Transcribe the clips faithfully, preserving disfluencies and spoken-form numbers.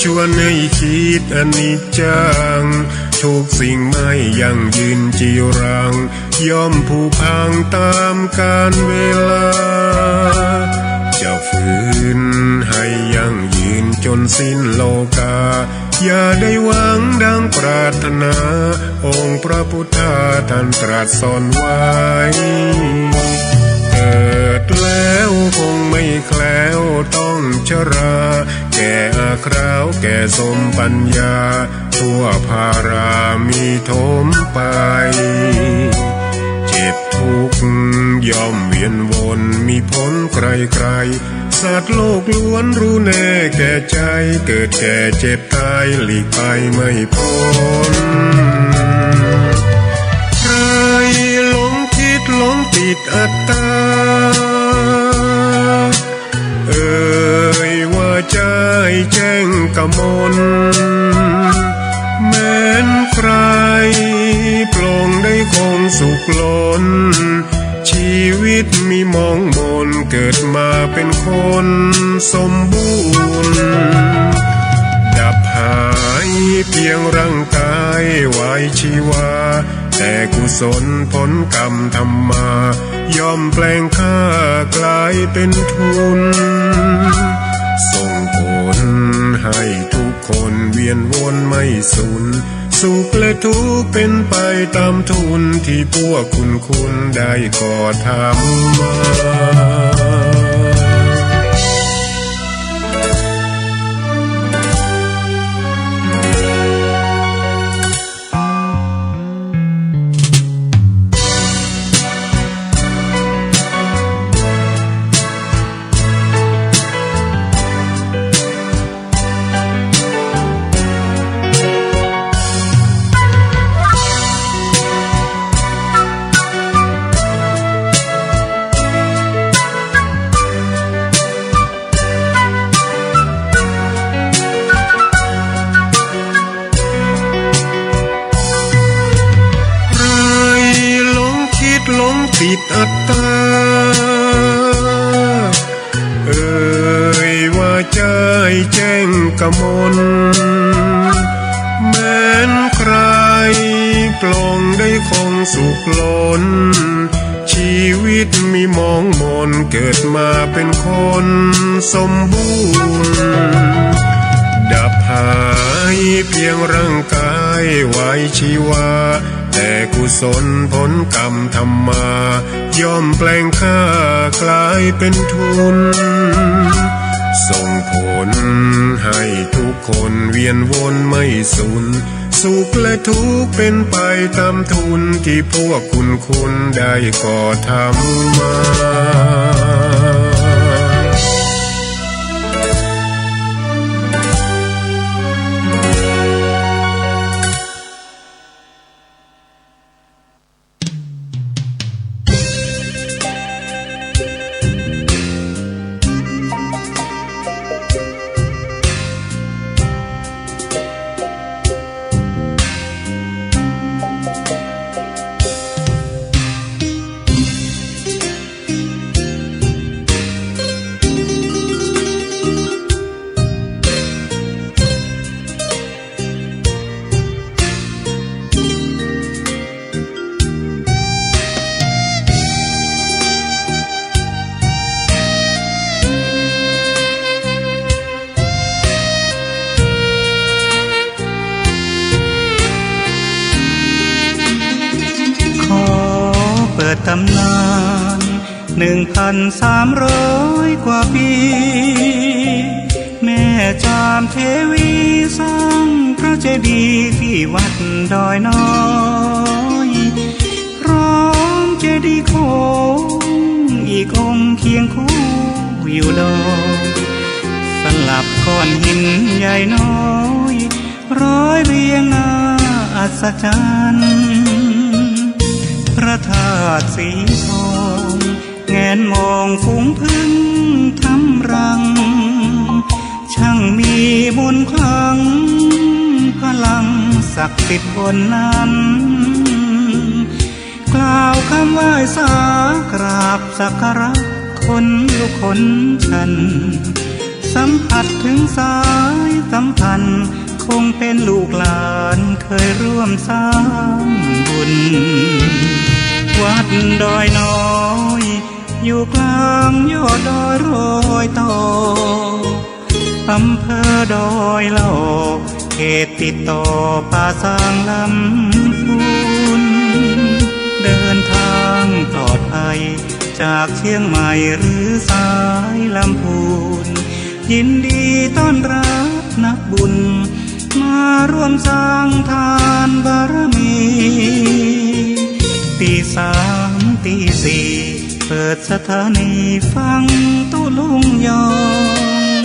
ชวนให้คิดอนิจจัง ทุกสิ่งไม่ยั่งยืนจีรัง ย่อมผุพังตามกาลเวลา จะฝืนให้ยั่งยืนจนสิ้นโลกา อย่าได้หวังดังปรารถนา องค์พระพุทธาท่านตรัสสอนไว้ เกิดแล้วคงไม่แคล้วต้องชรา แก่อาคราวแก่สมปัญญา ทั่วพารามีถมไป เจ็บทุกข์ย่อมเวียนวนมีผลใครๆ สัตว์โลกล้วนรู้แน่แก่ใจ เกิดแก่เจ็บตายหลีกไปไม่พ้น ใครหลงคิดหลงติดอัตตา เอ่ยว่าใจแจ้งกมล แม้นใครปลงได้คงสุขล้น ชีวิตมีมองมน เกิดมาเป็นคนสมบูรณ์ ดับหายเพียงร่างกายไว้ชีวา แต่กุศลผลกรรมทำมา ย่อมแปลงค่ากลายเป็นทุน ส่งผลให้ทุกคนเวียนวนไม่สูญ สุขและทุกข์เป็นไปตามทุนที่พวกคุณคุณได้ก่อทำมา ใครหลงคิดหลงติดอัตตา เอ่ยว่าใจแจ้งกมล แม้นใครปลงได้คงสุขล้น ชีวิตมีมองมน เกิดมาเป็นคนสมบูรณ์ ดับหายเพียงร่างกายไว้ชีวา แต่กุศลผลกรรมทำมา ย่อมแปลงค่ากลายเป็นทุน ส่งผลให้ทุกคนเวียนวนไม่สูญ สุขและทุกข์เป็นไปตามทุนที่พวกคุณคุณได้ก่อทำมาขอเปิดตำนาน หนึ่งพันสามร้อยกว่าปี แม่จามเทวีสร้างพระเจดีย์ที่วัดดอยน้อย พร้อมเจดีย์โค้งอีกองค์เคียงคู่อยู่ดอย สลับก้อนหินใหญ่น้อย ร้อยเรียงน่าอัศจรรย์ พระธาตุสีทอง แงนมองฝูงผึ้งทำรัง ช่างมีมนต์ขลัง พลังศักดิ์สิทธิ์บนนั้น กล่าวคำไหว้สากราบสักการะคนลุกคนชัน ส สัมผัสถึงสายสัมพันธ์ คงเป็นลูกหลานเคยร่วมสร้างบุญ วัดดอยน้อย อยู่กลางยอดดอยรอยต่อ อำเภอดอยหลอก เขตติดต่อป่าซางลำพูน เดินทางปลอดภัย จากเชียงใหม่หรือสายลำพูน ยินดีต้อนรับนักบุญ มาร่วมสร้างทานบารมี ตีสามตีสี่ เปิดสถานีฟังตุ๊ลุงยอง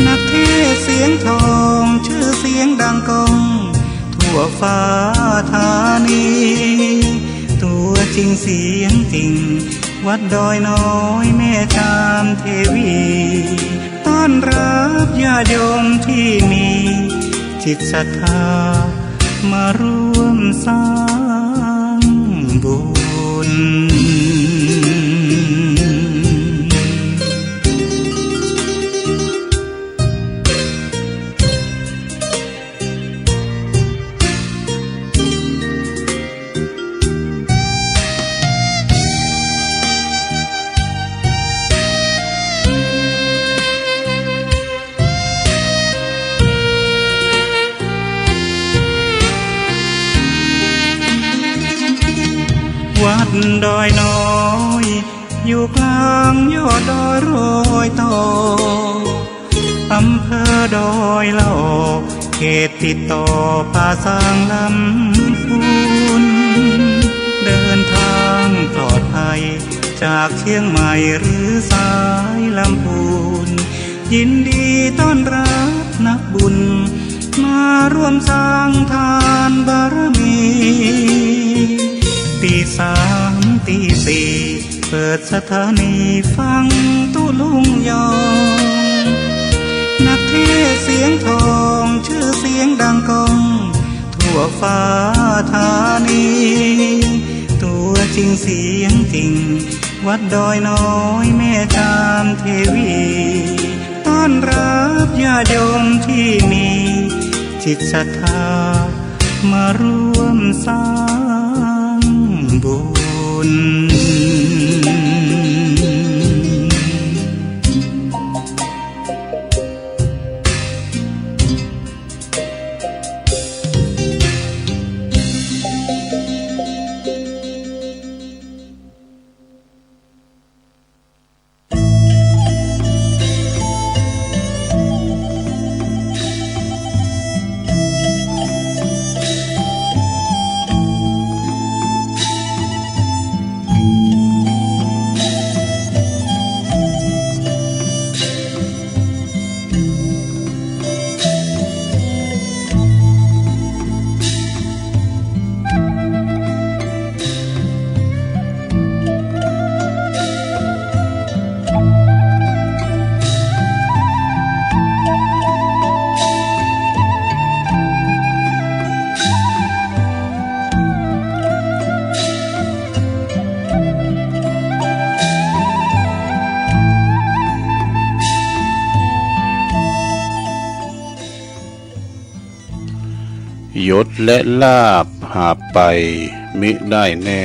นักเทศน์เสียงทอง ชื่อเสียงดังก้อง ทั่วฟ้าธานี ตัวจริงเสียงจริง วัดดอยน้อยแม่จามเทวี ต้อนรับญาติโยมที่มีจิตศรัทธา มาร่วมสร้างบุญ วัดดอยน้อย อยู่กลางยอดดอยรอยต่อ อำเภอดอยหลอก เขตติดต่อป่าซางลำพูน เดินทางปลอดภัย จากเชียงใหม่หรือสายลำพูน ยินดีต้อนรับนักบุญ มาร่วมสร้างทานบารมี ตีสามตีสี่ เปิดสถานีฟังตุ๊ลุงยอง นักเทศน์เสียงทอง ชื่อเสียงดังก้อง ทั่วฟ้าธานี ตัวจริงเสียงจริง วัดดอยน้อยแม่จามเทวี ต้อนรับญาติโยมที่มีจิตศรัทธา มาร่วมสร้างบุญ ยศและลาภหาไปมิได้แน่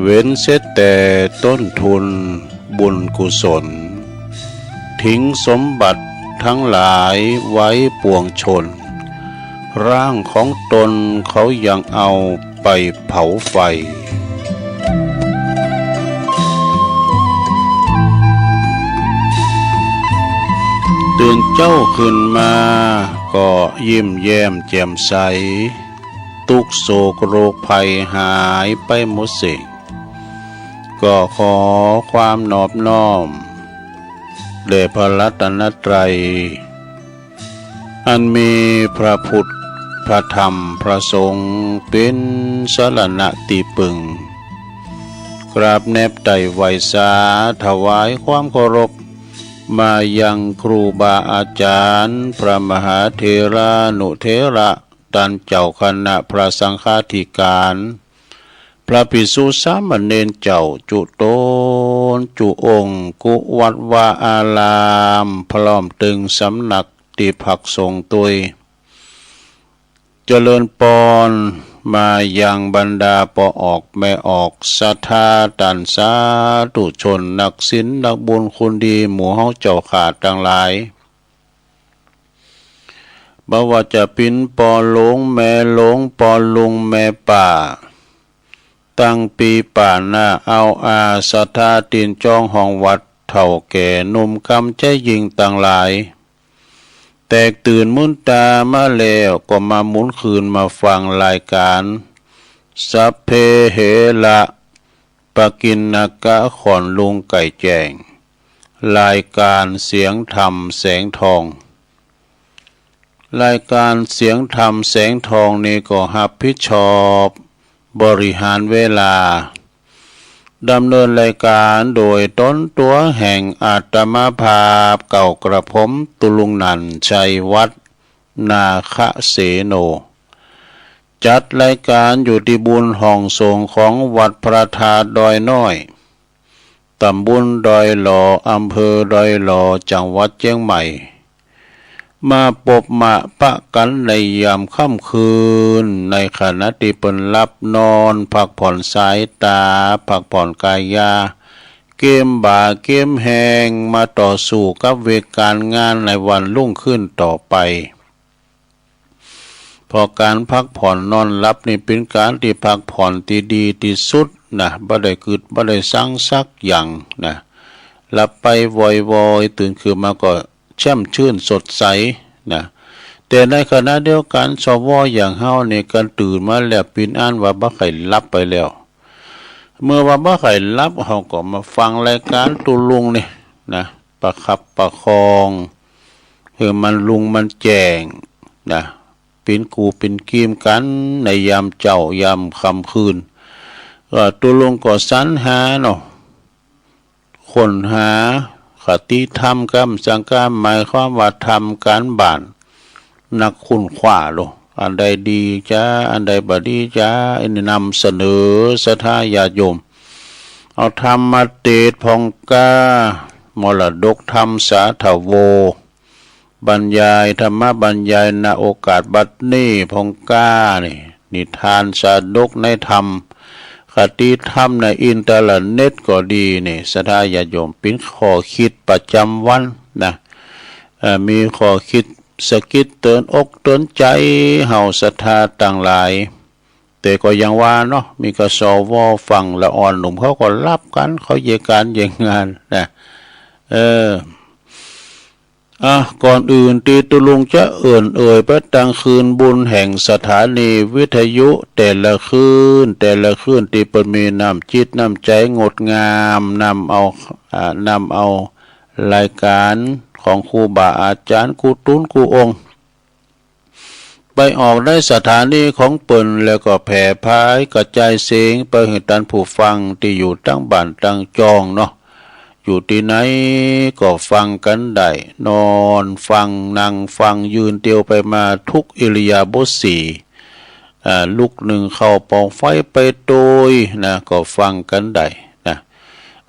เว้นเสียแต่ต้นทุนบุญกุศล ทิ้งสมบัติทั้งหลายไว้ปวงชน ร่างของตนเขายังเอาไปเผาไฟ ตื่นเจ้าขึ้นมาก็ยิ้มแย้มแจ่มใส ทุกข์โศกโรคภัยหายไปหมดสิ้น ก็ขอความนอบน้อมแด่พระรัตนตรัย อันมีพระพุทธ พระธรรม พระสงฆ์เป็นสรณะที่พึ่ง กราบแนบไต่ไหว้สาถวายความเคารพ มายังครูบาอาจารย์ พระมหาเถรานุเถระ ต้านเจ้าคณะพระสังฆาธิการ พระภิกษุสามเณรเจ้าจุโต นจุองค์ กุวัดวาอาราม พร้อมตึงสำนักที่พักสงฆ์ตวย เจริญปอน มายังบรรดาป้อออกแม่ออก ศรัทธาต้านสาธุชน นักศีลนักบุญคุณดี หมู่เฮาเจ้าข้าตังหลาย บ่ว่าจะเป๋นป้อหลวงแม่หลวง ป้อลุงแม่ป้า ตังปีป้าน้าอาวอา ศรัทธาตีนจองห้องวัด เฒ่าแก่หนุ่มกำใจ๋ญิงตังหลาย แตกตื่นมื้นต๋ามาแล้ว ก็มาหมุนคืนมาฟังรายก๋าน สัพเพเหระ ปกิณณกะ ขอนลุงไก่แจ้ง รายก๋านเสียงธรรมแสงทอง รายก๋านเสียงธรรมแสงทองนี้ก็ฮับผิดชอบบริหารเวลา ดำเนินรายก๋านโดยต๋นตั๋วแห่งอาตมาภาพเก่ากระผม ตุลุงนันท์ ชัยวัฒน์ นาคเสโน จัดรายก๋านอยู่ตี้บุญห้องสงฆ์ของวัดพระธาตุดอยน้อย ตำบลดอยหล่อ อำเภอดอยหล่อ จังหวัดเจียงใหม่ มาปบมาปะกั๋นในยามค่ำคืน ในขณะตี้เปิ้นหลับนอน พักผ่อนสายต๋า พักผ่อนกายา เกมบ่าเกมแฮง มาต่อสู้กับเวกก๋านงานในวันรุ่งขึ้นต่อไป เพราะก๋านพักผ่อนนอนหลับนี่เป๋นก๋านตี้พักผ่อนตี้ดีตี้สุดนะ บ่ได้กึดบ่ได้ซังสักอย่างนะ หลับไปวอยๆ ตื่นขึ้นมาก็แช่มชื่นสดใสนะ แต่ในขณะเดียวกั๋น สว อย่างเฮานี่ ก๋านตื่นมาแล้วเป๋นอันว่าบ่ใค่หลับไปแล้ว เมื่อว่าบ่ใค่หลับ เฮาก็มาฟังรายก๋านตุลุงนี่นะ ประคับประคองหื้อมันรุ่งมันแจ้งนะ เป๋นกู่เป๋นกีมกั๋นในยามเจ๊ายามค่ำคืน ก็ตุลุงก็สรรหาเนาะ ค้นหาคติธรรม กำสังกา หมายความว่าทำก๋านบ้าน นักค้นคว้าโลก อันใดดีจ๊า อันใดบ่ดีจ๊า อันนี้นำเสนอศรัทธาญาติโยม เอาธรรมมาเตศน์พ่องกล้า มรดกธรรมสาธโว บรรยายธรรมบรรยาย ณ โอกาสบัดนี้พ่องกล้านี่ นิทานสาดกในธรรม คติธรรมในอินเทอร์เน็ตก็ดีนี่ ศรัทธาญาติโยม เป๋นข้อคิดประจ๋ำวันนะ เอ่อ มีข้อคิดสะกิดเตื๋อนอกเตื๋อนใจ๋เฮาศรัทธาตังหลาย แต่ก็อย่างว่าเนาะ มีกะ สว ฟังละอ่อนหนุ่มเขาก็หลับกั๋น เขาเยก๋านเยงานนะ เออ อ่ะ ก่อนอื่นตี้ตุลุงจะเอิ่นเอ่ยไปตังคืนบุญแห่งสถานีวิทยุแต่ละคืน แต่ละคืนตี้เปิ้นมีน้ำจิตน้ำใจ๋งดงาม นำเอา อ่า นำเอารายก๋านของครูบาอาจ๋ารย์ กู้ตุ๊นกู้องค์ ไปออกในสถานีของเปิ้น แล้วก็แผ่พายกระจายเสียงไปหื้อต้านผู้ฟังตี้อยู่ตังบ้านตังจองเนาะ อยู่ตี้ไหนก็ฟังกั๋นได้ นอนฟัง นั่งฟัง ยืนเตียวไปมา ทุกอิริยาบถสี่ อ่า ลุกนึ่งข้าวเป่าไฟไปโตยนะ ก็ฟังกั๋นได้นะ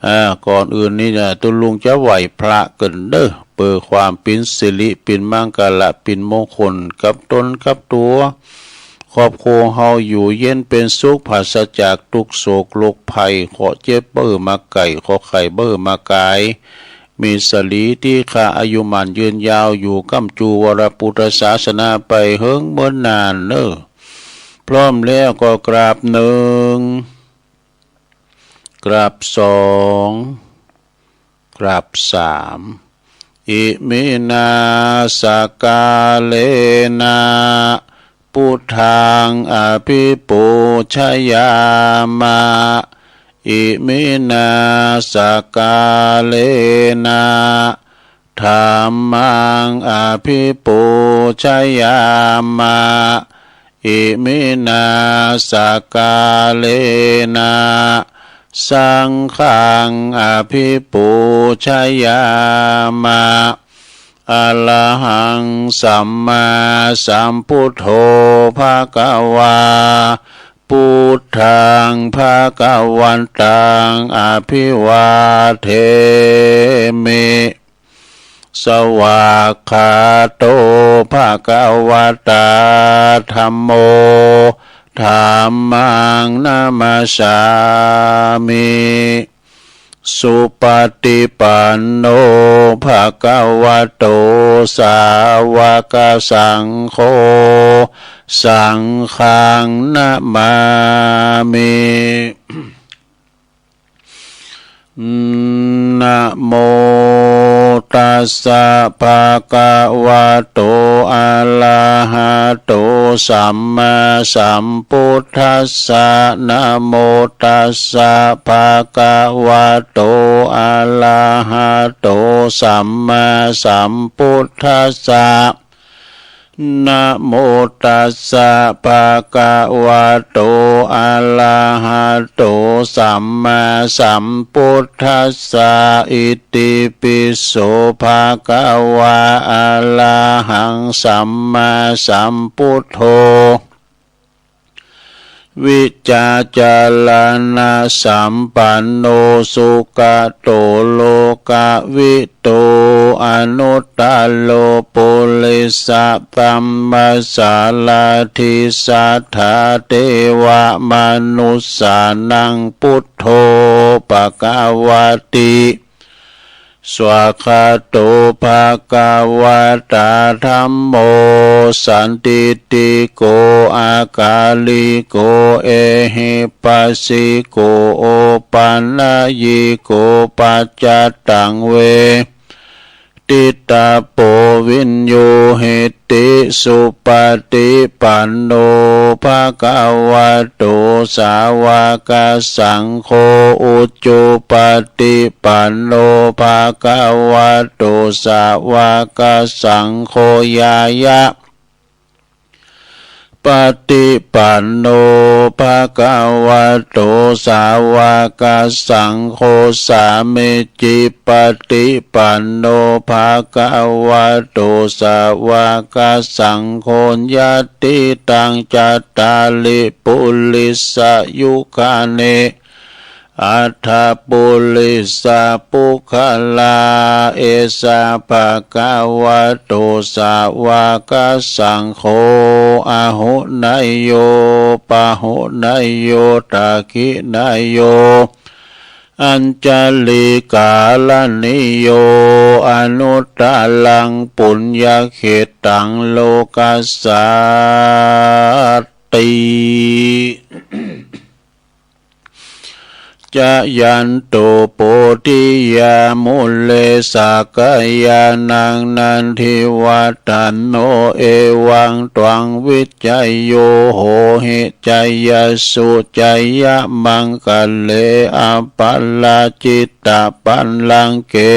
อ่า ก่อนอื่นนี่นะ ตุลุงจะไหว้พระก่อนเน่อ เปื้อความเป๋นสิริเป๋นมังคละเป๋นมงคลกับต๋นกับตั๋ว ครอบครัวเฮาอยู่เย็นเป๋นสุข ปราศจากทุกข์โศกโรคภัย เคราะห์เจ็บบ่หื้อมาใก้ เคราะห์ไข้บ่หื้อมากาย มีสรีตี้คาอายุหมั้นยืนยาว อยู่ก้ำจู่วรปุทธศาสนาไปเหิงเมินนานเน่อ พร้อมแล้วก็กราบหนึ่ง กราบสอง กราบสาม อิมินา สกาเลนะ พุทธัง อภิปูชยามะ อิมินา สกาเลนะ ธัมมัง อภิปูชยามะ อิมินา สกาเลนะ สังฆัง อภิปูชยามะ อะระหัง สัมมาสัมพุทโธ ภะคะวา Buddhaṃ bhagavantaṃ abhivādemi. Svākkhāto bhagavatā dhammo, dhammaṃ namassāmi. Supaṭipanno bhagavato sāvakasaṅgho, saṅghaṃ namāmi. Namo tassa bhagavato arahato sammāsambuddhassa. Namo tassa bhagavato arahato sammāsambuddhassa. Namo tassa bhagavato arahato sammāsambuddhassa. Itipi so bhagavā arahaṃ sammāsambuddho vijjācaraṇasampanno sugato lokavidū anuttaro purisadammasārathi satthā devamanussānaṃ buddho bhagavāti. Svākkhāto bhagavatā dhammo sandiṭṭhiko akāliko ehipassiko opanayiko paccattaṃ veditabbo viññūhīti. Supaṭipanno bhagavato sāvakasaṅgho, ujupaṭipanno bhagavato sāvakasaṅgho, ñāyapaṭipanno bhagavato sāvakasaṅgho, sāmīcipaṭipanno bhagavato sāvakasaṅgho, yadidaṃ cattāri purisayugāni aṭṭha purisapuggalā, esa bhagavato sāvakasaṅgho, āhuneyyo pāhuneyyo dakkhiṇeyyo añjalikaraṇīyo, anuttaraṃ puññakkhettaṃ lokassāti. Jayanto bodhiyā mūle sakyānaṃ nandivaḍḍhano, evaṃ tvaṃ vijayo hohi jayassu jayamaṅgale, aparājitapallaṅke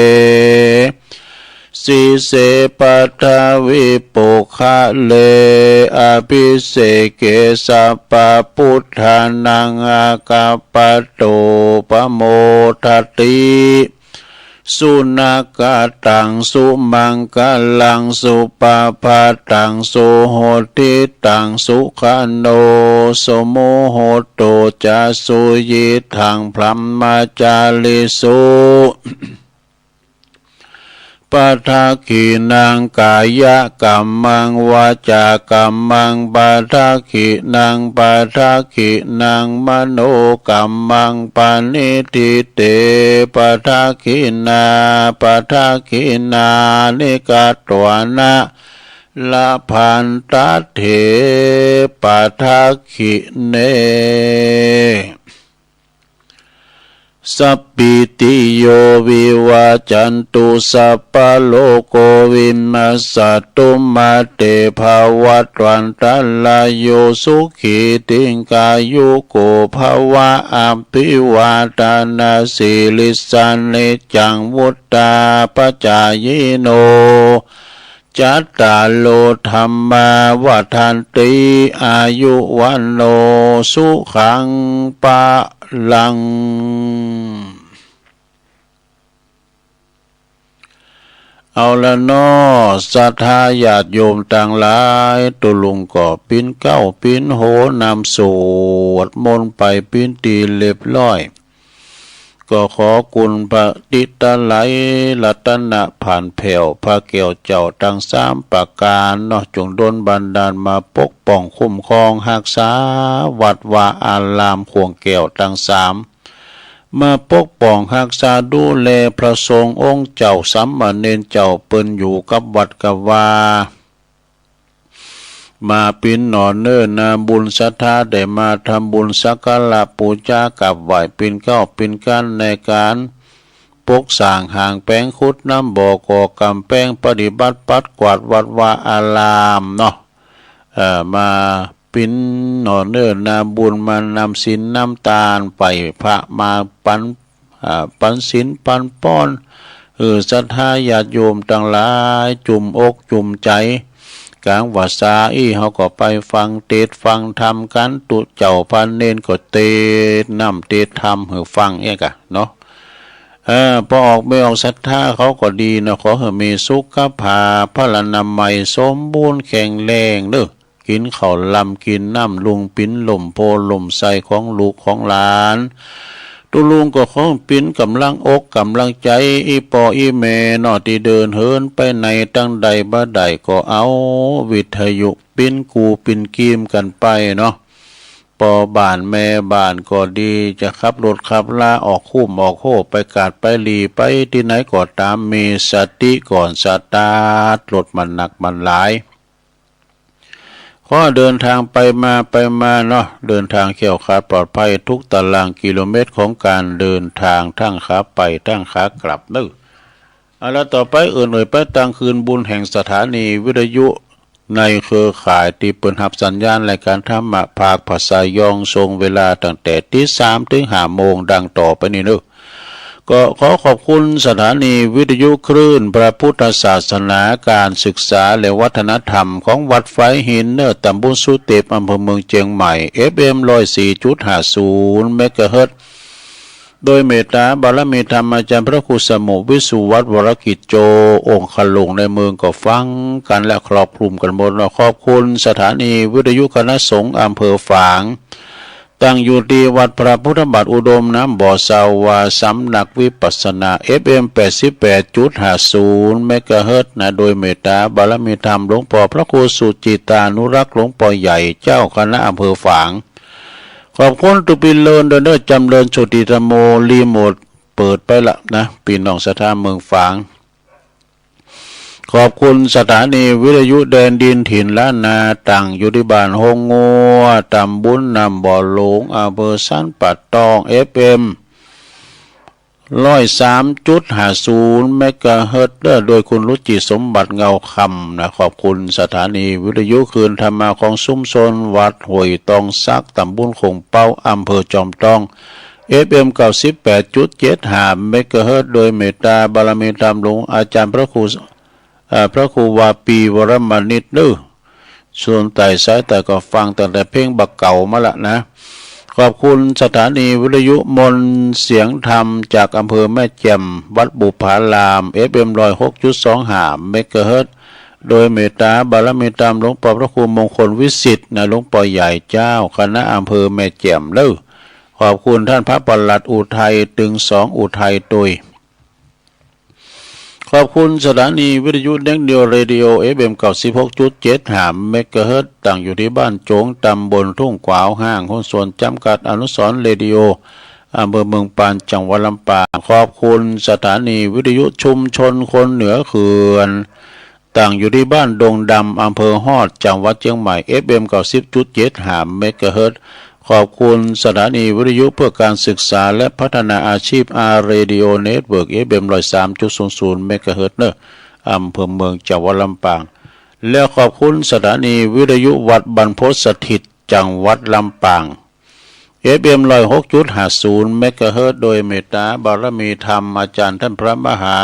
sīse paṭhavipokkhare, abhiseke sabbabuddhānaṃ aggappatto pamodati. Sunakkhattaṃ sumaṅgalaṃ supabhātaṃ suhuṭṭhitaṃ, sukhaṇo sumuhutto ca suyiṭṭhaṃ brahmacārisu. Padakkhiṇaṃ kāyakammaṃ vācākammaṃ padakkhiṇaṃ, padakkhiṇaṃ manokammaṃ paṇidhī te padakkhiṇā, padakkhiṇāni katvāna labhantatthe padakkhiṇe. Sabbītiyo vivajjantu sabbarogo vinassatu, mā te bhavatvantarāyo sukhī dīghāyuko bhava. Abhivādanasīlissa niccaṃ vuḍḍhāpacāyino cattāro dhammā vaḍḍhanti āyu vaṇṇo sukhaṃ balaṃ. เอาละเนาะ ศรัทธาญาติโยมตังหลาย ตุ๊ลุงก็ปิ้นเก๊าปิ้นโหนำสวดมนต์ไปปิ้นตี้เรียบร้อย ก็ขอคุณพระติตะไลรัตนะผ่านแผ่วพระแก้วเจ้าตังสามประการเนาะ จงดลบันดาลมาปกป้องคุ้มครองฮักษาวัดวาอารามข่วงแก้วตังสาม มาปกป้องฮักษาดูแลพระสงฆ์องค์เจ้าสามเณรเจ้าเปิ้นอยู่กับวัดกับวา มาปิ้นหน่อเน้อนาบุญศรัทธาได้มาทำบุญสักการะปูจากราบไหว้ปิ้นเก๊าปิ้นกันในการปกสร้างห้างแปลงขุดน้ำบ่อก่อกำแพงปฏิบัติปัดกวาดวัดวาอารามเนาะ เอ่อ มาปิ้นหน่อเน้อนาบุญมานำศีลนำตานไปพระมาปัน อ่า ปันศีลปันปอน เออ ศรัทธาญาติโยมตังหลาย จุ่มอกจุ่มใจ๋ กลางพรรษาอี้เฮาก็ไปฟังเตสน์ฟังธรรมกั๋น ตุ๊เจ้าพระเณรก็เตสน์น้ำเตสน์ธรรมหื้อฟังเอี้ยกะเนาะ เออ ปอออกเมออกศรัทธาเขาก็ดีเนาะ ขอหื้อมีสุขภาพพลานามัยสมบูรณ์แข็งแรงเน้อ กิ๋นข้าวลำกิ๋นน้ำลุง ปิ้นล่มโพล่มไทรของลูกของหลาน ตุ๊ลุงก็ขอปิ้นก๋ำลังอกก๋ำลังใจ๋ อี่ป้ออี่แม่เนาะ ตี้เดินเหินไปไหนตังใดบ่ได้ก็เอาวิทยุปิ้นกู้ปิ้นกีมกั๋นไปเนาะ ป้อบ้านแม่บ้านก็ดี จะขับรถขับลาออกคุ้มออกโฮไปกาดไปหลีไปตี้ไหนก็ต๋าม มีสติก่อนสตาร์ทรถมันนักมันหลาย ขอเดินทางไปมาไปมาเนาะ เดินทางแคล้วคลาดปลอดภัยทุกตารางกิโลเมตรของการเดินทาง ทั้งขาไปทั้งขากลับเน้อ เอาละ ต่อไปเอิ้นเอ่ยไปตางคืนบุญแห่งสถานีวิทยุในเครือข่ายตี้เปิ้นฮับสัญญาณรายการธรรมะภาคภาษายอง ส่งเวลาตั้งแต่ตีสามถึงห้าโมง ดังต่อไปนี้เน้อ ก็ขอขอบคุณสถานีวิทยุคลื่นพระพุทธศาสนา การศึกษาและวัฒนธรรมของวัดฝายหินเน้อ ตำบลสุเต็ป อำเภอเมืองเจียงใหม่ เอฟเอ็ม ร้อยสี่จุดห้าศูนย์ เมกะเฮิรตซ์ โดยเมตตาบารมีธรรมอาจารย์พระครูสมุห์ วิสุวัฒน์ วรกิจโจ องคลุงในเมืองก็ฟังกั๋นและครอบคลุมกั๋นหมดเนาะ ขอบคุณสถานีวิทยุคณะสงฆ์อำเภอฝาง ตั้งอยู่ตี้วัดพระพุทธบาทอุดมน้ำบ่อสาวา สำนักวิปัสสนา เอฟเอ็ม แปดสิบแปดจุดห้าศูนย์ เมกะเฮิรตซ์นะ โดยเมตตาบารมีธรรมหลวงป้อพระครูสุจิตานุรักษ์ หลวงป้อใหญ่ เจ้าคณะอำเภอฝาง ขอบคุณตุ๊ปีเลินเด้อเน้อ จ๋ำเริญโชติธรรมโม รีโมทเปิดไปละนะ ปี้น้องศรัทธาเมืองฝาง ขอบคุณสถานีวิทยุแดนดินถิ่นล้านนา ตั้งอยู่ตี้บ้านโฮงงัว ตำบลน้ำบ่อหลวง อำเภอสันป่าตอง เอฟเอ็ม ร้อยสามจุดห้าศูนย์ เมกะเฮิรตซ์เน้อ โดยคุณรุจิสมบัติเงาคำนะ ขอบคุณสถานีวิทยุคลื่นธรรมะของชุมชนวัดห้วยตองสัก ตำบลโข่งเป๊า อำเภอจอมตอง เอฟเอ็ม เก้าสิบแปดจุดเจ็ดห้า เมกะเฮิรตซ์ โดยเมตตาบารมีธรรมหลวงอาจารย์พระครู เอ่อ พระครูวาปีวรมณิตเน้อ ส่วนใต้สายใต้ก็ฟังตั้งแต่เพลงบ่าเก่ามาละนะ ขอบคุณสถานีวิทยุมนต์เสียงธรรมจากอำเภอแม่แจ่ม วัดบุพาราม เอฟเอ็ม ร้อยหกจุดสองห้า เมกะเฮิรตซ์ โดยเมตตาบารมีธรรมหลวงป้อพระครูมงคลวิสิทธิ์นะ หลวงป้อใหญ่เจ้าคณะอำเภอแม่แจ่มเน้อ ขอบคุณท่านพระปลัดอุทัย ตึงสองอุทัยโตย ขอบคุณสถานีวิทยุเด็กเดียวเรดิโอ เอฟเอ็ม เก้าสิบหกจุดเจ็ดห้า เมกะเฮิรตซ์ ตั้งอยู่ตี้บ้านโจ๋ง ตำบลทุ่งขวาว ห้างหุ้นส่วนจำกัดอนุสรณ์เรดิโอ อำเภอเมืองปาน จังหวัดลำปาง ขอบคุณสถานีวิทยุชุมชนคนเหนือเขื่อน ตั้งอยู่ตี้บ้านดงดำ อำเภอฮอด จังหวัดเจียงใหม่ เอฟเอ็ม เก้าสิบจุดเจ็ดห้า เมกะเฮิรตซ์ ขอบคุณสถานีวิทยุเพื่อการศึกษาและพัฒนาอาชีพ อาร์ เรดิโอ เน็ตเวิร์ก เอฟเอ็ม ร้อยสามจุดศูนย์ศูนย์ เมกะเฮิรตซ์เน้อ อำเภอเมือง จังหวัดลำปาง และขอบคุณสถานีวิทยุวัดบรรพตสถิต จังหวัดลำปาง เอฟเอ็ม ร้อยหกจุดห้าศูนย์ เมกะเฮิรตซ์ โดยเมตตาบารมีธรรมอาจารย์ท่านพระมหา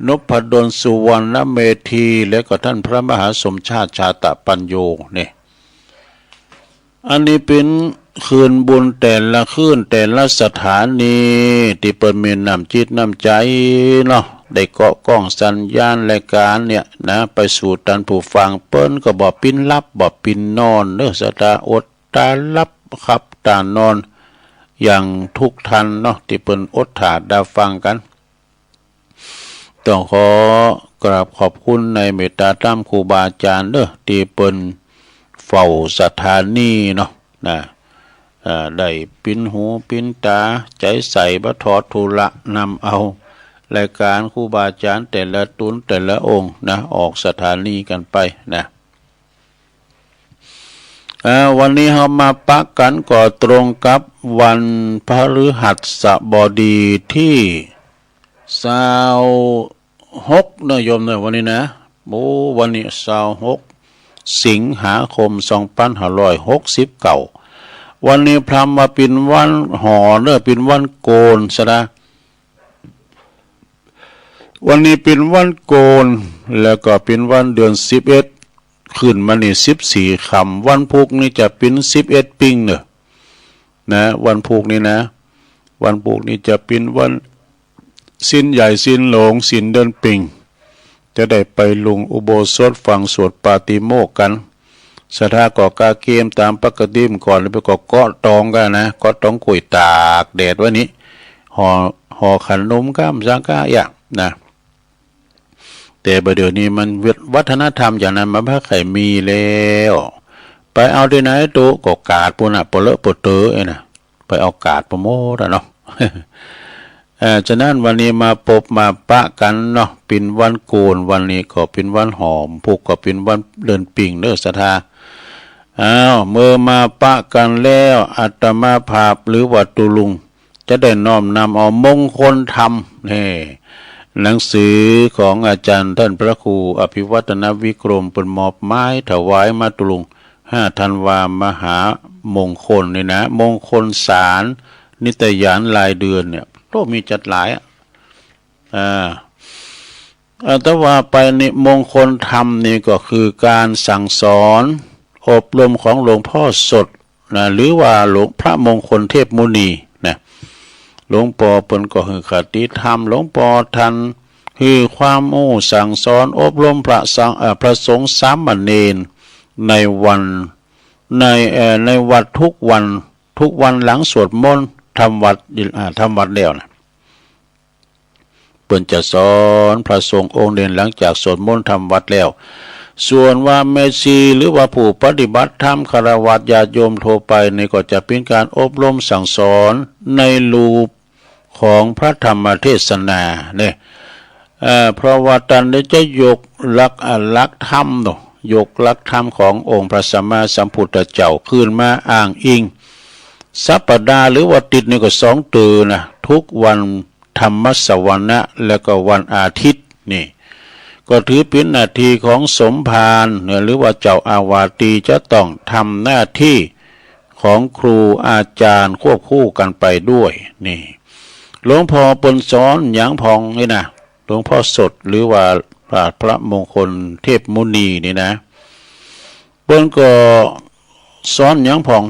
นพดลสุวรรณเมธี และก็ท่านพระมหาสมชาติชาตะปัญโญเนี่ย อันนี้เป๋นคืนบุญแต่ละคืนแต่ละสถานี ตี้เปิ้นมีน้ำจิตน้ำใจ๋เนาะ ได้เกาะกล้องสัญญาณรายการเนี่ยนะ ไปสู่ตันผู้ฟัง เปิ้นก็บ่ปิ้นหลับบ่ปิ้นนอนเนอะ สะตาอดตาหลับขับตานอน อย่างทุกท่านเนาะ ที่เปิ้นอดถ่าดาฟังกัน ต้องขอกราบขอบคุณในเมตตาธรรมครูบาอาจารย์เนอะ ที่เปิ้นเฝ้าสถานีเนาะนะ เอ่อ ได้ปิ้นหูปิ้นตา ใจ๋ใส่บ่ถอดธุระ นำเอารายการครูบาอาจารย์แต่ละตนแต่ละองค์นะ ออกสถานีกันไปนะ เอ่อ วันนี้เฮามาปะกันก็ตรงกับวันพฤหัสบดีที่ซาวหกนะโยมเนอะ วันนี้นะ โอ้ วันนี้ซาวหก สิงหาคม สองพันห้าร้อยหกสิบเก้า วันนี้พรำว่าปิ่นวันหอเนอะ ปิ่นวันโกนซะนะ วันนี้ปิ่นวันโกน แล้วก็ปิ่นวันเดือนสิบเอ็ด ขึ้นมานี่สิบสี่ค่ำ วันพุกนี่จะปิ่นสิบเอ็ดปิงเนอะ นะ วันพุกนี่นะ วันพุกนี่จะปิ่นวันศีลใหญ่ศีลหลวงศีลเดือนปิง จะได้ไปลุงอุโบสถฟังสวดปาติโมกข์กัน สะตาก็กาเกมตามปกติก่อน แล้วไปก็เกาะตองกันนะ เกาะตองก๋วยตากแดดไว้นี้ ห่อ ห่อขนมก้ามสังกะยะนะ แต่บ่าเดี๋ยวนี้มันวัฒนธรรมอย่างนั้นมันบ่ใค่อยมีแล้ว ไปเอาที่ไหนตุ๊ ก็กาดปู้นน่ะ ปอเลอะปอเต๋อไอ้น่ะ ไปเอากาดปอหมดอะเนาะ เอ่อ ฉะนั้นวันนี้มาปบมาปะกันเนาะ ปิ่นวันโกน วันนี้ก็ปิ่นวันหอม พุกก็ปิ่นวันเดือนปิงเด้อสะตา อ้าว เมื่อมาปะกันแล้ว อาตมาภาพหรือว่าตุ๊ลุง จะได้น้อมนำเอามงคลธรรม นี่ หนังสือของอาจารย์ท่านพระครูอภิวัฒนวิกรม เปิ้นมอบหมายถวายมาตุ๊ลุง ห้าธันวา มหามงคลนี่นะ มงคลสาร นิตยานรายเดือนเนี่ย โอ้ มีจัดหลายอะ อ่า เอ่อ ถ้าว่าไปนี่ มงคลธรรมนี่ก็คือการสั่งสอนอบรมของหลวงพ่อสดนะ หรือว่าหลวงพระมงคลเทพมุนีนะ หลวงปอเปิ้นก็หื้อคติธรรม หลวงปอท่านหื้อความรู้สั่งสอนอบรมพระสัง เอ่อ พระสงฆ์สามเณรในวัน ใน เอ่อ ในวัดทุกวัน ทุกวันหลังสวดมนต์ทำวัตร อ่า ทำวัตรแล้วนะ เปิ้นจะสอนพระสงฆ์องค์เณรหลังจากสวดมนต์ทำวัตรแล้ว ส่วนว่าแม่ชีหรือว่าผู้ปฏิบัติธรรมฆราวาสญาติโยมทั่วไปนี่ก็จะเป็นการอบรมสั่งสอนในรูปของพระธรรมเทศนาเนี่ย เอ่อ เพราะว่าต้านได้จะยกหลัก อ่า หลักธรรมเนาะ ยกหลักธรรมขององค์พระสัมมาสัมพุทธเจ้าขึ้นมาอ้างอิง สัปดาห์หรือว่าติดนี่ก็สองเตื้อนะ ทุกวันธรรมสวนะ แล้วก็วันอาทิตย์นี่ ก็ถือเป็นหน้าที่ของสมภารเนี่ย หรือว่าเจ้าอาวาสตี้จะต้องทำหน้าที่ของครูอาจารย์ควบคู่กันไปด้วยนี่ หลวงพ่อเปิ้นสอนหยังพ่องนี่นะ หลวงพ่อสดหรือว่าพระมงคลเทพมุนีนี่นะ เปิ้นก็สอนหยังพ่อง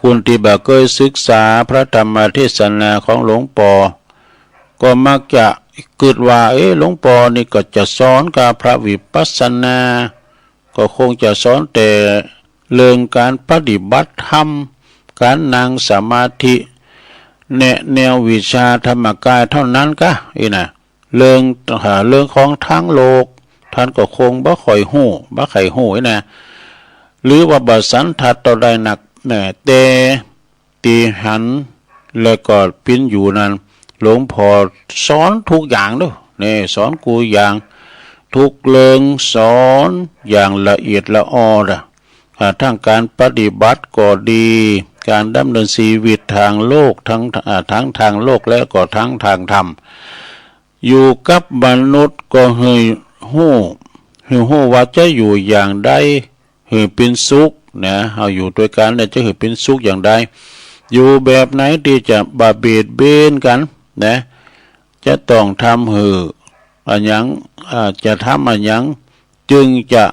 คนตี้บ่าเกยศึกษาพระธรรมเทศนาของหลวงปอ ก็มักจะกึ๊ดว่า เอ๊ะ หลวงปอนี่ก็จะสอนกาพระวิปัสสนา ก็คงจะสอนแต่เรื่องการปฏิบัติธรรม การนั่งสมาธิ แนะแนววิชาธรรมกายเท่านั้นกะ อีนะ เรื่อง อ่า เรื่องของทางโลก ท่านก็คงบ่ค่อยฮู้ บ่ใค่ฮู้นะ หรือว่าบ่สันทัดเต้าใดนักนะ แต่ตี้หัน แล้วก็ปิ้นอยู่นั้น หลวงพ่อสอนทุกอย่างเด้อ นี่ สอนกู้อย่าง ทุกเรื่อง สอนอย่างละเอียดละออเด้อ อ่า ทั้งการปฏิบัติก็ดี การดำเนินชีวิตทางโลก ทั้ง อ่า ทั้งทางโลกและก็ทั้งทางธรรม อยู่กับมนุษย์ก็หื้อฮู้ หื้อฮู้ว่าจะอยู่อย่างใดหื้อเป็นสุขนะ เฮาอยู่ด้วยกันเนี่ยจะหื้อเป็นสุขอย่างใด อยู่แบบไหนตี้จะบ่เบียดเบียนกันนะ จะต้องทำหื้ออะหยัง อ่า จะทำอะหยัง จึงจะ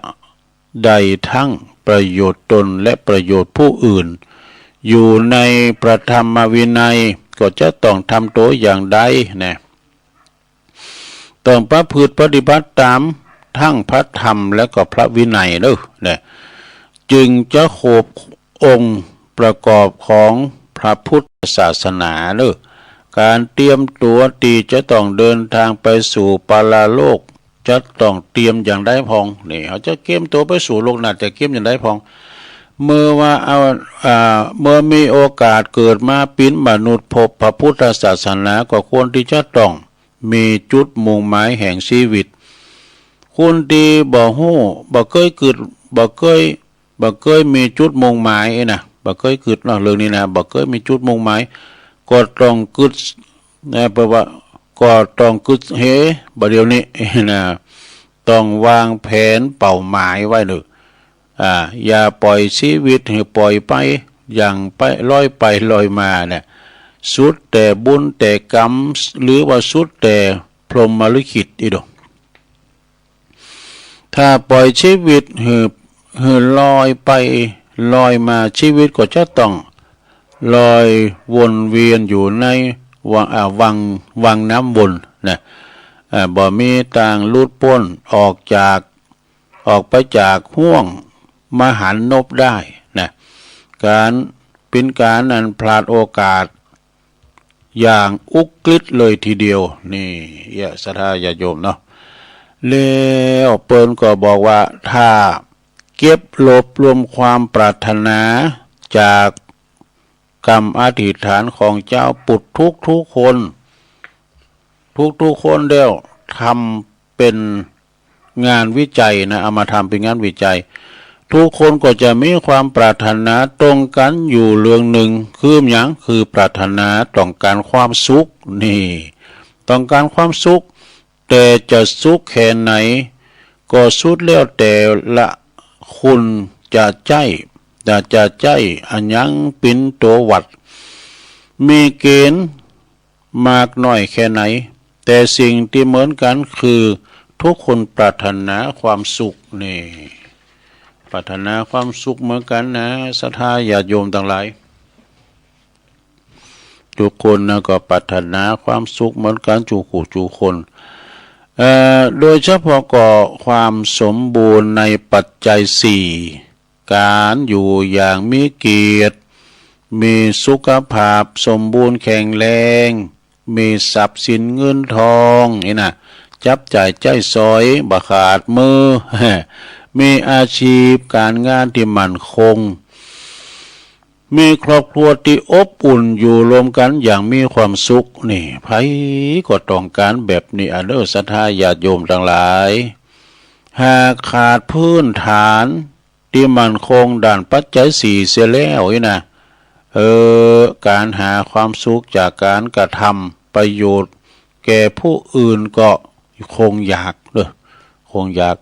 ได้ทั้งประโยชน์ตนและประโยชน์ผู้อื่น อยู่ในพระธรรมวินัยก็จะต้องทำตัวอย่างใดนะ ต้องประพฤติปฏิบัติตามทั้งพระธรรมและก็พระวินัยเด้อ นะ จึงจะครบองค์ประกอบของพระพุทธศาสนาเด้อ การเตรียมตัวที่จะต้องเดินทางไปสู่ปรโลก จะต้องเตรียมอย่างใดพ่อง นี่ เขาจะเตรียมตัวไปสู่โลกหน้า จะเตรียมอย่างใดพ่อง เมื่อว่าเอา อ่า เมื่อมีโอกาสเกิดมาเป็นมนุษย์พบพระพุทธศาสนา ก็ควรที่จะต้องมีจุดมุ่งหมายแห่งชีวิต คนที่บ่ฮู้ บ่เคยคิด บ่เคย บ่เคยมีจุดมุ่งหมายนะ บ่เคยคิดเนาะ เรื่องนี้นะ บ่เคยมีจุดมุ่งหมาย ก็ต้องคิดนะ แปลว่า ก็ต้องคิดเฮ บ่าเดี๋ยวนี้นะ ต้องวางแผนเป้าหมายไว้เด้อ อ่า อย่าปล่อยชีวิตให้ปล่อยไป อย่างไป ลอยไปลอยมาเนี่ย สุดแต่บุญแต่กรรม หรือว่าสุดแต่พรหมลิขิตอีโด ถ้าปล่อยชีวิตหือหือลอยไปลอยมา ชีวิตก็จะต้องลอยวนเวียนอยู่ในวัง อ่า วัง วังน้ำวนนะ อ่า บ่มีตางหลุดพ้นออกจาก ออกไปจากห่วงมหันต์นบได้นะ การ เป็นการอันพลาดโอกาส อย่างอุกฤษเลยทีเดียว นี่ เอ้อ ศรัทธาญาติโยมเนาะ แล้วเปิ้นก็บอกว่า ถ้าเก็บรวบรวมความปรารถนาจากกำอธิษฐานของเจ้าปุตตะทุกๆคน ทุกๆคนแล้วทำเป็นงานวิจัยนะ เอามาทำเป็นงานวิจัย ทุกคนก็จะมีความปรารถนาตรงกันอยู่เรื่องหนึ่ง คือหยัง คือปรารถนาต้องการความสุข นี่ ต้องการความสุข แต่จะสุขแค่ไหน ก็สุดแล้วแต่ละคนจะใจ๊ จะ จะใจ๊อะหยังเป็นตัววัด มีเกณฑ์ มากน้อยแค่ไหน แต่สิ่งที่เหมือนกันคือทุกคนปรารถนาความสุข นี่ ปรารถนาความสุขเหมือนกันนะ ศรัทธาญาติโยมทั้งหลาย ทุกคนนะก็ปรารถนาความสุขเหมือนกัน จูคู่จูคน เอ่อ โดยเฉพาะก็ความสมบูรณ์ในปัจจัยสี่ การอยู่อย่างมีเกียรติ มีสุขภาพสมบูรณ์แข็งแรง มีทรัพย์สินเงินทอง นี่นะ จับจ่ายใจ๊สอยบ่ขาดมือ มีอาชีพการงานที่มั่นคง มีครอบครัวที่อบอุ่น อยู่รวมกันอย่างมีความสุข นี่ ใผก็ต้องการแบบนี้อะเด้อ ศรัทธาญาติโยมทั้งหลาย หากขาดพื้นฐาน ที่มั่นคงด้านปัจจัยสี่เสียแล้วนี่นะ เออ การหาความสุขจากการกระทำประโยชน์แก่ผู้อื่นก็คงยากเด้อ คงยาก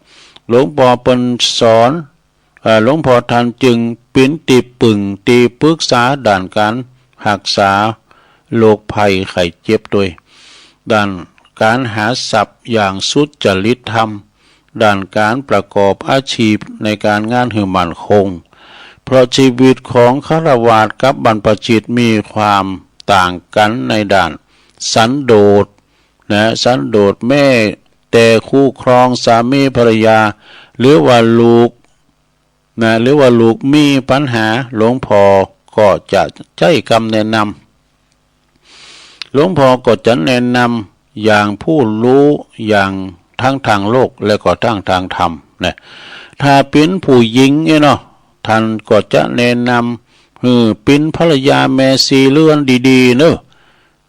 หลวงพ่อเปิ้นสอน เอ่อ หลวงพ่อท่านจึงเป๋นตี้ปึงตี้ปรึกษาด้านการฮักษาโรคภัยไข้เจ็บตวย ด้านการหาทรัพย์อย่างสุจริตธรรม ด้านการประกอบอาชีพในการงานหื้อมั่นคง เพราะชีวิตของฆราวาสกับบรรพชิตมีความต่างกันในด้านสันโดษนะ สันโดษแม้แต่คู่ครองสามีภรรยา หรือว่าลูกนะ หรือว่าลูกมีปัญหา หลวงพ่อก็จะใจ๊กำแนะนำ หลวงพ่อก็จะแนะนำอย่างผู้รู้ อย่างทั้งทางโลกและก็ทั้งทางธรรมนะ ถ้าเป๋นผู้หญิงเนี่ยเนาะ ท่านก็จะแนะนำหื้อเป๋นภรรยาแม่สี่เรือนดีๆ เนอะ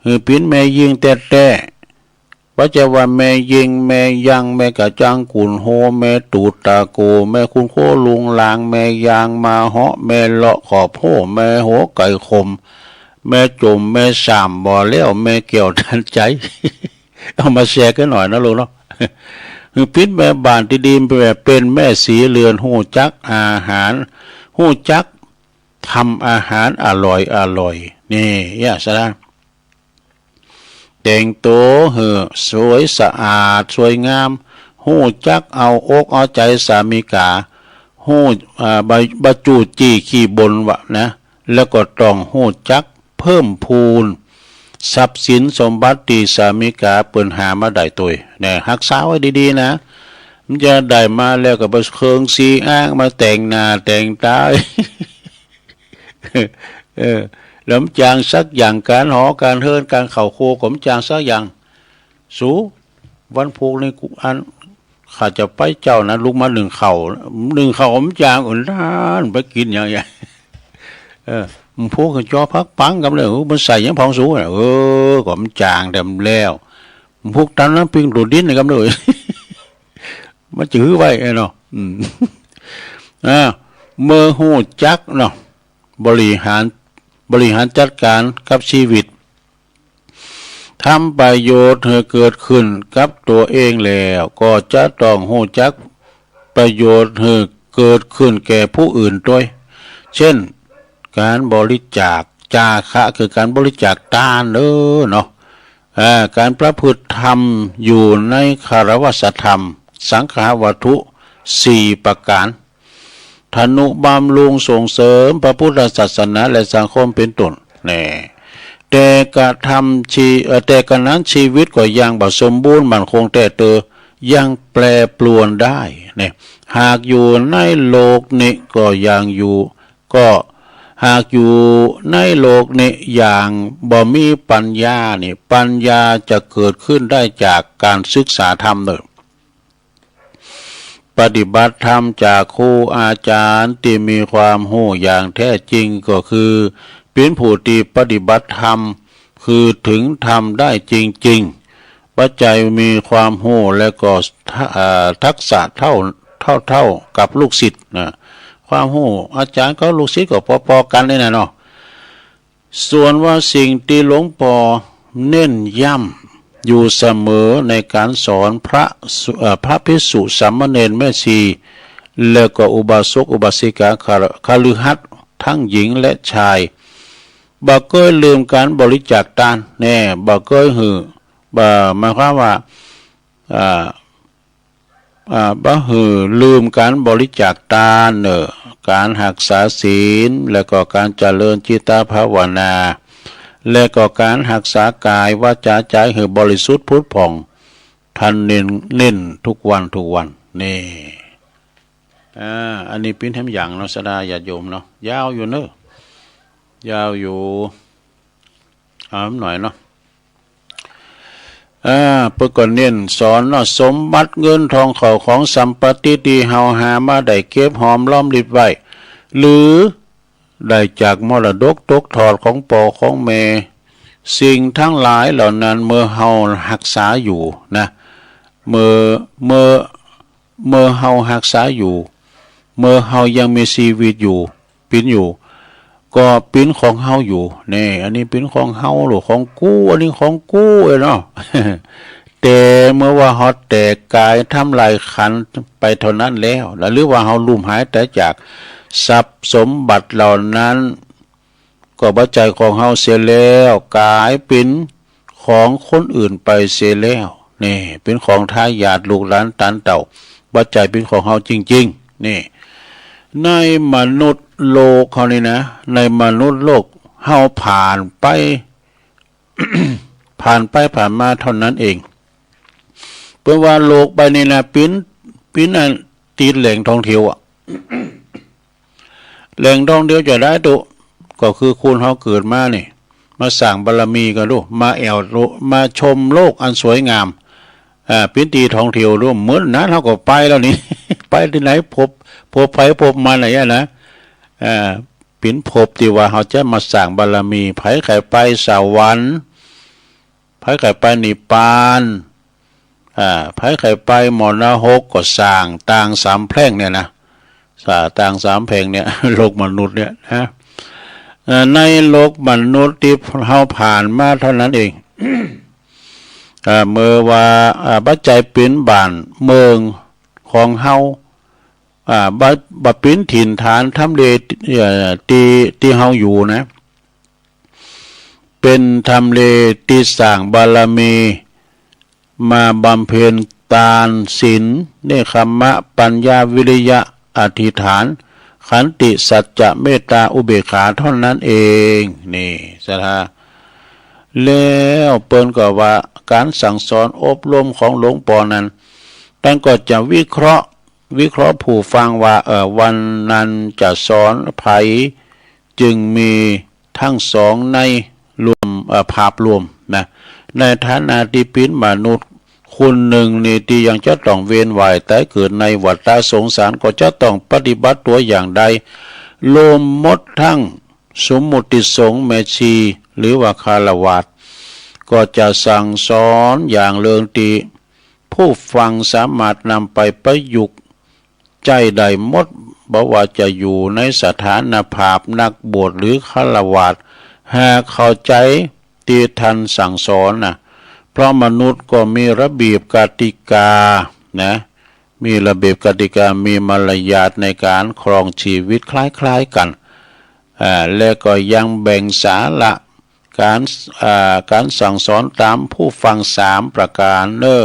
หื้อเป๋นแม่ญิงแต๊ๆ บ่ใจ้ว่าแม่เย็ง แม่ยัง แม่กระจังกุนโฮ แม่ตูดตาโก แม่คุณโคลุงลาง แม่ยางมาเหาะ แม่เลาะขอบโฮ แม่หัวไก่ขม แม่จม แม่สามบ่แล้ว แม่แก้วทันใจ๋ เอามาแชร์กันหน่อยนะลูกเนาะ หื้อเป๋นแม่บ้านตี้ดี แม่เป๋นแม่สี่เรือน ฮู้จักอาหาร ฮู้จักทำอาหารอร่อยอร่อย นี่ เนี่ย สาระ แต่งตัวหื้อสวยสะอาดสวยงาม ฮู้จักเอาอกเอาใจ๋สามีกา ฮู้ อ่า บ่ บ่จู้จี้ขี้บ่นวะนะ แล้วก็ต้องฮู้จักเพิ่มพูน ทรัพย์สินสมบัติที่สามีกาเปิ้นหามาได้ตวย เนี่ย ฮักษาไว้ดีๆ นะ มันจะได้มาแล้วก็ไปเคืองซีอ้างมาแต่งหน้าแต่งตา เออ แล้วมันจางสักอย่าง การหอการเฮิรน การเข้าครัวก็มันจางสักอย่าง สู วันพุธนี่กูอัน ข้าจะไปเจ้านะ ลุกมานึ่งข้าว นึ่งข้าวมันจาง อื่นด้านไปกินอย่างเงี้ย เออ มันพวกจอพักปังกันเลย เออ มันใส่ยังพองสูงเนี่ย เออ ก็มันจางเต็มแล้ว มันพวกตันน้ำปิงดูดดินนะครับเลย มันจื้อไว้เนาะ อืม อ่า เมื่อฮู้จักเนาะ บริหาร บริหารจัดการกับชีวิต ทำประโยชน์ให้เกิดขึ้นกับตัวเองแล้ว ก็จะต้องฮู้จักประโยชน์ให้เกิดขึ้นแก่ผู้อื่นด้วย เช่น การบริจาค จาคะ คือการบริจาคทานเด้อเนาะ อ่า การประพฤติธรรมอยู่ในคารวสธรรม สังฆวัตถุสี่ประการ ทนุบำรุงส่งเสริมพระพุทธศาสนาและสังคมเป็นต้น แน่ แต่กระทำชี เอ่อ แต่กระนั้นชีวิตก็ยังบ่สมบูรณ์มั่นคงแท้เตอ ยังแปรปรวนได้ เนี่ย หากอยู่ในโลกนี้ก็ยังอยู่ ก็หากอยู่ในโลกนี้อย่างบ่มีปัญญานี่ ปัญญาจะเกิดขึ้นได้จากการศึกษาธรรมเนอะ ปฏิบัติธรรมจากครูอาจารย์ที่มีความฮู้อย่างแท้จริงก็คือ เป็นผู้ที่ปฏิบัติธรรม คือถึงธรรมได้จริงๆ ปัจจัยมีความฮู้และก็ทะ อ่า ทักษะเท่า เท่าๆ กับลูกศิษย์นะ ความฮู้อาจารย์กับลูกศิษย์ก็ปอๆ กันนี่นะเนาะ ส่วนว่าสิ่งที่หลวงพ่อเน้นย้ำอยู่เสมอในการสอนพระสุ เอ่อ พระภิกษุสามเณรแม่ชี แล้วก็อุบาสกอุบาสิกา คฤ คฤหัสถ์ทั้งหญิงและชาย บ่เกยลืมการบริจาคทาน แน่ บ่เกยหื้อ บ่ หมายความว่า อ่า อ่า บ่หื้อลืมการบริจาคทานเนอะ การรักษาศีล และก็การเจริญจิตตภาวนา และก็การรักษากายวาจาใจให้บริสุทธิ์ผุดผ่อง ท่านเน้น เน้นทุกวันทุกวัน นี่ อ่า อันนี้ปิ้นแถมอย่างเนาะ ศรัทธาญาติโยมเนาะ ยาวอยู่เนอะ ยาวอยู่ เอาหน่อยเนาะ อ่า เปิ้นก็เน้นสอนเนาะ สมบัติเงินทองเข้าของสัมปติที่เฮาหามาได้เก็บหอมรอมริบไว้ หรือได้จากมรดกตกทอดของป้อของแม่ สิ่งทั้งหลายเหล่านั้นเมื่อเฮารักษาอยู่นะ เมื่อ เมื่อ เมื่อเฮารักษาอยู่ เมื่อเฮายังมีชีวิตอยู่ ปิ้นอยู่ ก็ปิ้นของเฮาอยู่ แน่ อันนี้ปิ้นของเฮาหรือของกู อันนี้ของกูเอ้ยเนาะ แต่เมื่อว่าเฮาแตกกายทำลายขันธ์ไปเท่านั้นแล้ว หรือว่าเฮาลุ่มหายตายจาก ทรัพย์สมบัติเหล่านั้น ก็บ่ใจ้ของเฮาเสียแล้ว ก๋ายเป๋นของคนอื่นไปเสียแล้ว นี่ เป๋นของทายาทลูกหลานตานเต้า บ่ใจ้เป๋นของเฮาจริงๆ นี่ ในมนุษย์โลกเฮานี่นะ ในมนุษย์โลกเฮาผ่านไป ผ่านไปผ่านมาเท่านั้นเอง เปิ้นว่าโลกใบนี้นะ เป๋น เป๋นอันติดแหล่งท่องเที่ยวอะ แหล่งท่องเที่ยวจะได้ตุ ก็คือคนเฮาเกิดมานี่ มาสร้างบารมีกันดู มาแอ่วดู มาชมโลกอันสวยงาม อ่า เป๋นตี้ท่องเที่ยวดู เหมือนนั้นเฮาก็ไปแล้วนี่ ไปตี้ไหน พบ พบไผพบมันอะนะ อ่า เป๋นภพตี้ว่าเฮาจะมาสร้างบารมี ไผใค่ไปสวรรค์ ไผใค่ไปนิพพาน อ่า ไผใค่ไปหม้อนรกก็สร้างตางสามแพร่งเนี่ยนะ สร้างตางสามแพร่งเนี่ย โลกมนุษย์เนี่ยนะ เอ่อ ในโลกมนุษย์ตี้เฮาผ่านมาเท่านั้นเอง อ่า เมื่อว่า อ่า บ่ใจ้เป๋นบ้านเมืองของเฮา อ่า บ่ บ่เป๋นถิ่นฐานทำเล เอ่อ ตี้ ตี้เฮาอยู่นะ เป๋นทำเลตี้สร้างบารมี มาบำเพ็ญตาน ศีล เนกขัมมะ ปัญญา วิริยะ อธิษฐาน ขันติ สัจจะ เมตตา อุเบกขาเท่านั้นเอง นี่ ศรัทธา แล้วเปิ้นก็ว่าก๋านสั่งสอนอบรมของหลวงปอนั้น เปิ้นก็จะวิเคราะห์ วิเคราะห์ผู้ฟังว่า เออ วันนั้นจะสอนใผ จึงมีทั้งสองในรวม เอ่อ ภาพรวมนะ ในฐานะตี้เป๋นมนุษย์คนหนึ่งนี่ ตี้ยังจะต้องเวียนว่ายตายเกิดในวัฏฏะสงสาร ก็จะต้องปฏิบัติตั๋วอย่างใด รวมหมดทั้งสมมุติสงฆ์ แม่ชี หรือว่าฆราวาส ก็จะสั่งสอนอย่างเริงตี้ ผู้ฟังสามารถนำไปประยุกต์ใจ๊ได้หมด บ่ว่าจะอยู่ในสถานภาพนักบวชหรือฆราวาส หากเข้าใจ๋ตี้ท่านสั่งสอนนะ เพราะมนุษย์ก็มีระเบียบกติกานะ มีระเบียบกติกา มีมารยาทในการครองชีวิตคล้ายๆ กัน อ่า และก็ยังแบ่งสาระ ก๋าน อ่า ก๋านสั่งสอนต๋ามผู้ฟังสามประก๋านเน่อ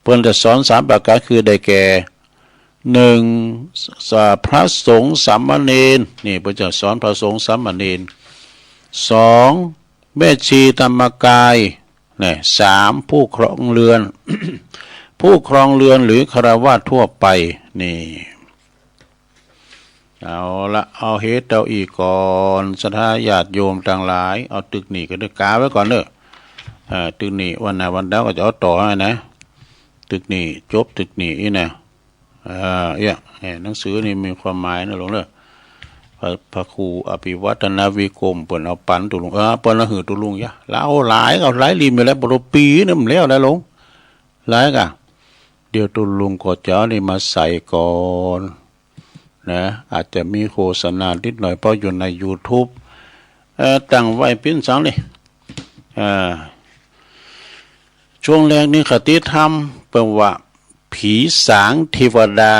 เปิ้นจะสอนสามประก๋านคือได้แก่ หนึ่ง ส- พระสงฆ์สามเณร นี่เปิ้นจะสอนพระสงฆ์สามเณร สอง แม่ชีธรรมกาย นี่ สาม ผู้ครองเรือน ผู้ครองเรือนหรือฆราวาสทั่วไป นี่ เอาละ เอาเหตุเอาอี้ก่อน ศรัทธาญาติโยมตังหลาย เอาตึกนี้ก็ได้กาไว้ก่อนเน่อ เอ่อ ตึกนี้วันหน้าวันดาวก็จะเอาต่อให้นะ ตึกนี้จบตึกนี้อี้นะ เอ่อ เอี้ย เอ่อ หนังสือนี่มีความหมายนะหลวงเน่อ พระ พระครูอภิวัฒนวิกรม เปิ้นเอาปั๋นตุ๊ลุง เออ เปิ้นเอาหื้อตุ๊ลุงยะ ลาวหลายก็หลายริมอยู่แล้ว บ่รู้ปี๋นี่มันแล้วนะหลวง หลายกะ เดี๋ยวตุ๊ลุงก็จะเอานี่มาใส่ก่อน นะ อาจจะมีโฆษณานิดหน่อย เพราะอยู่ในยูทูบ เอ่อ ตั้งไว้เป๋นสังนี่ เอ่อ ช่วงแรกนี้คติธรรม เปิ้นว่า ผีสางเทวดา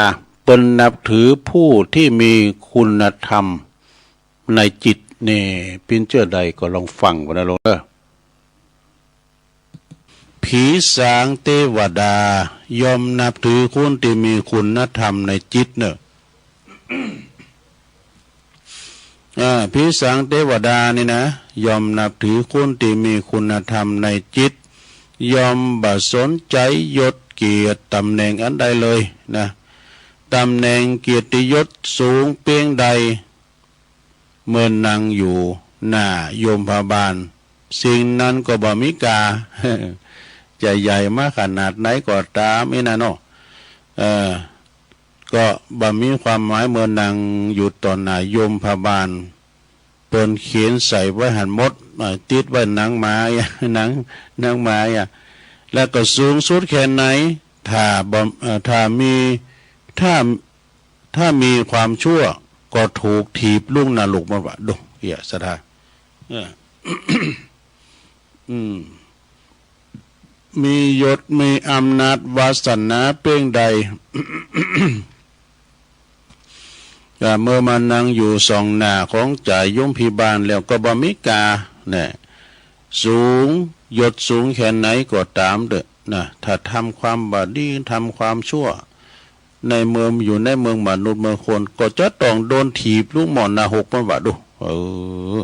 เปิ้นนับถือผู้ที่มีคุณธรรมในจิต นี่ เป๋นเจ้าใดก็ลองฟังก่อนนะหลวงเน่อ ผีสางเทวดา ย่อมนับถือคนที่มีคุณธรรมในจิตเน่อ อ่า ผีสางเทวดานี่นะ ย่อมนับถือคนที่มีคุณธรรมในจิต ย่อมบ่สนใจ๋ยศเกียรติต๋ำแหน่งอันใดเลยนะ ต๋ำแหน่งเกียรติยศสูงเปียงใด เมื่อนั่งอยู่หน้ายมพบาล สิ่งนั้นก็บ่มีค่า จะใหญ่มาขนาดไหนก็ต๋ามอี้นะเนาะ เอ่อ ก็บ่มีความหมาย เมื่อนั่งอยู่ต่อหน้ายมพบาล เปิ้นเขียนใส่ไว้หั้นหมด อ่า ติดไว้หนังหมา หนัง หนังหมาอ่ะ แล้วก็สูงสุดแค่ไหน ถ้าบ่ เอ่อ ถ้ามี ถ้า ถ้ามีความชั่วก็ถูกถีบลงนรก มันว่า ดู เอี้ย ศรัทธา เออ อืม มียศ มีอำนาจ วาสนาเปียงใด อ่า เมื่อมานั่งอยู่ส่องหน้าของจ่ายยมพิบาลแล้วก็บ่มีค่า แน่ สูง ยศสูงแค่ไหนก็ต๋ามเต๊อะนะ ถ้าทำความบ่ดี ทำความชั่ว ในเมือง อยู่ในเมืองมนุษย์เมืองคน ก็จะต้องโดนถีบลงหม้อนรก มันว่า ดู เออ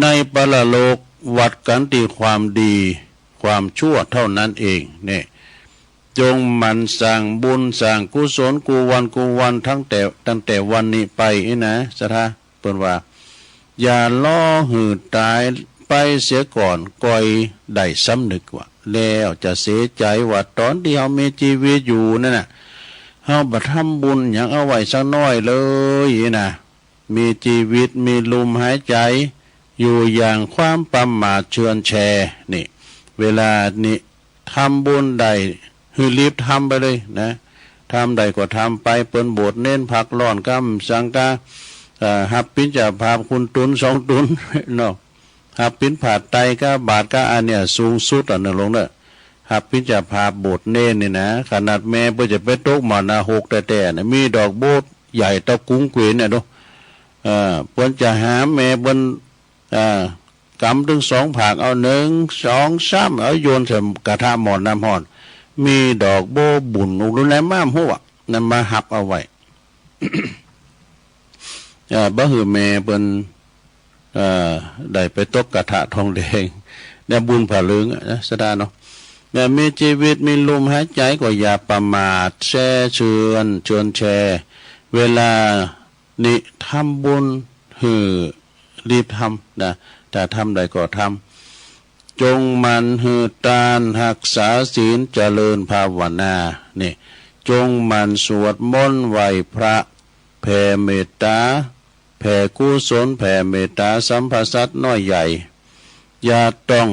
ในปรโลกวัดกันตี้ความดีความชั่วเท่านั้นเอง นี่ จงหมั่นสร้างบุญสร้างกุศลกู้วันกู้วัน ตั้งแต่ ตั้งแต่วันนี้ไปอี้นะ ศรัทธา เปิ้นว่า อย่ารอหื้อต๋ายไปเสียก่อน ก่อยได้สำนึกว่า แล้วจะเสียใจ๋ว่าต๋อนตี้เฮามีจีวิตอยู่นั่นน่ะ เฮาบ่ทำบุญหยังเอาไว้สักหน้อยเลยอี้นะ มีจีวิต มีลมหายใจ๋ อยู่อย่างความประมาทเจือนแช นี่ เวลานี้ ทำบุญได้ หื้อรีบทำไปเลยนะ ทำได้ก็ทำไป เปิ้นโบสถ์เณรพักร้อนกำสังกา เอ่อ ฮับปิณฑบาตคุณตุ๊นสองตุ๊น เนาะ ฮับบิณฑบาตไตรกาบาตรกา อันเนี้ยสูงสุดอ่ะเน่อหลวงเน่อ ฮับบิณฑบาตโบสถ์เณรนี่นะ ขนาดแม่เปิ้นจะไปตกหม้อนรกแต๊ๆ นะ มีดอกบัวใหญ่เต้ากุ๋งเกวียนเนี่ยดู เออ เปิ้นจะหาแม่เปิ้น อ่า กำตึงสองผาก เอาหนึ่ง สอง สาม เอาโยนใส่กระทะหม้อน้ำฮ้อน มีดอกบัวบุ่นอุกดูแลมาหัว นั่นมาฮับเอาไว้ อ่า บ่หื้อแม่เปิ้น เอ่อ ได้ไปตกกระทะทองแดง เนี่ยบุญผาลึงอะนะ สะดาเนาะ เนี่ยมีชีวิตมีลมหายใจก็อย่าประมาท แช่เชวน ชวนแชร์ เวลานี้ทำบุญหื้อรีบทำนะ ถ้าทำได้ก็ทำ จงหมั่นหื้อตาน ฮักษาศีล เจริญภาวนา นี่ จงหมั่นสวดมนต์ไหว้พระ แผ่เมตตา แผ่กุศล แผ่เมตตา สรรพสัตว์น้อยใหญ่ อย่าต้อง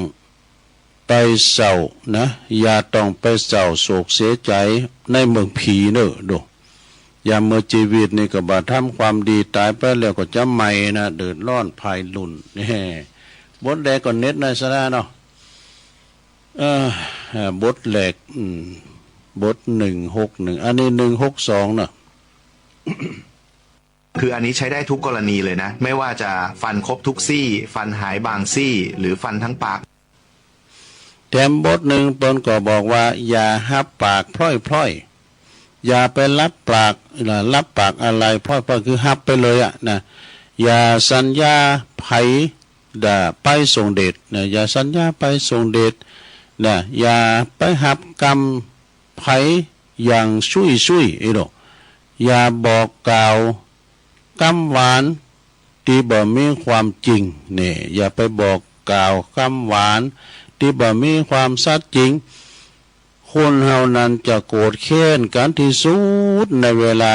ไปเศร้านะ อย่าต้องไปเศร้าโศกเสียใจในเมืองผีเนอะดู ยามเมื่อชีวิตนี่ก็บ่าทำความดี ตายไปแล้วก็จะไหม้นะ เดือดร้อนภายหลุน แหม บทแรกก็เน็ตหน่อยสะดาเนาะ เออ เอ่อบทแรก อืม บทหนึ่งหกหนึ่ง อันนี้หนึ่งหกสองเนาะ คืออันนี้ใช้ได้ทุกกรณีเลยนะ ไม่ว่าจะฟันครบทุกซี่ ฟันหายบางซี่ หรือฟันทั้งปาก แถมบทหนึ่งเปิ้นก็บอกว่า อย่าฮับปากพร่อยๆ อย่าไปรับปาก รับปากอะไรพร่อยๆ คือฮับไปเลยอะนะ อย่าสัญญาไผ ด่าไปส่งเดชนะ อย่าสัญญาไปส่งเดชนะ อย่าไปฮับกำไผอย่างซุยๆ อีโด อย่าบอกกล่าวกำหวาน ที่บ่มีความจริง นี่ อย่าไปบอกกล่าวกำหวาน ที่บ่มีความสัตย์จริง คนเฮานั้นจะโกรธแค้นกันที่สุดในเวลา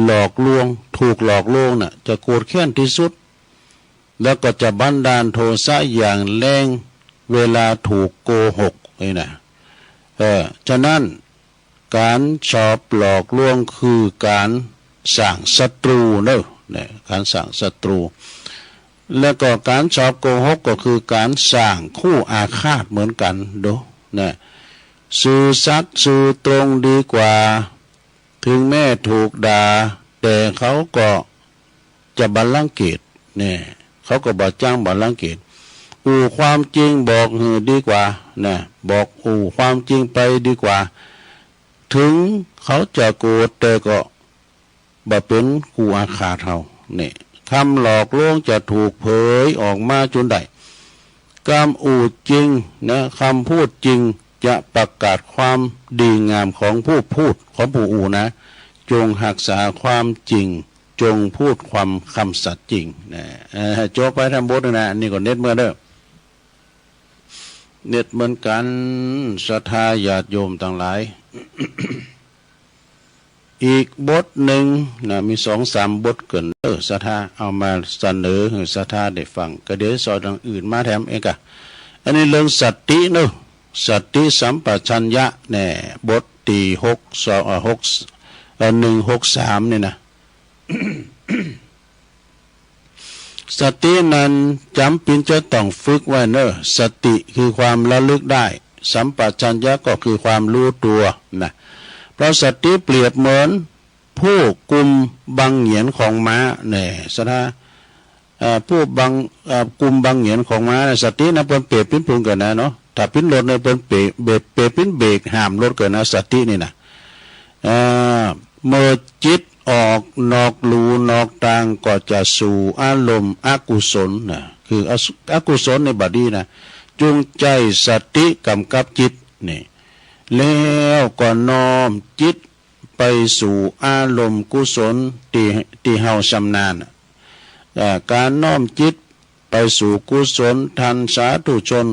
หลอกลวง ถูกหลอกลวงน่ะ จะโกรธแค้นที่สุด แล้วก็จะบันดาลโทสะอย่างแรงเวลาถูกโกหก นี่นะ เออ ฉะนั้น การชอบหลอกลวงคือการสร้างศัตรูเนอะ เนี่ย การสร้างศัตรู แล้วก็การชอบโกหกก็คือการสร้างคู่อาฆาตเหมือนกัน ดู นะ ซื่อสัตย์ซื่อตรงดีกว่า ถึงแม้ถูกด่า แต่เขาก็จะบ่รังเกียจ เนี่ย เขาก็บ่จ้างบ่รังเกียจ อู้ความจริงบอกหื้อดีกว่า นะ บอกอู้ความจริงไปดีกว่า ถึงเขาจะโกรธแต่ก็บ่เป็นคู่อาฆาตเฮา เนี่ย คำหลอกลวงจะถูกเผยออกมาจนได้ กำอู้จริงนะ คำพูดจริงจะประกาศความดีงามของผู้พูด ของผู้อู้นะ จงฮักษาความจริง จงพูดความคำสัตย์จริง นะ เอ่อ จบไปทั้งบทนะ นี่ก็เน็ตเหมือนเด้อ เน็ตเหมือนกัน ศรัทธาญาติโยมทั้งหลาย อีกบทหนึ่งนะ มีสองสามบทเกิน เออ ศรัทธาเอามาเสนอหื้อศรัทธาได้ฟัง ก็เดี๋ยวซอยดังอื่นมาแถมเองกะ อันนี้เรื่องสติเนอะ สติสัมปชัญญะ แน่ บทที่หก สอง เอ่อ หก เอ่อ หนึ่งหกสาม นี่นะ สตินั้นจ๋ำเป๋นจะต้องฝึกไว้เนอะ สติคือความระลึกได้ สัมปชัญญะก็คือความรู้ตัวนะ เพราะสติเปรียบเหมือนผู้กุมบังเหงียนของม้า แน่ ศรัทธา เอ่อ ผู้บัง เอ่อ กุมบังเหงียนของม้านะ สตินะ เปิ้นเปรียบเป๋นปูนเกินนะเนาะ ถ้าเป๋นรถเนี่ย เปิ้นเปรียบ เปรียบเป๋นเบรกห้ามรถเกินนะ สตินี่นะ เอ่อ เมื่อจิตออกนอกลู่นอกตางก็จะสู่อารมณ์อกุศลนะ คืออสุ- อกุศลในบ่ดีนะ จงใจ๊สติกำกับจิต นี่ แล้วก็น้อมจิตไปสู่อารมณ์กุศลตี้ ตี้เฮาชำนาญน่ะ เอ่อ การน้อมจิตไปสู่กุศล ท่านสาธุชน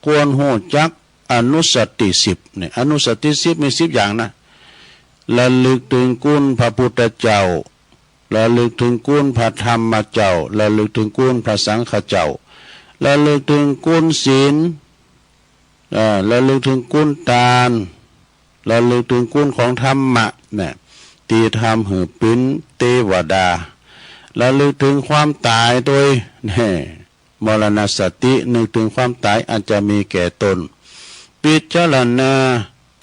ควรฮู้จักอนุสติสิบ นี่ อนุสติสิบมีสิบอย่างนะ ระลึกถึงคุณพระพุทธเจ้า ระลึกถึงคุณพระธรรมเจ้า ระลึกถึงคุณพระสังฆเจ้า ระลึกถึงคุณศีล เอ่อ ระลึกถึงคุณตาน ระลึกถึงคุณของธรรมะเนี่ย ตี้ทำหื้อเป๋นเตวดา ระลึกถึงความต๋ายตวย เนี่ย มรณสติ นึกถึงความต๋ายอันจะมีแก่ตน พิจารณา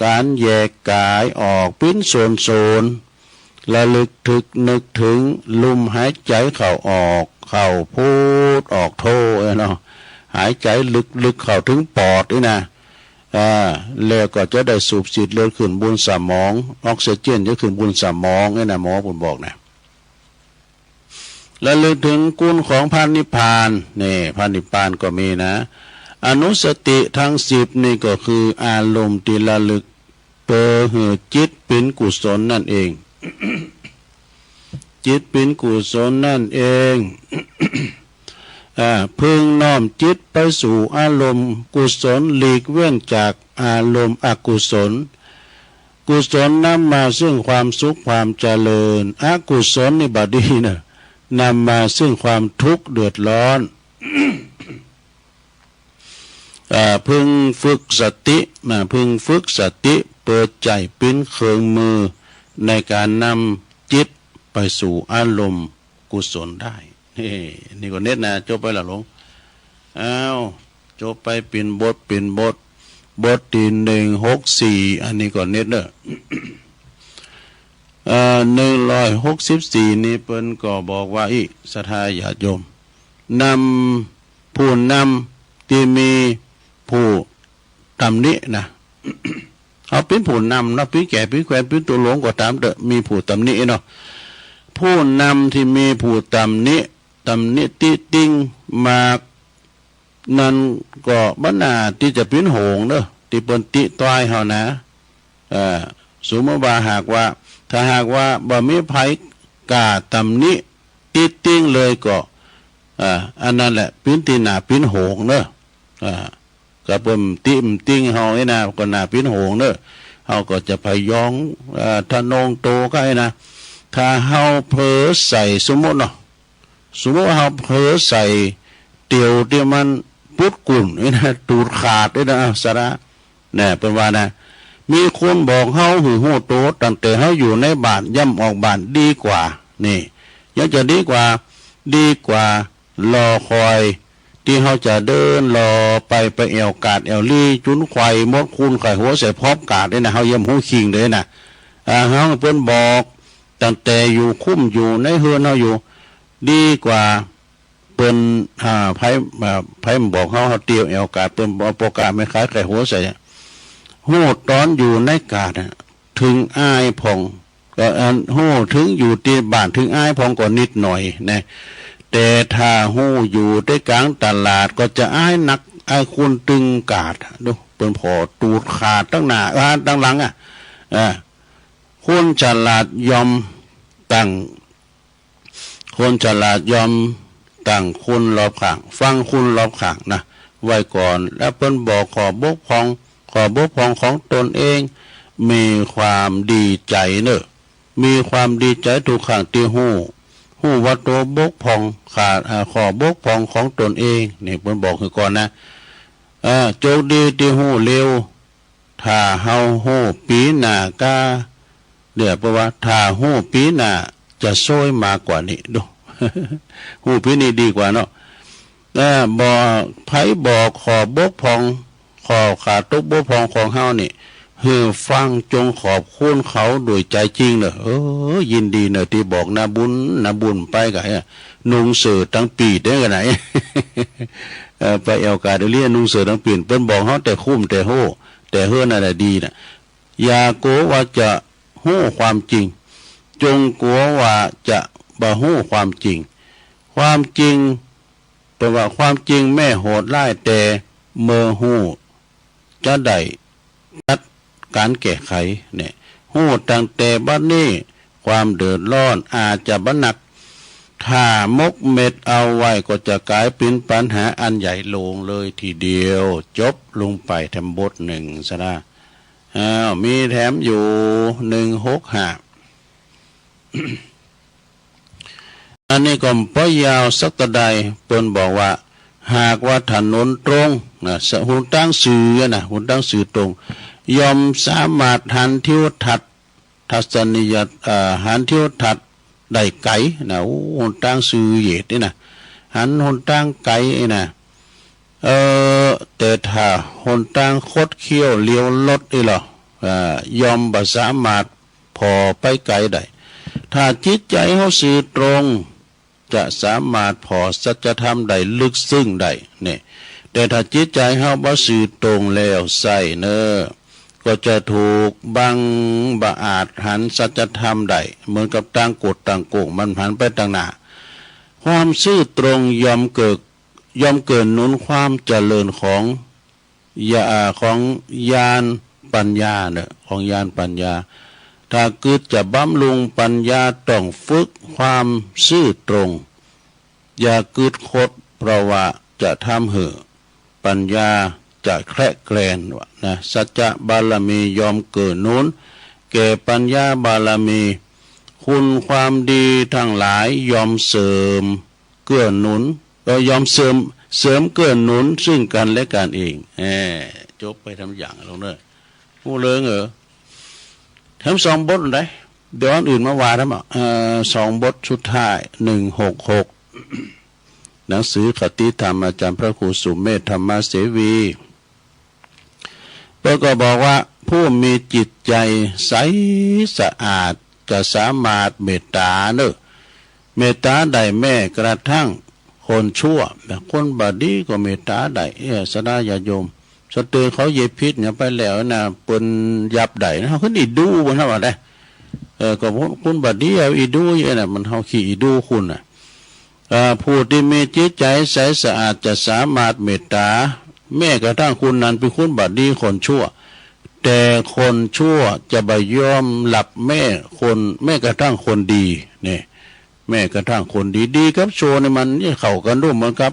ก๋านแยกก๋ายออกเป๋นส่วนๆ ระลึกถึง นึกถึงลมหายใจ๋เข้าออก เข้าพุทธ ออกโท เอ้ยเนาะ หายใจ๋ลึกๆ เข้าถึงปอดนี่นะ อ่า แล้วก็จะได้สูบฉีดเลือดขึ้นบนสมอง ออกซิเจนจะขึ้นบนสมองนี่นะ หมอเปิ้นบอกนะ ระลึกถึงคุณของพระนิพพาน นี่ พระนิพพานก็มีนะ อนุสติทั้งสิบนี่ก็คืออารมณ์ที่ระลึก เพื่อหื้อจิตเป็นกุศลนั่นเอง จิตเป็นกุศลนั่นเอง อ่า พึงน้อมจิตไปสู่อารมณ์กุศล หลีกเว้นจากอารมณ์อกุศล กุศลนำมาซึ่งความสุขความเจริญ อกุศลนี่บ่ดีนะ นำมาซึ่งความทุกข์เดือดร้อน อ่า พึงฝึกสติ นะ พึงฝึกสติ เปิดใจเป็นเครื่องมือในการนำจิตไปสู่อารมณ์กุศลได้ นี่ นี่ก็เน็ตนะ จบไปละหลง อ้าว จบไปเป็นบท เป็นบท บทที่หนึ่งหกสี่ อันนี้ก็เน็ตเนอะ เอ่อ หนึ่งร้อยหกสิบสี่ นี่เปิ้นก็บอกว่าอี้ ศรัทธาญาติโยม นำ ผู้นำที่มีผู้ตำหนินะ เอาเป็นผู้นำเนาะ เป็นแก่ เป็นแควน เป็นตัวหลวงก็ตามเถอะ มีผู้ตำหนิเนาะ ผู้นำที่มีผู้ตำหนิ ตำหนิติติงมาก นั้นก็บ่น่าที่จะเป็นโหงเนอะ ที่เปิ้นติต้อยเฮานะ เอ่อ สมมติว่าหากว่า ถ้าหากว่าบ่มีไผกล้าตำหนิติติงเลยก็ อ่า อันนั้นแหละเป็นที่น่าเป็นโหงเนอะ อ่า ก็เปิ้นติติงเฮาไอ้นะ ก็น่าเป็นโหงเนอะ เฮาก็จะพยอง เอ่อ ทะนงโตก็ไอ้นะ ถ้าเฮาเผลอใส่ สมมติเนาะ สมมติว่าเฮาเผลอใส่เตียวที่มันปุดกุ่นไอ้นะ ตูดขาดไอ้นะ สาระ เนี่ย เปิ้นว่านะ มีคนบอกเฮาหื้อฮู้โตตั้งแต่เฮาอยู่ในบ้าน ย่ำออกบ้านดีกว่า นี่ ยังจะดีกว่า ดีกว่ารอคอย ที่เฮาจะเดินรอไป ไปแอ่วกาดแอ่วลี จุนไขว่มดคูนไขว่หัวใส่พร้อมกาดเนี่ยนะ เฮาย่ำฮู้คิงเลยนะ อ่า เฮาเปิ้นบอกตั้งแต่อยู่คุ้มอยู่ในเฮือนเฮาอยู่ ดีกว่า เปิ้น อ่า ไผ อ่า ไผบอกเฮา เฮาเตียวแอ่วกาด เปิ้นบ่ประกาศไม่ขายไข่หัวใส่ ฮู้ตอนอยู่ในกาดน่ะ ถึงอายพ่อง ก็อันฮู้ถึงอยู่ที่บ้าน ถึงอายพ่องก็นิดหน่อยนะ แต่ถ้าฮู้อยู่ที่กลางตลาด ก็จะอายนัก อายคนตึงกาด ดู เปิ้นผ่อตูดขาดตั้งหน้า อ่า ตั้งหลังอ่ะ อ่า คนฉลาดย่อมตั้ง คนฉลาดย่อมตั้งคนรอบข้าง ฟังคนรอบข้างนะ ไว้ก่อน แล้วเปิ้นบอกข้อบกพร่อง ข้อบกพร่องของตนเอง มีความดีใจเนอะ มีความดีใจทุกครั้งที่ฮู้ ฮู้ว่าตัวบกพร่อง ขาด อ่า ข้อบกพร่องของตนเอง นี่เปิ้นบอกหื้อก่อนนะ อ่า โจคดีที่ฮู้เร็ว ถ้าเฮาฮู้ปีหน้าก้า เดี๋ยว เพราะว่าถ้าฮู้ปีหน้าจะซวยมากกว่านี้ ดู ฮู้ปีนี้ดีกว่าเนาะ เออ บอก ไผบอกข้อบกพร่อง ข้อขาดตกบกพร่องของเฮานี่ หื้อฟังจงขอบคุณเขาโดยใจจริงเนอะ เออ ยินดีเนอะ ที่บอกนาบุญ นาบุญไปกะ เออ นุงเสื้อตังปีดได้กะไหน เออ ไปแอ่วกาดแอ่วลี นุงเสื้อตังปีด เปิ้นบอกเฮาแต่คุ้มแต่ฮู้ แต่เฮือนนั่นแหละดีน่ะ อย่ากลัวว่าจะฮู้ความจริง จงกลัวว่าจะบ่ฮู้ความจริง ความจริง เปิ้นว่าความจริงแม้โหดร้าย แต่เมื่อฮู้จะได้จัดการแก้ไข เนี่ย ฮู้ตั้งแต่บัดนี้ ความเดือดร้อนอาจจะบ่หนัก ถ้าหมกเม็ดเอาไว้ก็จะกลายเป็นปัญหาอันใหญ่หลวงเลยทีเดียว จบลงไปแถมบทหนึ่งซะนะ อ้าว มีแถมอยู่ หนึ่งหกห้า อันนี้ก็บ่ยาวสักเท่าใด เปิ้นบอกว่า หากว่าถนนตรงนะ หนตางซื่อนะ หนตางซื่อตรง ย่อมสามารถหันทิวทัศน์ ทัศนียะ เอ่อ หันทิวทัศน์ได้ไกลนะ โอ้ หนตางซื่อเหยียดนี่นะ หันหนตางไกลนี่นะ เออ แต่ถ้าหนตางคดเคี้ยวเลี้ยวลดนี่หรอ เอ่อ ย่อมบ่สามารถผ่อไปไกลได้ ถ้าจิตใจเฮาซื่อตรง จะสามารถผ่อสัจธรรมได้ลึกซึ้งได้ เนี่ย แต่ถ้าจิตใจเฮาบ่ซื่อตรงแล้วไส้เนอ ก็จะถูกบัง บ่อาจหันสัจธรรมได้ เหมือนกับตางกดตางโกง มันหันไปตางหน้า ความซื่อตรงย่อมเกิด ย่อมเกื้อหนุนความเจริญของ ญา- ของญาณปัญญาเนอะ ของญาณปัญญา ถ้ากึดจะบำรุงปัญญาต้องฝึกความซื่อตรง อย่ากึดคด เพราะว่าจะทำหื้อปัญญาจะแคละแคลน ว่านะ สัจจะบารมีย่อมเกื้อหนุนแก่ปัญญาบารมี คุณความดีทั้งหลายย่อมเสริมเกื้อหนุน เออ ย่อมเสริม เสริมเกื้อหนุนซึ่งกันและกันเอง แหม จบไปทำอย่างลงเนอะ ฮู้เรื่องเหรอ แถมสองบทได้ เดี๋ยวอันอื่นมาว่าทำไม เอ่อ สองบทสุดท้าย หนึ่งหกหก หนังสือคติธรรมอาจารย์พระครูสุเมธธรรมเสวี เปิ้นก็บอกว่า ผู้มีจิตใจใสสะอาดจะสามารถเมตตาเนอะ เมตตาได้แม้กระทั่งคนชั่ว คนบ่ดีก็เมตตาได้ เออ ศรัทธาญาติโยม สะเตอเขาเหยียบผิดหยังไปแล้วนะ เปิ้นหยาบได้นะ เฮาขึ้นอีดูเปิ้นว่าได้ เออ ก็คนบ่ดีเอาอีดูเยอะนะ มันเฮาขี้อีดูคุณน่ะ เอ่อ ผู้ที่มีจิตใจใสสะอาดจะสามารถเมตตา แม้กระทั่งคนนั้นเป็นคนบ่ดีคนชั่ว แต่คนชั่วจะบ่ยอมรับแม้คน แม้กระทั่งคนดี นี่ แม้กระทั่งคนดี ดีกับชั่วนี่มันจะเข้ากันดูเหมือนกับ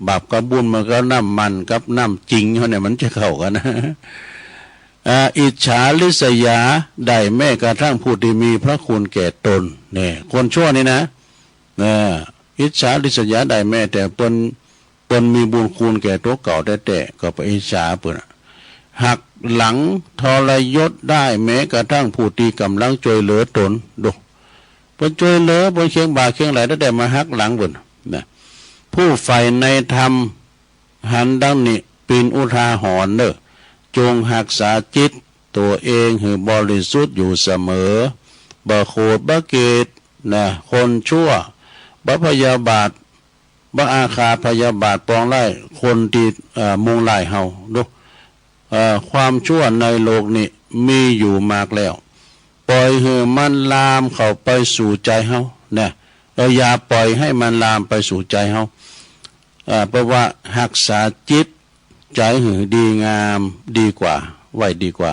บาปกับบุญมันก็น้ำมันกับน้ำจริงเฮาเนี่ยมันจะเข้ากันนะ อ่า อิจฉาริษยาได้แม้กระทั่งผู้ที่มีพระคุณแก่ตน นี่ คนชั่วนี่นะ เออ อิจฉาริษยาได้แม้แต่เปิ้น เปิ้นมีบุญคุณแก่ตั๋วเก่าแต๊ๆ ก็ไปอิจฉาเปิ้นอะ หักหลังทรยศได้แม้กระทั่งผู้ที่กำลังช่วยเหลือตน ดู เปิ้นช่วยเหลือ เปิ้นเคียงบ่าเคียงไหล่แต๊ๆ มาหักหลังเปิ้นนะ ผู้ใฝ่ในธรรม หันดังนี้เป๋นอุทาหรณ์เน่อ จงหักษาจิตตั๋วเองหื้อบริสุทธิ์อยู่เสมอ บ่โขดบ่เกลียดนะ คนชั่ว บ่พยาบาท บ่อาฆาตพยาบาทปองร้ายคนตี้ เอ่อ มุ่งร้ายเฮา ดู เอ่อ ความชั่วในโลกนี้มีอยู่มากแล้ว ปล่อยหื้อมันลามเข้าไปสู่ใจ๋เฮานะ เออ อย่าปล่อยหื้อมันลามไปสู่ใจ๋เฮา เอ่อ เพราะว่าหักษาจิตใจ๋หื้อดีงามดีกว่า ไว้ดีกว่า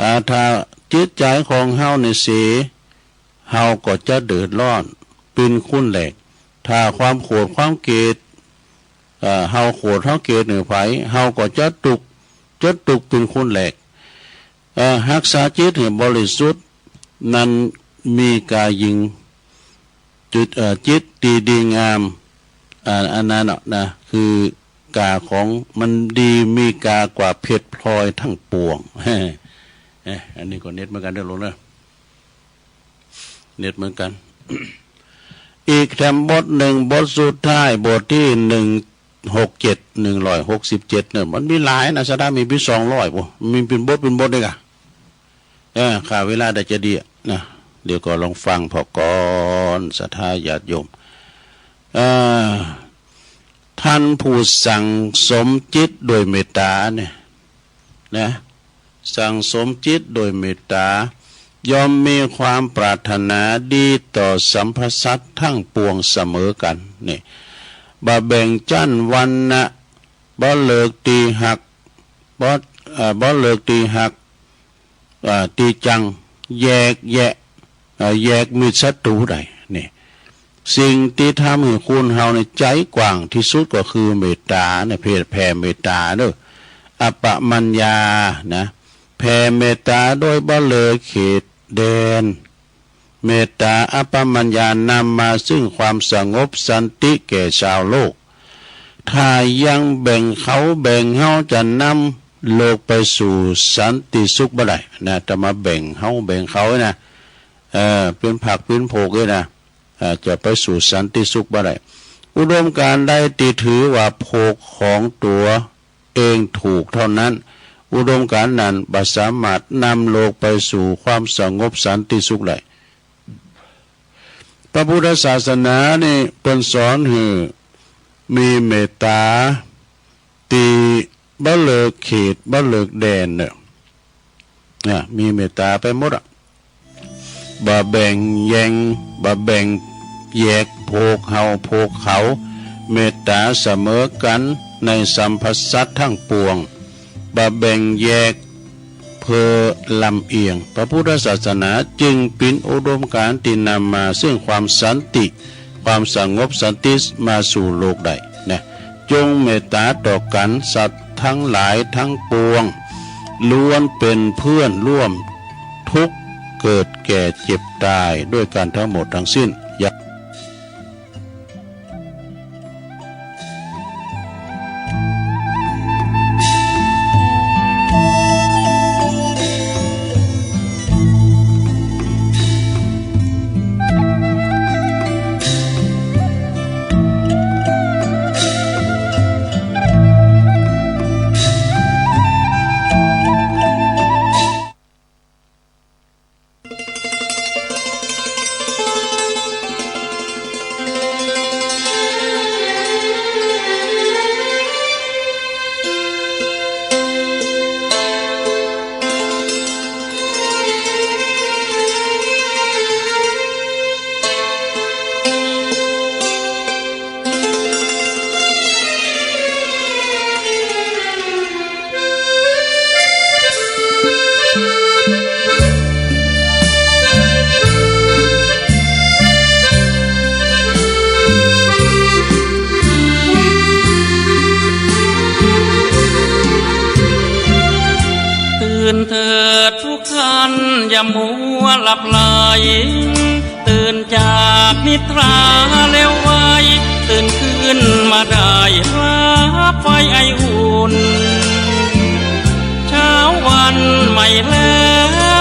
อ่า ถ้าจิตใจ๋ของเฮานี่เสีย เฮาก็จะเดือดร้อนเป๋นคนแรก ถ้าความโขดความเกลียด เอ่อ เฮาโขดเฮาเกลียดหื้อใผ เฮาก็จะตุ๊กข์ จะตุ๊กข์เป๋นคนแรก เอ่อ หักษาจิตหื้อบริสุทธิ์ นั้นมีกายิ่ง จิต เอ่อ จิตตี้ดีงาม อ่า อันนั้นน่ะนะ คือกาของมันดีมีกากว่าเพชรพลอยทั้งปวง เอ๊ะ อันนี้ก็เน็ตเหมือนกันเด้อลุงเนอะ เน็ตเหมือนกัน อีกแถมบทหนึ่ง บทสุดท้าย บทตี้หนึ่งหกเจ็ด หนึ่งร้อยหกสิบเจ็ดเนี่ย มันมีหลายนะ ศรัทธา มีเป๋นสองร้อย บ่ มีเป๋นบทเป๋นบทเด้อกะ เออ ข้าเวลาได้จะดีอะนะ เดี๋ยวก็ลองฟังผ่อก่อน ศรัทธาญาติโยม เอ่อ ท่านผู้สั่งสมจิตด้วยเมตตาเนี่ย นะ สั่งสมจิตโดยเมตตา ย่อมมีความปรารถนาดีต่อสรรพสัตว์ทั้งปวงเสมอกัน นี่ บ่แบ่งจั้นวรรณะ บ่เลือกตี้ฮัก บ่ เอ่อ บ่เลือกตี้ฮัก เอ่อ ตี้จั่ง แยกแยะ เอ่อ แยกมิตรศัตรูได้ นี่ สิ่งที่ทำหื้อคนเฮานี่ใจ๋กว้างตี้สุดก็คือเมตตาเนี่ย แผ่ แผ่เมตตาเน่อ อัปปมัญญา นะ แผ่เมตตาโดยบ่เลือกเขตแดน เมตตาอัปปมัญญานำมาซึ่งความสงบสันติแก่ชาวโลก ถ้ายังแบ่งเขาแบ่งเฮาจะนำโลกไปสู่สันติสุขบ่ได้นะ ถ้ามาแบ่งเฮาแบ่งเขานะ เอ่อ เป๋นพรรคเป๋นพวกเนี่ยนะ เอ่อ จะไปสู่สันติสุขบ่ได้ อุดมการณ์ใดตี้ถือว่าพวกของตั๋วเองถูกเท่านั้น อุดมการณ์นั้นบ่สามารถนำโลกไปสู่ความสงบสันติสุขได้ พระพุทธศาสนานี่เปิ้นสอนหื้อมีเมตตา ตี้บ่เลือกเขตบ่เลือกแดนเน่อ นะ มีเมตตาไปหมดอะ บ่แบ่งแยง บ่แบ่ง แยกพวกเฮาพวกเขา เมตตาเสมอกันในสรรพสัตว์ทั้งปวง บ่แบ่งแยกเพื่อลำเอียง พระพุทธศาสนาจึงเป็นอุดมการณ์ที่นำมาซึ่งความสันติ ความสงบสันติมาสู่โลกได้นะ จงเมตตาต่อกัน สัตว์ทั้งหลายทั้งปวง ล้วนเป็นเพื่อนร่วมทุกข์เกิดแก่เจ็บตายด้วยกันทั้งหมดทั้งสิ้น อย่า ตื่นเถิดทุกท่านอย่ามัวหลับไหล ตื่นจากนิทราเร็วไว ตื่นขึ้นมาได้รับไฟไออุ่น เช้าวันใหม่แล้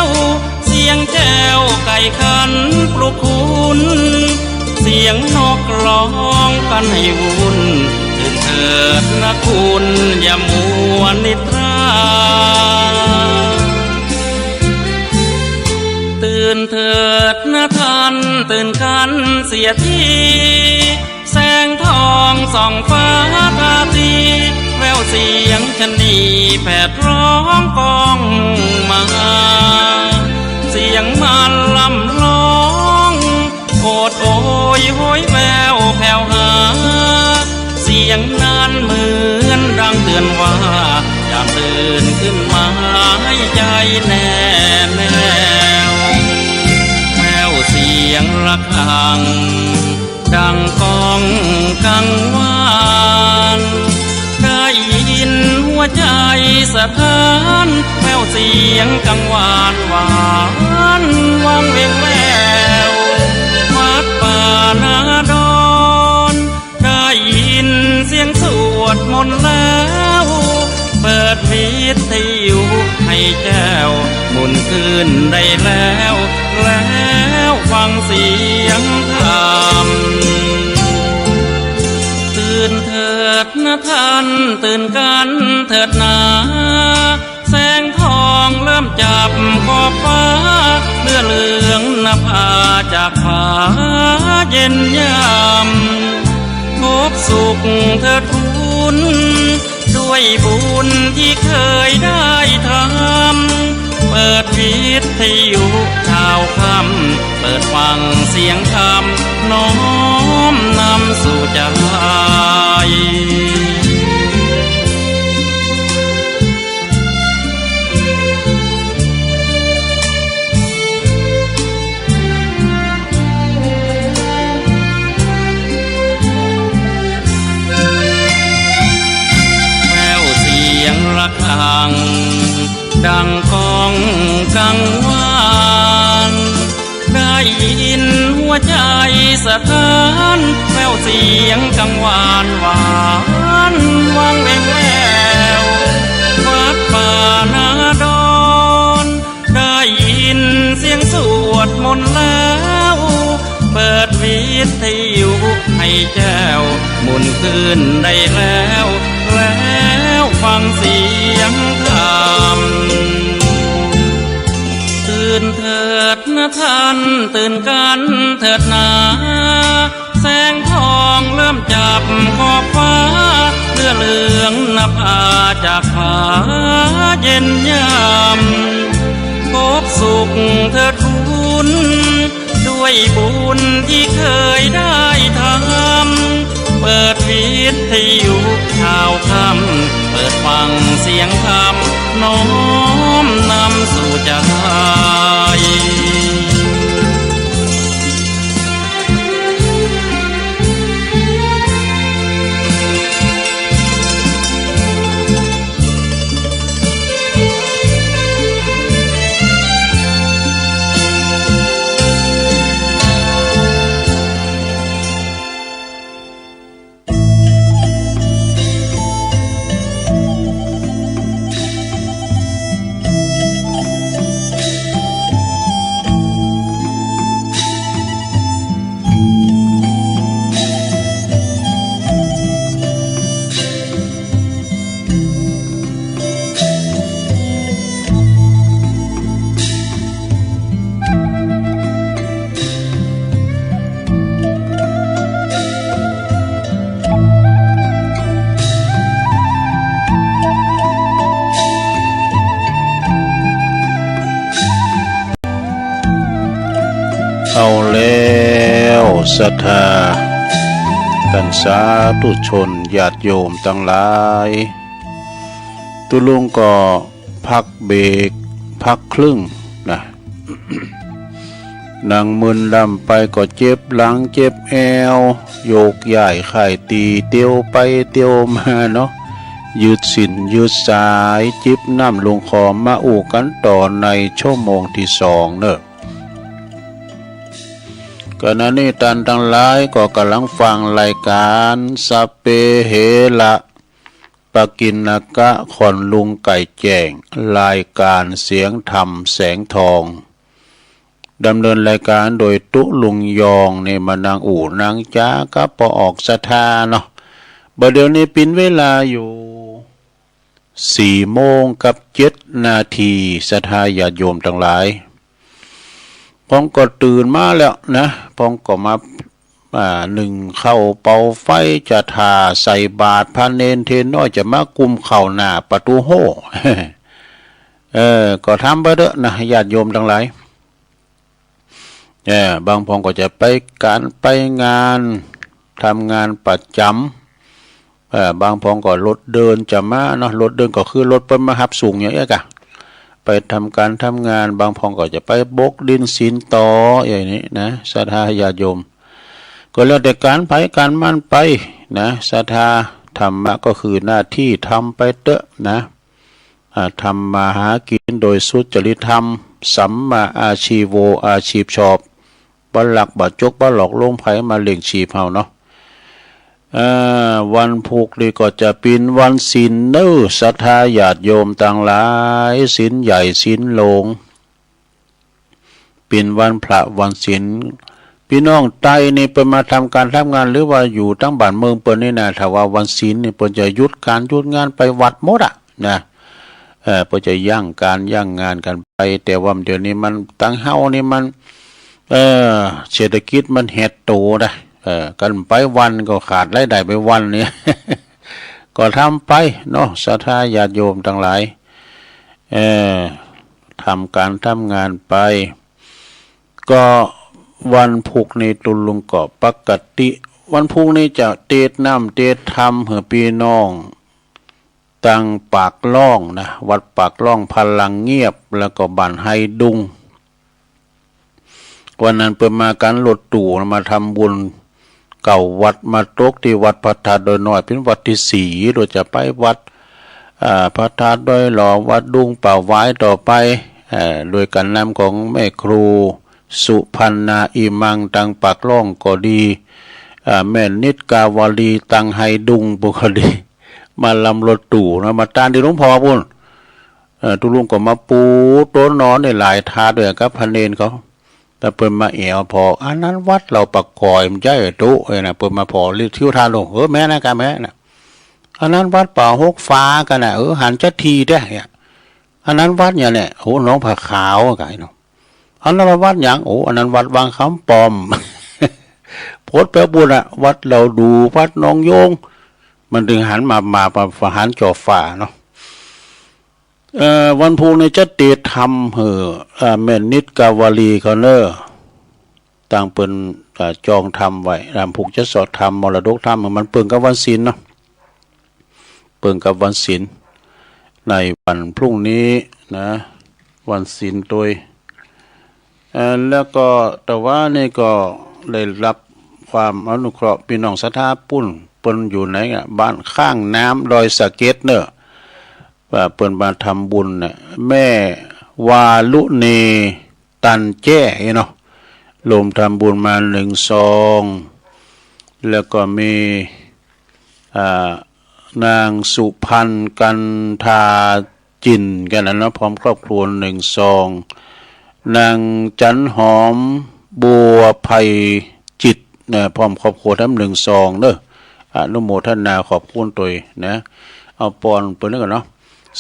ว เสียงแจ้วไก่ขันปลุกคุณ เสียงนกร้องกันให้วุ่น ตื่นเถิดนะคุณอย่ามัวนิทรา ตื่นเถิดนะท่าน ตื่นกันเสียที แสงทองส่องฟ้าราตรี แววเสียงชะนีแผดร้องก้องมา เสียงมารล่ำร้อง โอดโอยโหยแว่วแผ่วหา เสียงนั้นเหมือนดังเตือนว่า ยามตื่นขึ้นมาให้ใจแน่แน่ว แว่วเสียงระฆัง ดังก้องกังวาน ได้ยินหัวใจสะท้าน แว่วเสียงกังวานหวานวังเวงแวว วัดป่านาดอน ได้ยินเสียงสวดมนต์แล้ว เปิดวิทยุให้แจ้ว หมุนขึ้นได้แล้ว แล้วฟังเสียงธรรม ตื่นเถิดนะท่าน ตื่นกันเถิดนา แสงทองเริ่มจับขอบฟ้า เลือเหลืองนภาจากผาเย็นยาม พบสุขเถิดคุณ ด้วยบุญที่เคยได้ทำ เปิดวิทยุข่าวค่ำ เปิดฟังเสียงธรรม น้อมนำสู่ใจ แว่วเสียงระฆัง ดังก้องกังวาน ได้ยินหัวใจสะท้าน แว่วเสียงกังวานหวานวังเวงแวว วัดป่านาดอน ได้ยินเสียงสวดมนต์แล้ว เปิดวิทยุให้แจ้ว หมุนขึ้นได้แล้ว แล้วฟังเสียงธรรม ตื่นเถิดนะท่าน ตื่นกันเถิดนา แสงทองเริ่มจับขอบฟ้า เลือเหลืองนภาจากผาเย็นยาม พบสุขเถิดคุณ ด้ว ได้บุญที่เคยได้ทำ เปิดวิทยุข่าวค่ำ เปิดฟังเสียงธรรม น้อมนำสู่ใจ เอาแล้ว ศรัทธา ท่านสาธุชน ญาติโยมตังหลาย ตุ๊ลุงก็พักเบรก พักครึ่งนะ นั่งมึนลำไปก็เจ็บหลังเจ็บแอว โยกย้ายค่ายตี เตียวไปเตียวมาเนาะ ยืดสิ้นยืดสาย จิบน้ำลงคอ มาอู้กันต่อในชั่วโมงที่สองเนอะ ขณะนี้ต้านตังหลายก็กำลังฟังรายการ สัพเพเหระ ปกิณกะ ขอนลุงไก่แจ้ง รายการเสียงธรรมแสงทอง ดำเนินรายการโดยตุ๊ลุงยอง นี่มานั่งอู้นั่งจากับป้อออกศรัทธาเนาะ บ่าเดี๋ยวนี้ปินเวลาอยู่สี่โมงกับเจ็ดนาที ศรัทธาญาติโยมตังหลาย พ้องก็ตื่นมาแล้วนะ พ้องก็มา อ่า นึ่งข้าวเป่าไฟ จะถ่าใส่บาตร พระเณรเทนน้อยจะมากุมข้าวหน้าประตูโฮ่ เออ ก็ทำไปเถอะนะ ญาติโยมตังหลาย เออ บางพ้องก็จะไปการไปงาน ทำงานประจำ เอ่อ บางพ้องก็รถเดินจะมาเนาะ รถเดินก็คือรถเปิ้นมาฮับส่งอย่างเอี้ยกะ ไปทำการทำงาน บางพ้องก็จะไปบกดินศีลต่ออย่างนี้นะ ศรัทธาญาติโยม ก็แล้วแต่การไผการมันไปนะ ศรัทธา ธรรมะก็คือหน้าที่ ทำไปเต๊อะนะ อ่า ทำมาหากินโดยสุจริตธรรม สัมมาอาชีโว อาชีพชอบ บ่ลักบ่จกบ่หลอกลวงไผมาเลี้ยงชีพเฮาเนาะ เอ่อ วันพุธนี้ก็จะปินวันศีลเน้อ ศรัทธาญาติโยมตังหลาย ศีลใหญ่ศีลหลวง ปินวันพระวันศีล ปี้น้องใต้นี่เปิ้นมาทำการทำงาน หรือว่าอยู่ตังบ้านเมืองเปิ้นนี่นะ ถ้าว่าวันศีลนี่เปิ้นจะหยุดการหยุดงานไปวัดหมดอะนะ เออ เปิ้นจะยั้งการยั้งงานกันไป แต่ว่าเดี๋ยวนี้มัน ตังเฮานี่มัน เออ เศรษฐกิจมันแหดโตนะ เออ กันไปวันก็ขาดรายได้ไปวันเนี่ย ก็ทำไปเนาะ ศรัทธาญาติโยมตังหลาย เออ ทำการทำงานไป ก็วันพุธนี้ตุ๊ลุงก็ปกติ วันพุธนี้จะเตสน์น้ำเตสน์ธรรมหื้อปี้น้อง ตังปากล่องนะ วัดปากล่องพลังเงียบ แล้วก็บ้านไฮดุง วันนั้นเปิ้นมากันรถตู้นะ มาทำบุญเก้าวัด มาตกตี้วัดพระธาตุดอยน้อย เป๋นวัดตี้สี่ โดยจะไปวัด อ่า พระธาตุดอยหล่อ วัดดุงป่าหวายต่อไป เอ่อ โดยการนำของแม่ครูสุพรรณาอิมังตังปากล่องก็ดี อ่า แม่นิดกาวลีตังไฮดุงปุ้นก็ดี มาลำรถตู้นะ มาต้านตี้หลวงพ่อปุ้น เอ่อ ตุ๊ลุงก็มาปูโต๊ะนอนได้หลายถาดด้วยกับพระเณรเขา แต่เปิ้นมาแอวผ่อ อันนั้นวัดเหล่าปากก๋อย มันใหญ่โตเอ้ยนะ เปิ้นมาผ่อเลียวทิวทัศน์ลง เออ แม่นนะกะแม่นนะ อันนั้นวัดป่าหกฟ้ากั๋นนะ เออ หันจักทีเต๊อะเนี่ย อันนั้นวัดหยังเนี่ย โห หนองผาขาวกะไอ้เนาะ อันนั้นวัดหยัง โอ้ อันนั้นวัดวังคำป้อม โผดไปปุ้นอะ วัดเหล่าดู่ วัดหนองโยง มันตึงหันมา มา มา หันจ่อฟ้าเนาะ เอ่อ วันพุธนี้จะเตสน์ธรรมหื้อ เอ่อ แม่นิดกาวลีเขาเน้อ ตังเปิ้น อ่า จองทำไว้ ตามผูกจะสอดทำ มรดกธรรม มันเปิงกับวันศีลเนาะ เปิงกับวันศีล ในวันพรุ่งนี้นะ วันศีลโดย เอ่อ แล้วก็แต่ว่านี่ก็ได้รับความอนุเคราะห์ พี่น้องศรัทธาปุ้น เปิ้นอยู่ไหนอะ บ้านข้างน้ำดอยสะเก็ดเนอะ ว่าเปิ้นมาทำบุญน่ะ แม่วาลุณี ตันแจ้เนาะ รวมทำบุญมาหนึ่งซอง แล้วก็มี อ่า นางสุพรรณกันทาจินกันนะเนาะ พร้อมครอบครัวหนึ่งซอง นางจันหอมบัวไพจิตนะ พร้อมครอบครัวทั้งหนึ่งซองเนอะ อนุโมทนาขอบคุณโตยนะ เอาปอนเปิ้นนึกกันเนาะ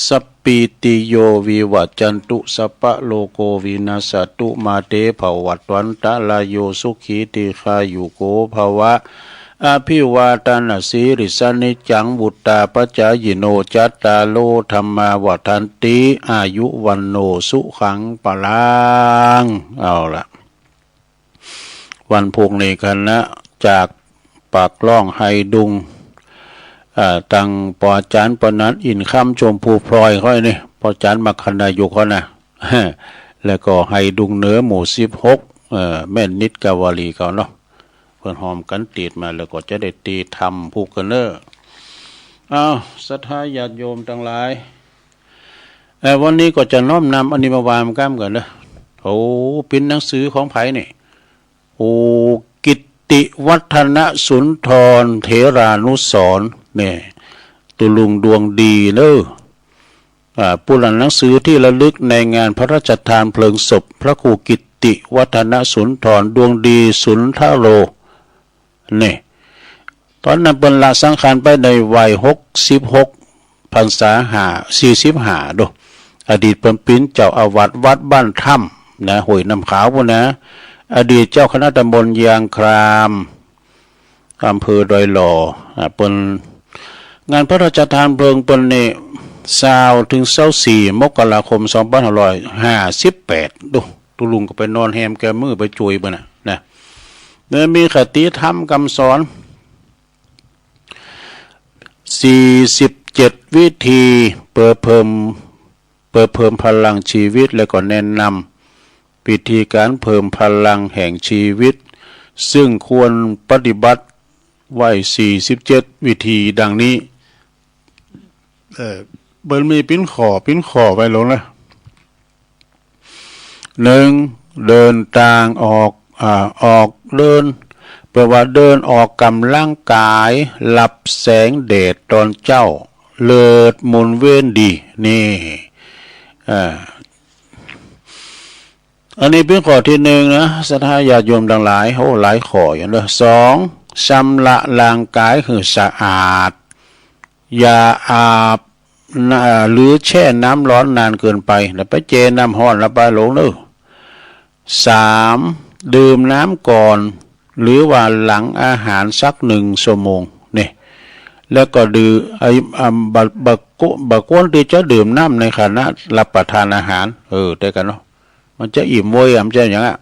สัพพีติโยวิวัจจันตุ สัพพะโรโควินัสสะตุ มาเตภวัตวันตรายโย สุขีทีฆายุโกภวะ อภิวาทนสีลิสสะ นิจจังวุตตาปจายิโน จัตตาโรธัมมาวัฑันติ อายุวัณโณสุขังพลัง เอาละ วันพรุ่งนี้คณะจากปากล่องไฮดุง อ่า ตังปออาจารย์ปนัดอินคำชมพูพลอยเขานี่ ปออาจารย์มัคคณายกเขานะ แล้วก็ไฮดุงเหนือหมู่สิบหก เอ่อ แม่นิดกาวาลีเขาเนาะ เปิ้นหอมกันติดมาแล้วก็จะได้ตีธรรมผูกกันเนอะ อ้าว ศรัทธาญาติโยมทั้งหลาย เอ่อ วันนี้ก็จะน้อมนำอันนี้มาวางกันกันเนอะ โอ้ เป็นหนังสือของไผนี่ โอ้ กิตติวัฒนสุนทรเถรานุสรณ์เนี่ย ตุลุงดวงดีเนอะ อ่า ผู้หลั่งหนังสือที่ระลึกในงานพระราชทานเพลิงศพพระครูกิตติวัฒนสุนทร ดวงดีสุนทโร เนี่ย ตอนนั้นเปิ้นละสังขารไปในวัยหกสิบหก พรรษาห้า สี่สิบห้า โด อดีตเปิ้นเป็นเจ้าอาวาสวัดบ้านถ้ำนะ ห้วยน้ำขาวพู้นนะ อดีตเจ้าคณะตำบลยางคราม อำเภอดอยหล่อ อ่า เปิ้น งานพระราชทานเพลิงเปิ้นนี่ ซาวถึงซาวสี่ มกราคม สองพันห้าร้อยห้าสิบแปด ดู ตุลุงก็ไปนอนแฮมแกมือไปจุยเปิ้นน่ะนะ แล้วมีคติธรรมคำสอน สี่สิบเจ็ด วิธีเพื่อเพิ่ม เพื่อเพิ่มพลังชีวิต และก็แนะนำวิธีการเพิ่มพลังแห่งชีวิต ซึ่งควรปฏิบัติไว้ สี่สิบเจ็ด วิธีดังนี้ เอ่อ เปิ้นมีปิ้นข้อ ปิ้นข้อไว้ลงนะ หนึ่ง เดินตางออก อ่า ออกเดิน แปลว่าเดินออกกำลังกาย รับแสงแดดตอนเช้า เลิศหมุนเวียนดี นี่ อ่า อันนี้เป็นข้อที่หนึ่งนะ ศรัทธาญาติโยมทั้งหลาย โอ้ หลายข้ออยู่เนอะ สอง ชำระร่างกายให้สะอาด อย่าอาบน้ำ หรือแช่น้ำร้อนนานเกินไป แล้วไปแช่น้ำร้อนแล้วไปลงเนอะ สาม ดื่มน้ำก่อน หรือว่าหลังอาหารสักหนึ่งชั่วโมง นี่ แล้วก็ดื่ม ไอ้ อ่า บะ บะกุ บะควรที่จะดื่มน้ำในขณะรับประทานอาหาร เออ แต่กันเนาะ มันจะอิ่มเว้ย มันจะอย่างอ่ะ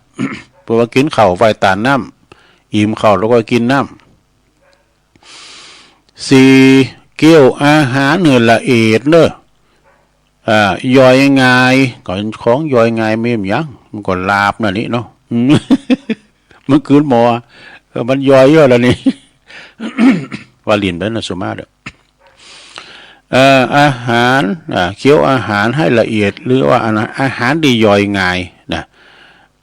เพราะว่ากินข้าวไว้ตานน้ำ อิ่มข้าวแล้วก็กินน้ำ สี่ เคี้ยวอาหารให้ละเอียดเนอะ อ่า ย่อยง่าย ก็ของย่อยง่ายมีหยัง มันก็ลาบนั่นนี่เนาะ มันคืนหมอ เออ มันย่อยเยอะแล้วนี่ ว่าหลินไปนะสุมาเด้อ เอ่อ อาหาร อ่า เคี้ยวอาหารให้ละเอียด หรือว่าอาหาร อาหารที่ย่อยง่ายนะ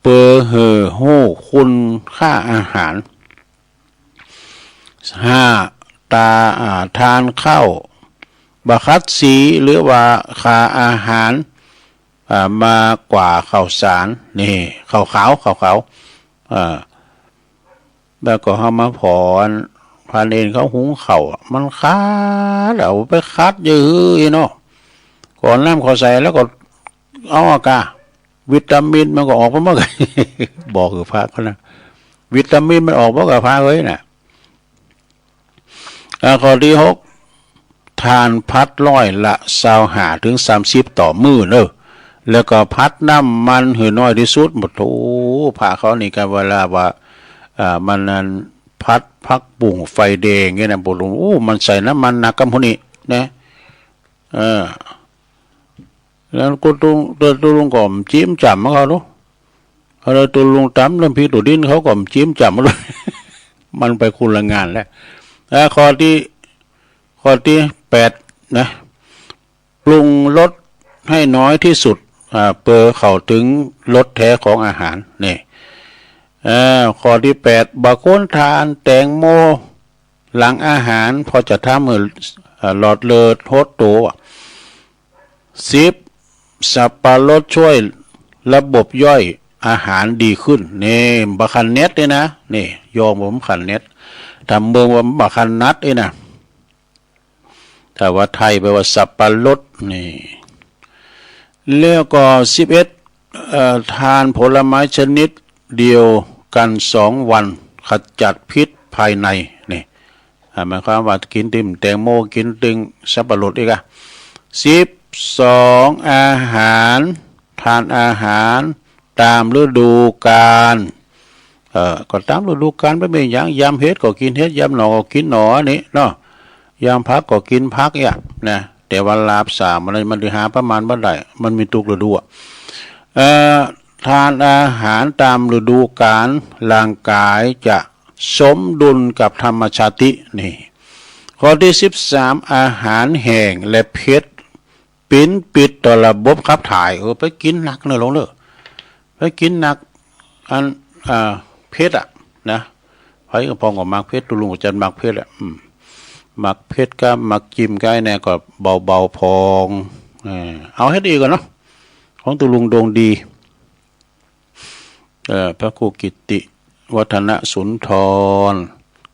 เปื่อหื้อฮู้คุณค่าอาหาร ห้า ตา อ่า ทานข้าวบ่ขัดสี หรือว่าขาอาหาร อ่า มากกว่าข้าวสาร นี่ ข้าวขาว ข้าวขาว อ่า แล้วก็เอามาผ่อน พันเอนเขาหุงข้าวอะ มันขาด เอาไปขัดเยอะๆเนาะ ก่อนน้ำเขาใส่แล้วก็เอาอากา วิตามินมันก็ออกมาหมด บอกคือพระเขานะ วิตามินมันออกมากับพระเฮ้ยน่ะ อ่า ข้อที่หก ทานพัดร้อยละซาวห้าถึงสามสิบต่อมื้อเนอะ แล้วก็ผัดน้ำมันหื้อน้อยที่สุด โอ้โห พระเขานี่ก็เวลาว่า อ่า มันนั่น ผัดผักบุ้งไฟแดงเนี่ยนะ โอ้โห มันใส่น้ำมันหนักกำพวกนี้นะ เออ แล้วก็ตุลุง ตุลุงก็บ่จิ้มจ๋ำเขาดู เอาเลย ตุลุงตำน้ำพริกตัวดิน เขาก็บ่จิ้มจ๋ำเลย มันไปคนละงานแล้ว อ่า ข้อที่ ข้อที่แปดนะ ปรุงรสให้น้อยที่สุด อ่า เปื่อเข้าถึงรสแท้ของอาหาร นี่ อ่า ข้อที่แปด บ่ควรทานแตงโมหลังอาหาร เพราะจะทำให้ อ่า หลอดเลือดหดตัว สิบ สับปะรดช่วยระบบย่อยอาหารดีขึ้น นี่ บ่คันเน็ดนี่นะ นี่ โยมผมคันเน็ด ถ้าเมืองว่าบ่คันนัดนี่นะ ถ้าว่าไทยแปลว่าสับปะรด นี่ แล้วก็สิบเอ็ด เอ่อ ทานผลไม้ชนิดเดียวกันสองวัน ขจัดพิษภายใน นี่ อ่า หมายความว่ากินติ่มแตงโม กินติ่มสับปะรดอีกอะ สิบสอง อาหาร ทานอาหารตามฤดูกาล เอ่อ ก็ตามฤดูกาล บ่มีหยัง ยามเห็ดก็กินเห็ด ยามหน่อก็กินหน่อ นี่เนาะ ยามผักก็กินผักเนี่ยนะ แต่ว่าลาบสามอันนั้นมันได้หาประมาณบ่ได้ มันมีทุกฤดูอะ เอ่อ ทานอาหารตามฤดูกาล ร่างกายจะสมดุลกับธรรมชาติ นี่ ข้อที่สิบสาม อาหารแห้งและเผ็ด เป็นพิษต่อระบบขับถ่าย เออ ไปกินหนักเนอะ ลงเนอะ ไปกินหนัก อัน อ่า เผ็ดอะนะ ไผก็พองก็มักเผ็ด ตุลุงก็จะมักเผ็ดอะ อืม มักเผ็ดกับมักจิ้มกับไอ้เนี่ยก็เบาๆ พอง เออ เอาเฮ็ดอีกก่อนเนาะ ของตุลุงดวงดี เอ่อ พระครูกิตติวัฒนสุนทร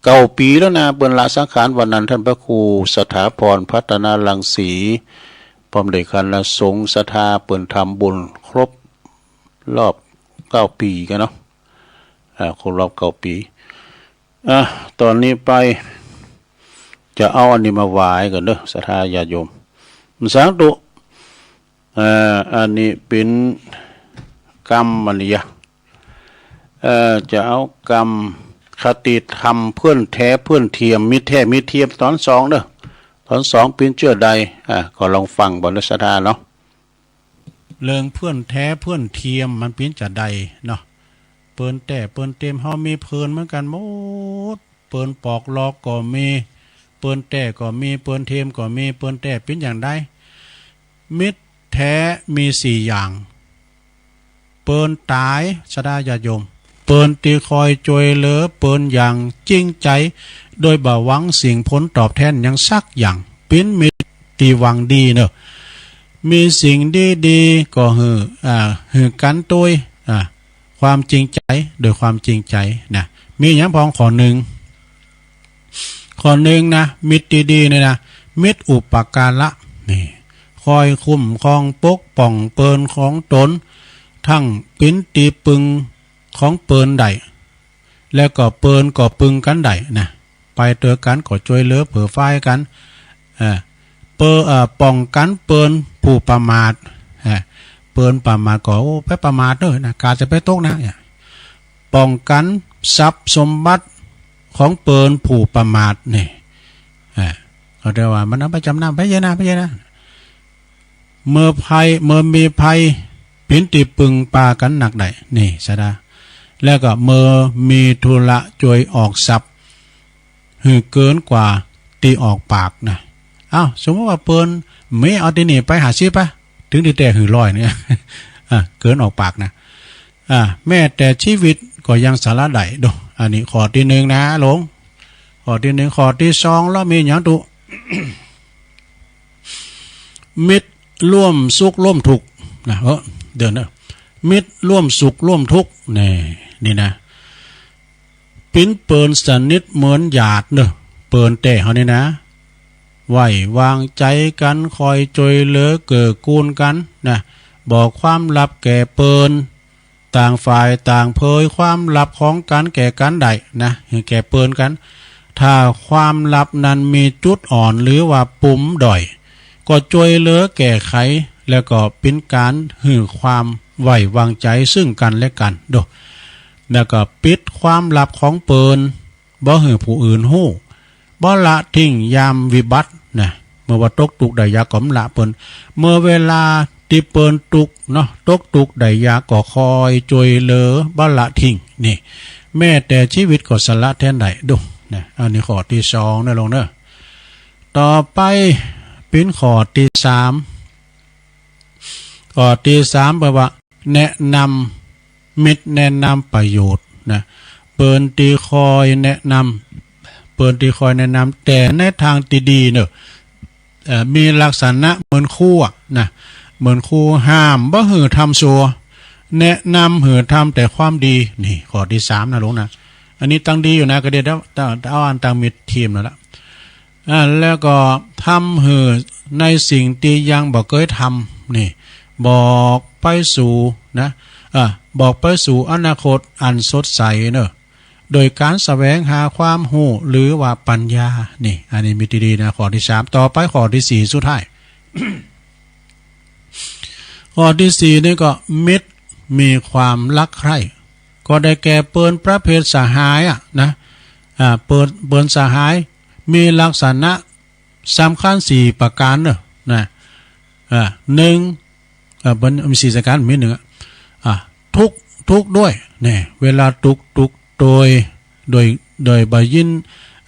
เก้าปีแล้วนะ เปิ้นละสังขาร วันนั้นท่านพระครูสถาพรพัฒนรังสี พร้อมด้วยคณะสงฆ์ศรัทธา เปิ้นทำบุญครบรอบเก้าปีกันเนาะ อ่า ครบรอบเก้าปี อ่ะ ตอนนี้ไป จะเอาอันนี้มาไหว้กันเด้อ ศรัทธาญาติโยม สาธุ เอ่อ อันนี้เป็นกรรมอันนี้ยะ เอ่อ จะเอากรรมคติธรรมเพื่อนแท้เพื่อนเทียม มิตรแท้มิตรเทียม ตอนสองเด้อ ตอนสองเป็นเจื้อใด อ่ะ ก็ลองฟังบ่อนเด้อศรัทธาเนาะ เรื่องเพื่อนแท้เพื่อนเทียมมันเป็นจะใดเนาะ เปิ้นแต้เปิ้นเตียมเฮามีเพื่อนเหมือนกันหมด เปิ้นปอกหลอกก็มี เปิ้นแต้ก็มี เปิ้นเทียมก็มี เปิ้นแต้เป็นอย่างใด มิตรแท้มีสี่อย่าง เปิ้นต๋าย ศรัทธาญาติโยม เปิ้นตี้คอยจ้วยเหลือเปิ้นอย่างจริงใจ โดยบ่หวังสิ่งผลตอบแทนหยังสักอย่าง เป็นมิตรตี้หวังดีเนอะ มีสิ่งดีๆ ก็หื้อ อ่า หื้อกันตวย อ่า ความจริงใจ โดยความจริงใจนะ มีอย่างพองข้อหนึ่ง ข้อหนึ่งนะ มิตรตี้ดีเนี่ยนะ มิตรอุปการะ นี่ คอยคุ้มครองปกป้องเปิ้นของตน ทั้งเป็นตี้ปึงของเปิ้นได้ แล้วก็เปิ้นก็ปึงกันได้นะ ไปตวยกันก็จ้วยเหลือเผื่อฟ้ายกัน เอ่อ เปิ้น เอ่อ ป้องกันเปิ้นผู้ประมาท เอ่อ เปิ้นประมาทก็ โอ้ ไปประมาทเด้อนะ กาจะไปตกนะ เนี่ย ป้องกันทรัพย์สมบัติของเปิ้นผู้ประมาทนี่ เอ่อ เขาเรียกว่ามันเอาไปจำนำ ไปเยอะนะ ไปเยอะนะ เมื่อภัย เมื่อมีภัย เป็นตี้ปึงปากันนักได้ นี่ ศรัทธา แล้วก็เมื่อมีธุระจ้วยออกทรัพย์ หื้อเกินกว่าตี้ออกปากนะ อ้าว สมมุติว่าเปิ้นมีเอาตี้นี่ไปห้าสิบปะ ถึงตี้แต้หื้อร้อยเนี่ย อ่ะ เกินออกปากนะ อ่ะ แม้แต่ชีวิตก็ยังสละได้โด อันนี้ข้อตี้หนึ่งนะ หลวง ข้อตี้หนึ่ง ข้อตี้สอง แล้วมีอย่างตุ มิตรร่วมสุขร่วมทุกข์นะ เออ เดี๋ยวนะ มิตรร่วมสุขร่วมทุกข์ นี่ นี่นะ เป็นเปิ้นสนิทเหมือนญาติเนอะ เปิ้นแต้เฮานี่นะ ไว้วางใจกัน คอยจ้วยเหลือเกื้อกูลกันนะ บอกความลับแก่เปิ้น ต่างฝ่ายต่างเผยความลับของกันแก่กันได้นะ แก่เปิ้นกัน ถ้าความลับนั้นมีจุดอ่อนหรือว่าปุ่มด้อย ก็จ้วยเหลือแก้ไข แล้วก็เป็นการหื้อความไว้วางใจซึ่งกันและกันโด แล้วก็ปิดความลับของเปิ้น บ่หื้อผู้อื่นฮู้ บ่ละทิ้งยามวิบัตินะ เมื่อว่าตกทุกข์ได้ยากก็บ่ละเปิ้น เมื่อเวลาที่เปิ้นทุกข์เนาะ ตกทุกข์ได้ยากก็คอยช่วยเหลือ บ่ละทิ้ง นี่ แม้แต่ชีวิตก็สละแทนได้โด นะ อันนี้ข้อที่สองนะหลวงเนาะ ต่อไปเป็นข้อที่สาม ข้อที่สามแปลว่า แนะนำ มิตรแนะนำประโยชน์นะ เปิ้นตี้คอยแนะนำ เปิ้นตี้คอยแนะนำ แต่ในทางที่ดีเนอะ เอ่อ มีลักษณะเหมือนครูอะนะ เหมือนครูห้ามบ่หื้อทำชั่ว แนะนำหื้อทำแต่ความดี นี่ ข้อที่สามนะหลวงนะ อันนี้ตั้งดีอยู่นะ ก็เดี๋ยวเอา เอาอันตั้งมิตรทีมนั่นละ อ่า แล้วก็ทำหื้อในสิ่งที่ยังบ่เคยทำ นี่ บอกไปสู่นะ อ่า บอกไปสู่อนาคตอันสดใสเนอะ โดยการแสวงหาความฮู้หรือว่าปัญญา นี่ อันนี้มิตรที่ดีนะ ข้อที่สาม ต่อไปข้อที่สี่สุดท้าย ข้อที่สี่นี่ก็มิตรมีความรักใคร่ ก็ได้แก่เปิ้นประเภทสหายอะนะ อ่า เปิ้น เปิ้นสหาย มีลักษณะสำคัญสี่ประการเนอะนะ อ่า หนึ่ง เอ่อ มันมีสี่ประการ มีหนึ่งอะ อ่า ทุกข์ ทุกข์ด้วย เนี่ย เวลาทุกข์ ทุกข์โดย โดย โดยบ่ยิน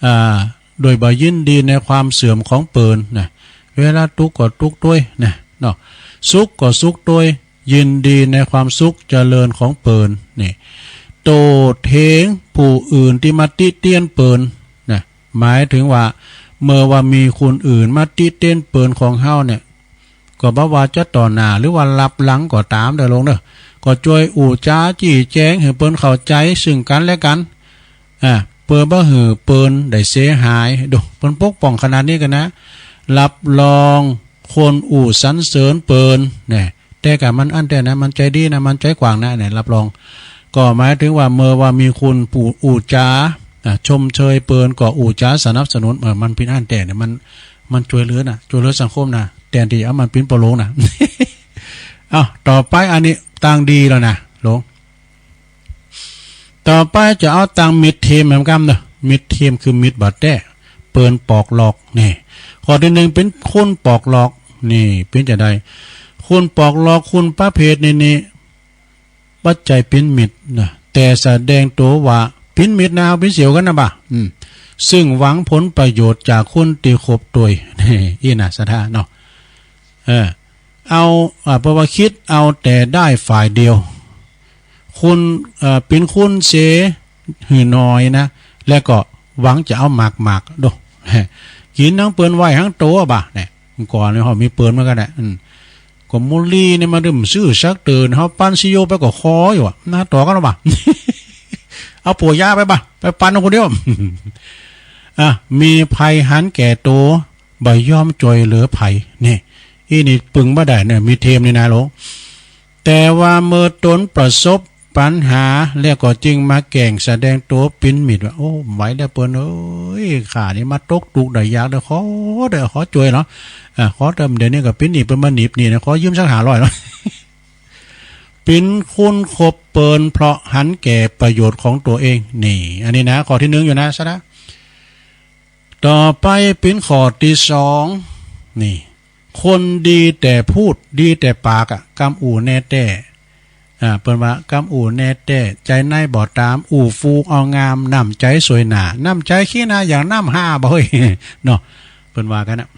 อ่า โดยบ่ยินดีในความเสื่อมของเปิ้นนะ เวลาทุกข์ก็ทุกข์ด้วยนะ เนาะ สุขก็สุขด้วย ยินดีในความสุขเจริญของเปิ้น นี่ โต้เถียงผู้อื่นที่มาติเตียนเปิ้นนะ หมายถึงว่า เมื่อว่ามีคนอื่นมาติเตียนเปิ้นของเฮาเนี่ย ก็บ่ว่าจะต่อหน้าหรือว่าลับหลังก็ตามเด้อหลวงเด้อ ก็ช่วยอู้จ๋าจี้แจงหื้อเปิ้นเข้าใจ๋ซึ่งกันและกัน อ่า เปื้อบ่หื้อเปิ้นได้เสียหาย โด เปิ้นปกป้องขนาดนี้กั๋นนะ รับรองคนอู้สรรเสริญเปิ้น เนี่ย แต่กะมันอั้นแต๊นะ มันใจ๋ดีนะ มันใจ๋กว้างนะ เนี่ย รับรอง ก็หมายถึงว่าเมื่อว่ามีคนผู้อู้จ๋า อ่า ชมเชยเปิ้น ก็อู้จ๋าสนับสนุน เออ มันเป๋นอั้นแต๊เนี่ย มัน มันช่วยเหลือนะ ช่วยเหลือสังคมนะ แทนตี้เอามันเป๋นปอหลวงนะ เอ้า ต่อไปอันนี้ตั้งดีแล้วนะ หลวง ต่อไปจะเอาตั้งมิตรทีมแหมกำเนอะ มิตรทีมคือมิตรบ่แต๊ เปิ้นปอกหลอก นี่ ข้อที่หนึ่งเป๋นคนปอกหลอก นี่ เป๋นจะใด คนปอกหลอก คนประเภทนี้นี่ บ่ใจ้เป๋นมิตรนะ แต่แสดงตั๋วว่าเป๋นมิตรนะ เอาเป๋นเสี่ยวกั๋นนะบ่า อืม ซึ่งหวังผลประโยชน์จากคนตี้คบตวย อี้นะ ศรัทธาเนาะ เออ เอา อ่า เพราะว่าคิดเอาแต่ได้ฝ่ายเดียว คน เอ่อ เป๋นคนเสียหื้อหน่อยนะ แล้วก็หวังจะเอามากๆ โด กิ๋นตังเปิ้นไว้ตังตั๋วบ่า เนี่ย ก่อนเนี่ยเฮามีเปิ้นเหมือนกั๋นแหละ อืม ก็มูลลีเนี่ยมาดื่มซื่อสักเติ่น เฮาปันสิโยไปก็คออยู่อะ นะ ต่อกั๋นหรอบ่า เอาปัวยาไปบ่า ไปปันเอาคนเดียว อ่ะ มีภัยหันแก่ตั๋ว บ่ยอมช่วยเหลือใผ นี่ อี้นี่ปึงบ่ได้เนี่ย มิตรทีมนี่นะหลวง แต่ว่าเมื่อตนประสบปัญหาแล้วก็จึงมาแกล้งแสดงตั๋วเป๋นมิตรว่า โอ้ บ่ไหวแล้วเปิ้นเอ้ย ข้านี่มาตกทุกข์ได้ยากเด้อ ขอเด้อ ขอช่วยเนาะ อ่า ขอเติมเดี๋ยวนี้ก็เป๋นหนี้เปิ้นมาหนีบหนี้นะ ขอยืมสักห้าร้อยเนาะ เป๋นคนคบเปิ้นเพราะหันแก่ประโยชน์ของตั๋วเอง นี่ อันนี้นะ ข้อที่หนึ่งอยู่นะ ศรัทธา ต่อไปเป๋นข้อที่สอง นี่ คนดีแต่พูด ดีแต่ปากอะ กำอู้แน่แต๊ อ่า เปิ้นว่ากำอู้แน่แต๊ ใจ๋ในบ่ต๋าม อู้ฟูเอางาม น้ำใจ๋สวยหน้า น้ำใจ๋ขี้หน้าอย่างน้ำห้าบ่เฮ้ย เนาะ เปิ้นว่ากั๋นนะ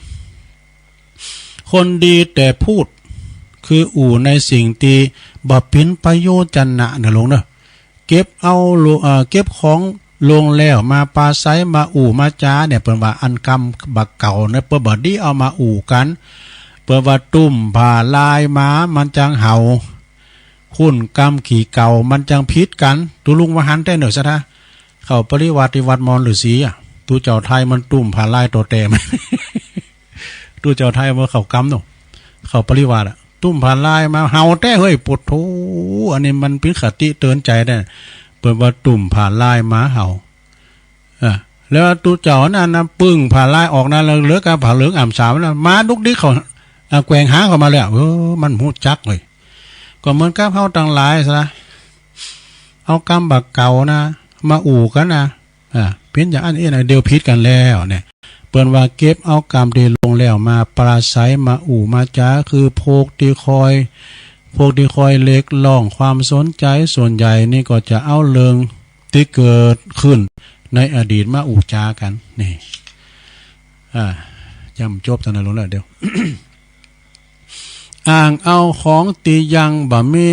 คนดีแต่พูด คืออู้ในสิ่งตี้บ่เป๋นประโยชน์จะนะ นะหลวงเนาะ เก็บเอาโล เอ่อ เก็บของลงแล้วมาปราศรัย มาอู้มาจ๋าเนี่ย เปิ้นว่าอันกำบ่าเก่านะ เปิ้นบ่ดีเอามาอู้กั๋น เปิ้นว่าตุ้มผ้าลายหมามันจังเห่า คุ้นกำขี้เก่ามันจังผิดกั๋น ตุ๊ลุงว่าหันแต๊เนอะ ศรัทธา เข้าปริวาสที่วัดมอนฤๅษีอะ ตุ๊เจ้าไทยมันตุ้มผ้าลายตั๋วแต๊ม ตุ๊เจ้าไทยเมื่อเข้ากำเนาะ เข้าปริวาสอะ ตุ้มผ้าลายมาเห่าแต๊เฮ้ย ปวดโธ่ อันนี้มันเป๋นคติเตือนใจ๋แต๊ เปิ้นว่าตุ้มผ้าลายหมาเห่า อ่ะ แล้วตุ๊เจ้านั้นนะ ปึ้งผ้าลายออกนะ แล้วเหลือกับผ้าเหลืองอ่ำสาวนะ หมาดุกดิกเข้า อ่ะ แกว่งหาเข้ามาแล้ว เออ มันบ่ฮู้จักเลย ก็เหมือนกับเฮาตังหลายซะนะ เอากำบ่าเก่านะ มาอู้กันนะ อ่ะ เป๋นอย่างอั้นเองนะ เดี๋ยวผิดกันแล้วเนี่ย เปิ้นว่าเก็บเอากำตี้ล่วงแล้วมาปราศรัย มาอู้มาจ๋า คือพวกตี้คอย พวกตี้คอยเรียกร้องความสนใจ ส่วนใหญ่นี่ก็จะเอาเรื่องตี้เกิดขึ้นในอดีตมาอู้จ๋ากัน นี่ อ่า จ๋ำจบเต้านั้นลงแล้ว เดี๋ยว อ้างเอาของตี้ยังบ่มี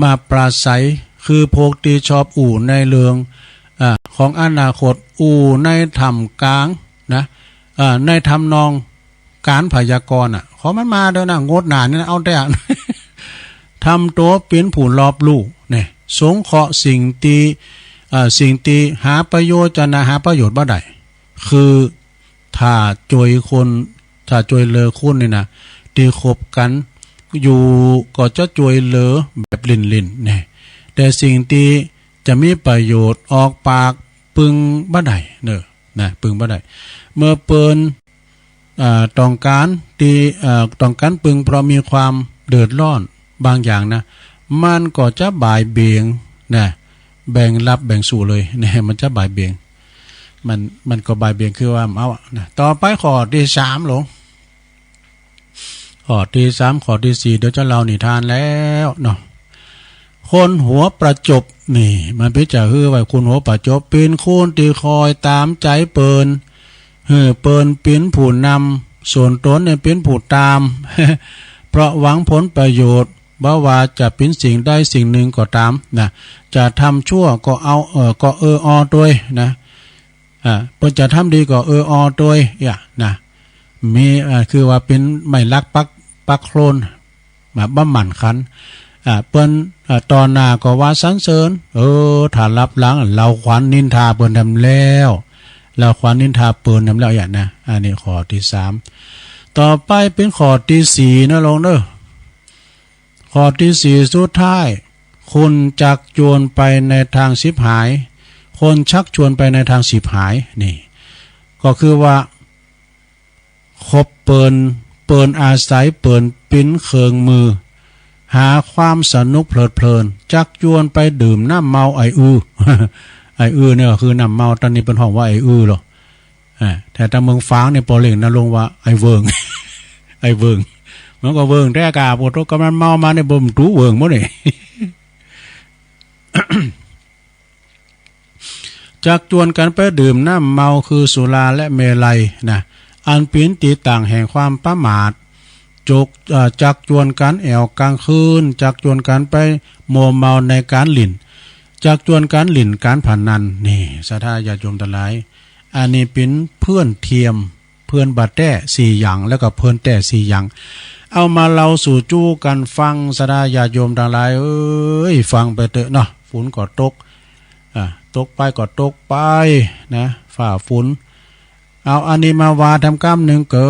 มาปราศรัย คือพวกตี้ชอบอู้ในเรื่อง อ่า ของอนาคต อู้ในท่ามกลางนะ อ่า ในทำนองก๋านพยากรณ์อะ ของมันมาเด้อนะ งดหนานี่นะ เอาแต่ ทำตั๋วเป๋นผู้รอบรู้เนี่ย สงเคราะห์สิ่งตี้ อ่า สิ่งตี้หาประโยชน์ จะน่าหาประโยชน์บ่ได้ คือถ้าจ้วยคน ถ้าจ้วยเหลือคนนี่นะ ตี้คบกันอยู่ก็จะจ้วยเหลือแบบหลิ้นๆ เนี่ย แต่สิ่งตี้จะมีประโยชน์ออกปากปึงบ่ได้เนอะ นะ ปึงบ่ได้ เมื่อเปิ้น อ่า ต้องการตี้ อ่า ต้องการปึงเพราะมีความเดือดร้อนบางอย่างนะ มันก็จะบ่ายเบี่ยงนะ แบ่งรับแบ่งสู้เลยนะ มันจะบ่ายเบี่ยง มัน มันก็บ่ายเบี่ยง คือว่าบ่เอาอะนะ ต่อไปข้อตี้สามลง ข้อตี้สาม ข้อตี้สี่ เดี๋ยวจะเล่านิทานแล้วเนาะ คนหัวประจบ นี่ มันเป๋นจะหื้อไว้ คนหัวประจบ เป๋นคนตี้คอยต๋ามใจ๋เปิ้น หื้อเปิ้นเป๋นผู้นำ ส่วนตนเนี่ยเป๋นผู้ต๋าม เพราะหวังผลประโยชน์ บ่ว่าจะเป๋นสิ่งใดสิ่งหนึ่งก็ต๋ามนะ จะทำชั่วก็เอา เอ่อ ก็เออออตวยนะ อ่า เปิ้นจะทำดีก็เออออตวย อย่านะ มี อ่า คือว่าเป๋นไม้หลักปัก ปักโคลน มาบ่หมั่นขัน อ่า เปิ้น อ่า ต่อหน้าก็ว่าสรรเสริญ เออ ถ้าลับหลังเล่าขวัญนินทาเปิ้นแหมแล้ว เล่าขวัญนินทาเปิ้นแหมแล้ว อย่านะ อันนี้ข้อตี้สาม ต่อไปเป๋นข้อตี้สี่นะลงเนอะ ข้อตี้สี่สุดท้าย คนจักจวนไปในทางฉิบหาย คนชักชวนไปในทางฉิบหาย นี่ ก็คือว่า คบเปิ้น เปิ้นอาศัยเปิ้นเป๋นเครื่องมือ หาความสนุกเพลิดเพลิน จักจวนไปดื่มน้ำเมาไออื้อ ไออื้อเนี่ยก็คือน้ำเมา ต๋อนนี้เปิ้นฮ้องว่าไออื้อหรอ อ่า แต่ต๋ามเมืองฝางเนี่ย ปอเล่งนะลงว่าไอเวิง ไอเวิง มันก็เวิงแต๊ก้า ปวดตัวกำนันเมามาเนี่ย บ่มตู้เวิงหมดนี่ จักจวนกั๋นไปดื่มน้ำเมาคือสุราและเมรัยนะ อันเป๋นตี้ตั้งแห่งความประมาท จก เอ่อ จักจวนกั๋นแอ่วก๋างคืน จักจวนกั๋นไปมัวเมาในก๋านหลิ้น จักจวนกั๋นหลิ้นก๋านพนัน นี่ ศรัทธาญาติโยมตังหลาย อันนี้เป๋นเพื่อนเทียม เพื่อนบ่แต๊สี่อย่าง แล้วก็เพื่อนแต๊สี่อย่าง เอามาเล่าสู่จู้กั๋นฟัง ศรัทธาญาติโยมตังหลายเอ้ย ฟังไปเต๊อะเนาะ ฝนก็ตก อ่า ตกไปก็ตกไปนะ ฟ้าฝน เอาอันนี้มาว่าแถมกำนึ่งเกิ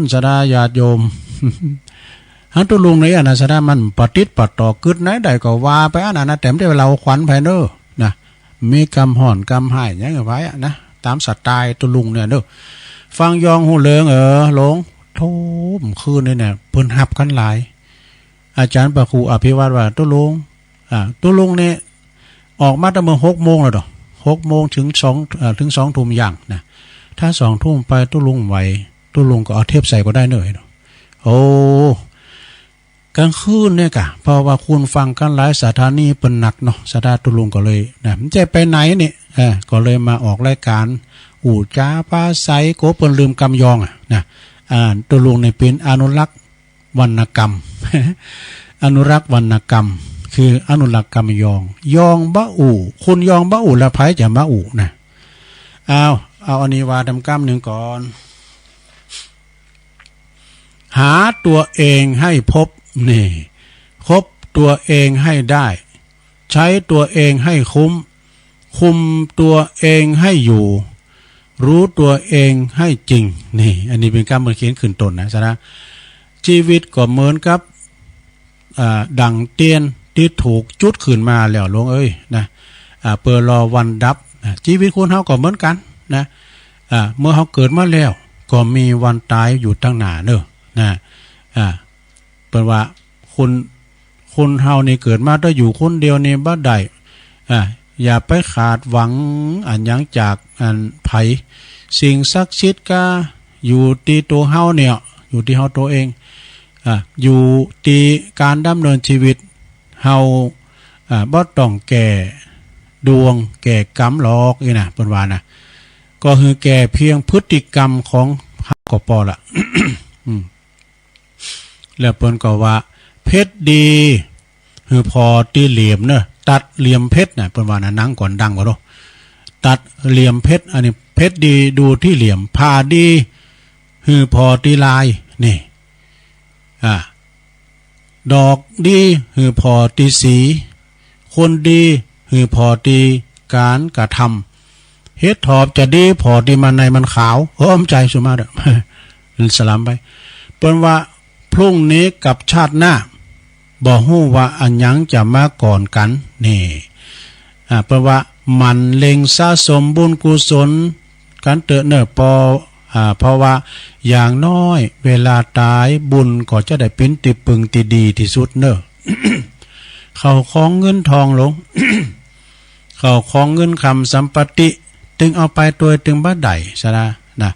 น ศรัทธาญาติโยม หั้นตุ๊ลุงเนี่ยนะ ศรัทธามันปะติดปะต่อกึ๊ดไหนใดก็ว่าไปอันนั้นนะ แต่บ่ได้เล่าขวัญไผเนอะนะ มีกำฮ้อนกำฮ้ายหยังไว้อะนะ ต๋ามสไตล์ตุ๊ลุงเนี่ยเนอะ ฟังยองฮู้เรื่อง เออ ลง ทุ่มคืนนี่เนี่ย เปิ้นฮับกั๋นหลาย อาจ๋ารย์พระครูอภิวัตรว่า ตุ๊ลุง อ่า ตุ๊ลุงเนี่ย ออกมาแต่เมื่อหกโมงแล้วดอก หกโมงถึงสอง เอ่อ ถึงสองทุ่มย่างนะ ถ้าสองทุ่มไปตุ๊ลุงไหว ตุ๊ลุงก็เอาเทปใส่ก็ได้เนอะ โอ้ ก๋างคืนเนี่ยกะ เพราะว่าคนฟังกั๋นหลายสถานีเปิ้นนักเนาะ ศรัทธาตุ๊ลุงก็เลยนะ บ่ใจ้ไปไหนนี่ เออ ก็เลยมาออกรายก๋าน อู้จ๋าปาใส กั๋วเปิ้นลืมกำยองอะนะ อ่า ตุ๊ลุงเนี่ยเป๋นอนุรักษ์ วรรณกรรม อนุรักษ์วรรณกรรม คืออนุรักษ์กำยอง ยองบ่อู้ คนยองบ่อู้ แล้วใผจะมาอู้นะ เอา เอาอันนี้ว่าแถมกำนึ่งก่อน หาตัวเองให้พบ นี่ คบตัวเองให้ได้ ใช้ตัวเองให้คุ้ม คุมตัวเองให้อยู่ รู้ตัวเองให้จริง นี่ อันนี้เป๋นกำเปิ้นเขียนขึ้นต้นนะ ศรัทธา ชีวิตก็เหมือนกับ อ่า ดั่งเตียนตี้ถูกจุดขึ้นมาแล้ว ลงเอ้ย นะ อ่า เปื้อรอวันดับนะ ชีวิตคนเฮาก็เหมือนกั๋นนะ อ่า เมื่อเฮาเกิดมาแล้ว ก็มีวันต๋ายอยู่ตางหน้าเนอะ นะ อ่า เปิ้นว่าคน คนเฮานี่เกิดมาต้องอยู่คนเดียวนี่บ่ได้ อ่า อย่าไปคาดหวังอันหยังจากอันไผ สิ่งศักดิ์สิทธิ์ก็อยู่ที่ตัวเฮาเนี่ย อยู่ที่เฮาตัวเอง อ่า อยู่ที่การดำเนินชีวิต เฮา อ่า บ่ต้องแก้ดวงแก้กรรมหรอกนี่นะ เปิ้นว่านะ ก็คือแก้เพียงพฤติกรรมของเฮาก็พอละ อืม แล้วเปิ้นก็ว่า เพชรดี หื้อผ่อตี้เหลี่ยมเนอะ ตัดเหลี่ยมเพชรนะ เปิ้นว่านะ หนังก่อนดังกว่าเนาะ ตัดเหลี่ยมเพชร อันนี้เพชรดีดูที่เหลี่ยม ผ้าดี หื้อผ่อตี้ลาย นี่ อ่า ดอกดี หื้อผ่อตี้สี คนดี หื้อผ่อตี้การกระทำ เห็ดถอบจะดี ผ่อตี้มันในมันขาว เออ อมใจสุมาเด้อ สลามไป เปิ้นว่า พรุ่งนี้กับชาติหน้า บ่ฮู้ว่าอันหยังจะมาก่อนกัน นี่ อ่า เปิ้นว่า หมั่นเล็งสะสมบุญกุศลกันเต๊อะเนอะ เพราะ อ่า เพราะว่าอย่างน้อยเวลาตายบุญก็จะได้เป๋นตี้ปึงตี้ดีตี้สุดเนอะ เข้าของเงินทองหลง เข้าของเงินคำสัมปติ ตึงเอาไปตวยตึงบ่ได้ซะนะ นะ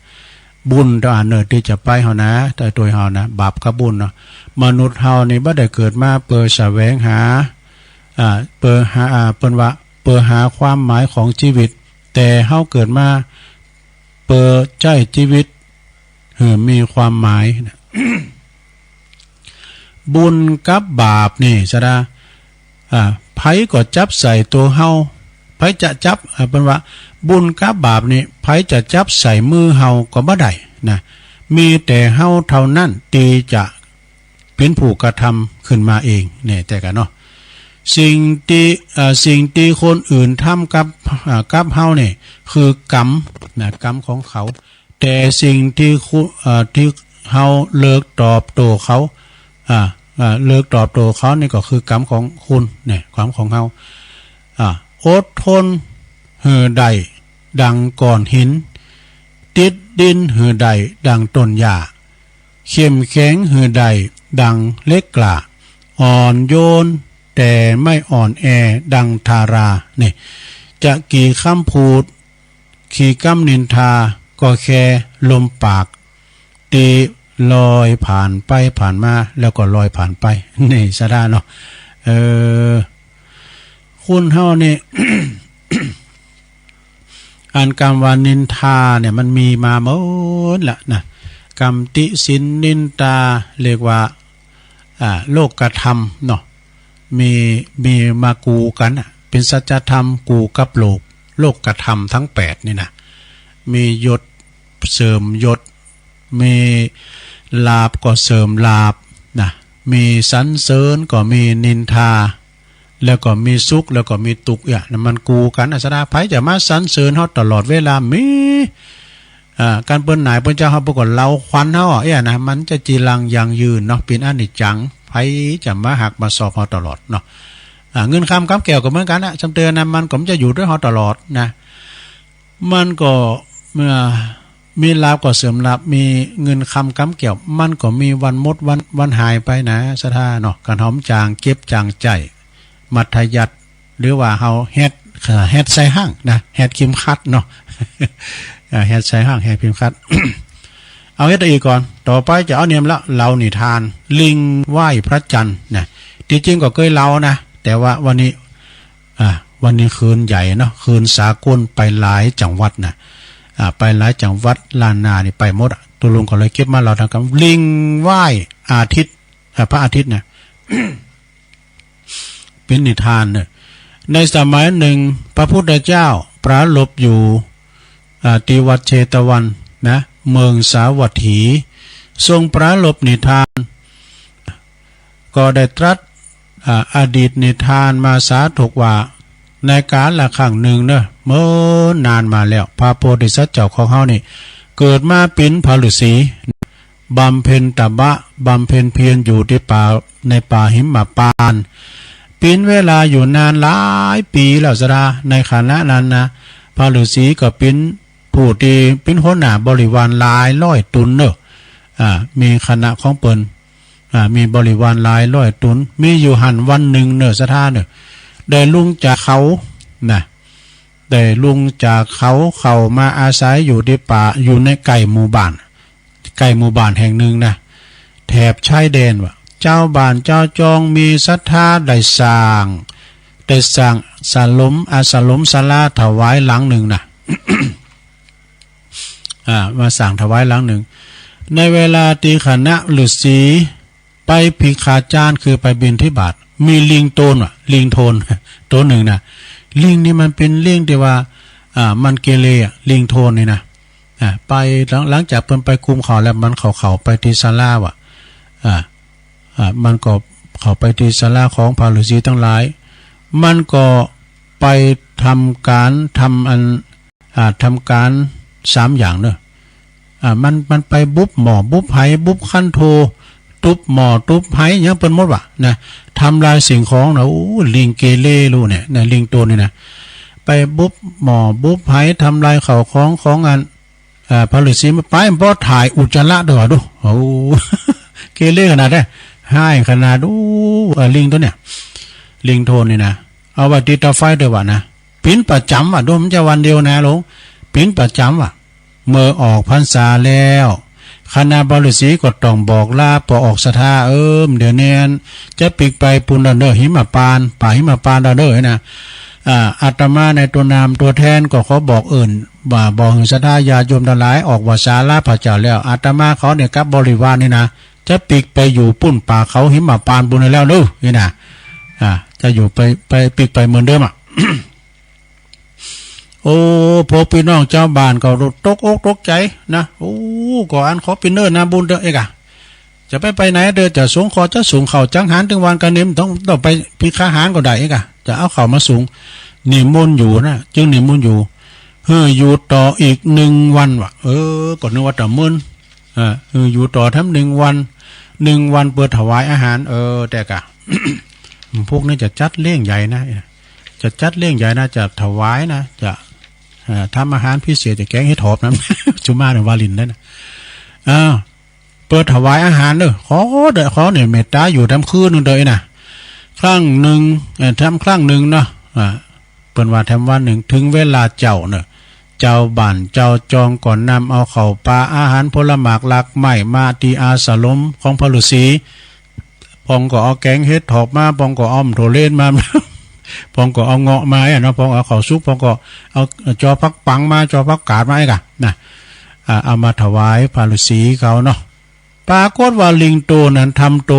บุญเต้าอันเนอะตี้จะไปเฮานะ ตวยเฮานะ บาปกับบุญเนาะ มนุษย์เฮานี่บ่ได้เกิดมาเปื้อแสวงหา อ่า เปื้อหา อ่า เปิ้นว่า เปื้อหาความหมายของชีวิต แต่เฮาเกิดมาเปื้อใจ๊ชีวิตหื้อมีความหมายนะ บุญกับบาปนี่ซะนะ อ่า ไผก็จับใส่ตัวเฮา ไผจะจับ อ่า เปิ้นว่า บุญกับบาปนี่ ไผจะจับใส่มือเฮาก็บ่ได้นะ มีแต่เฮาเท่านั้นตี้จะเป๋นผู้กระทำขึ้นมาเอง แน่แต่กันเนาะ สิ่งตี้ อ่า สิ่งตี้คนอื่นทำกับ อ่า กับเฮานี่ คือกรรมนะ กรรมของเขา แต่สิ่งตี้คุ อ่า ตี้เฮาเลิกตอบโต้เขา อ่า อ่า เลิกตอบโต้เขานี่ก็คือกรรมของคุณเนี่ย กรรมของเฮา อ่า อดทนหื้อได้ดังก้อนหิน ติดดินหื้อได้ดังต้นหญ้า เข้มแข็งหื้อได้ดังเหล็กกล้า อ่อนโยนแต่ไม่อ่อนแอดังทารา นี่ จะกี่คำพูด กี่กำนินทา ก็แค่ลมปากตี้ลอยผ่านไปผ่านมา แล้วก็ลอยผ่านไป นี่ซะนะเนาะ เออ คนเฮานี่ อันกำว่านินทาเนี่ยมันมีมาหมดละนะ กำติฉินนินทา เรียกว่า อ่า โลกธรรมเนาะ มี มีมากู่กันน่ะ เป๋นสัจธรรมกู่กับโลก โลกธรรมทั้งแปดนี่นะ มียศเสริมยศ มีลาภก็เสริมลาภนะ มีสรรเสริญก็มีนินทา แล้วก็มีสุข แล้วก็มีตุ๊กข์ เอี้ย นั่นมันกู่กันนะ สะดา ไผจะมาสรรเสริญเฮาตลอดเวลา มี อ่า การเปิ้นหน่ายเปิ้นเจ้าเฮา เปิ้นก็เลาขวัญเฮา เอี้ยนะ มันจะจีรังยั่งยืนเนาะ เป๋นอนิจจัง ไผจะมาหักมาสอบเฮาตลอดเนาะ อ่า เงินคำกำแก้วก็เหมือนกันนะ ส่ำเติมนะ มันก็บ่จะอยู่ด้วยเฮาตลอดนะ มันก็ เมื่อมีลาภก็เสริมลาภ มีเงินคำกำแก้ว มันก็มีวันหมดวัน วันหายไปนะ สะดาเนาะ คันเฮาบ่จางเก็บจางใจ๊ มัธยัสถ์ หรือว่าเฮาแฮ็ด แฮ็ดใส่ห้างนะ แฮ็ดเข็มขัดเนาะ อ่า แฮ็ดใส่ห้าง แฮ็ดเข็มขัด เอาเฮ็ดอีกก่อน ต่อไปจะเอาเนียมละ เล่านิทาน ลิงไหว้พระจันทร์นะ ตี้จริงก็เกยเล่านะ แต่ว่าวันนี้ อ่า วันนี้คืนใหญ่เนาะ คืนสากล ไปหลายจังหวัดนะ อ่า ไปหลายจังหวัด ล้านนานี่ไปหมดอะ ตกลงก็เลยเก็บมาเล่าทางกำ ลิงไหว้อาทิตย์ อ่า พระอาทิตย์นะ เป๋นนิทานเนอะ ในสมัยหนึ่ง พระพุทธเจ้าประทับอยู่ อ่า ที่วัดเชตวันนะ เมืองสาวัตถี ทรงประรภนิทาน ก็ได้ตรัส อ่า อดีตนิทานมาสาธกว่า ในกาลครั้งหนึ่งเนอะ เมื่อนานมาแล้ว พระโพธิสัตว์เจ้าของเฮานี่ เกิดมาเป๋นพระฤาษี บำเพ็ญตบะ บำเพ็ญเพียรอยู่ที่ป่า ในป่าหิมพานต์ เป๋นเวลาอยู่นานหลายปี๋แล้วสะดา ในขณะนั้นนะ พระฤาษีก็เป๋นผู้ตี้เป๋นหัวหน้าบริวารหลายร้อยตนเนอะ อ่า มีคณะของเปิ้น อ่า มีบริวารหลายร้อยตน มีอยู่หั้นวันหนึ่งเน่อ ศรัทธาเน่อ ได้ลงจากเขานะ ได้ลงจากเขาเข้ามาอาศัยอยู่ที่ป่า อยู่ในใกล้หมู่บ้าน ใกล้หมู่บ้านแห่งหนึ่งนะ แถบชายแดนว่ะ เจ้าบ้านเจ้าจองมีศรัทธาได้สร้าง ได้สร้างสลม อาสลมศาลาถวายหลังหนึ่งนะ อ่า มาสร้างถวายหลังหนึ่ง ในเวลาที่คณะฤาษีไปภิกขาจารย์ คือไปบิณฑบาต มีลิงโตนว่ะ ลิงโตน ตัวหนึ่งนะ ลิงนี่มันเป็นลิงที่ว่า อ่า มันเกเรอะ ลิงโตนนี่นะ อ่า ไปหลัง หลังจากเปิ้นไปคุมเขาแล้ว มันเข้า เข้าไปที่ศาลาว่ะ อ่า อ่า มันก็เข้าไปที่ศาลาของพระฤาษีทั้งหลาย มันก็ไปทำการ ทำอัน อ่า ทำการสามอย่างเนอะ อ่า มัน มันไปบุบหม้อ บุบไห บุบขันโถ ตุ๊บหม้อ ตุ๊บไห หยังเปิ้นหมดว่ะนะ ทำลายสิ่งของนะ โอ้ ลิงเกเรลูกเนี่ยนะ ลิงโตนนี่นะ ไปบุบหม้อ บุบไห ทำลายข้าวของของอัน อ่า พระฤาษีมาไป บ่ถ่ายอุจจาระด้วยว่ะ ดู โอ้ เกเรขนาดนั้น ฮ้ายขนาด โอ้ อ่า ลิงตัวเนี่ย ลิงโตนนี่นะ เอาไว้ติดเตาไฟด้วยว่ะนะ เป๋นประจ๋ำว่ะ ดู มันจะวันเดียวนะ หลวง เป๋นประจ๋ำว่ะ เมื่อออกพรรษาแล้ว คณะพระฤาษีก็ต้องบอกลา ปอออกศรัทธา เอิม เดี๋ยวนี้จะปิ๊กไปปู้นแล้วเน่อ หิมพานต์ ป่าหิมพานต์แล้วเน่อนะ อ่า อาตมาในตัวนามตัวแทนก็ขอบอกเอิ้นว่า บอกศรัทธาญาติโยมทั้งหลาย ออกพรรษาลาพระเจ้าแล้ว อาตมาขอเนี่ยกับบริวารนี่นะ จะปิ๊กไปอยู่ปู้นป่าเขาหิมพานต์ปู้นแล้วเน่อ นี่นะ อ่า จะอยู่ไป ไปปิ๊กไปเหมือนเดิมอะ โอ้ พวกพี่น้องชาวบ้านก็ตกอกตกใจนะ โอ้ ก็อันขอเป๋นเน่อนาบุญเด้อเอกอะ จะไปไปไหนเด้อ จะสงเคราะห์ จะสงข้าวจังหาร ตึงวันกะนิม ต้อง ต้องไปภิกขาหารก็ได้เอกอะ จะเอาข้าวมาสง นิมนต์อยู่นะ จึงนิมนต์อยู่ หื้ออยู่ต่ออีกหนึ่งวันว่ะ เออ ก็นึกว่าจะเมิน อ่า เออ อยู่ต่อแถมหนึ่งวัน หนึ่งวันเปื้อถวายอาหาร เออ แต่กะ พวกนี้จะจัดเลี้ยงใหญ่นะ จะจัดเลี้ยงใหญ่นะ จะถวายนะ จะ เอ่อ ทำอาหารพิเศษ จะแกงเห็ดหอมนะ สุมาเน่อ วาลินนั่นนะ อ่า เปื้อถวายอาหารเน่อ ขอเด้อ ขอเนี่ยเมตตาอยู่แถมคืนหนึ่งเด้อนะ ครั้งหนึ่ง เอ่อ แถมครั้งหนึ่งเนาะ อ่า เปิ้นว่าแถมวันหนึ่ง ถึงเวลาเจ๊าเน่อ เจ้าบ้านเจ้าจองก็นำเอาข้าวปลาอาหารผลหมากรากไม้มาที่อาสรมของพระฤาษี ปองก็เอาแกงเห็ดหอมมา ปองก็เอาโถเลนมา ปองก็เอาเงาะมาอะเนาะ ปองเอาข้าวสุก ปองก็เอาจอผักปังมา จอผักกาดมาไอ้กะนะ อ่า เอามาถวายพระฤาษีเขาเนาะ ปรากฏว่าลิงโตนั้นทำโต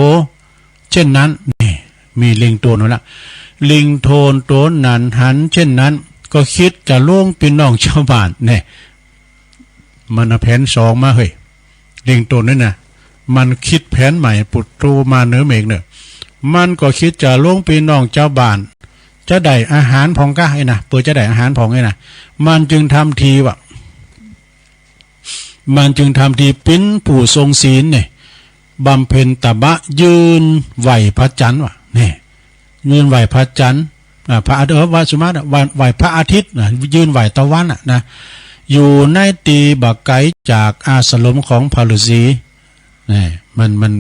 เช่นนั้น นี่ มีลิงโตนั่นละ ลิงโตนโตนั้นหันเช่นนั้น ก็คิดจะลวงพี่น้องชาวบ้านเนี่ย มันเอาแผนสองมาเฮ้ย ลิงโตนนี่นะ มันคิดแผนใหม่ ผุดโตมาเหนือเมฆเน่อ มันก็คิดจะลวงพี่น้องชาวบ้าน จะได้อาหารผ่องกะไอ้นะ เปื้อจะได้อาหารผ่องไอ้นะ มันจึงทำทีว่ะ มันจึงทำทีเป๋นผู้ทรงศีลเนี่ย บำเพ็ญตบะ ยืนไหว้พระจันทร์ว่ะ เนี่ย ยืนไหว้พระจันทร์ อ่า พระอาทิตย์ เออ ว่าสุมาตรอะ ไหว้ ไหว้พระอาทิตย์นะ ยืนไหว้ตะวันอะนะ อยู่ในตี้บ่ไก๋จากอาสรมของพระฤาษี นี่ มัน มัน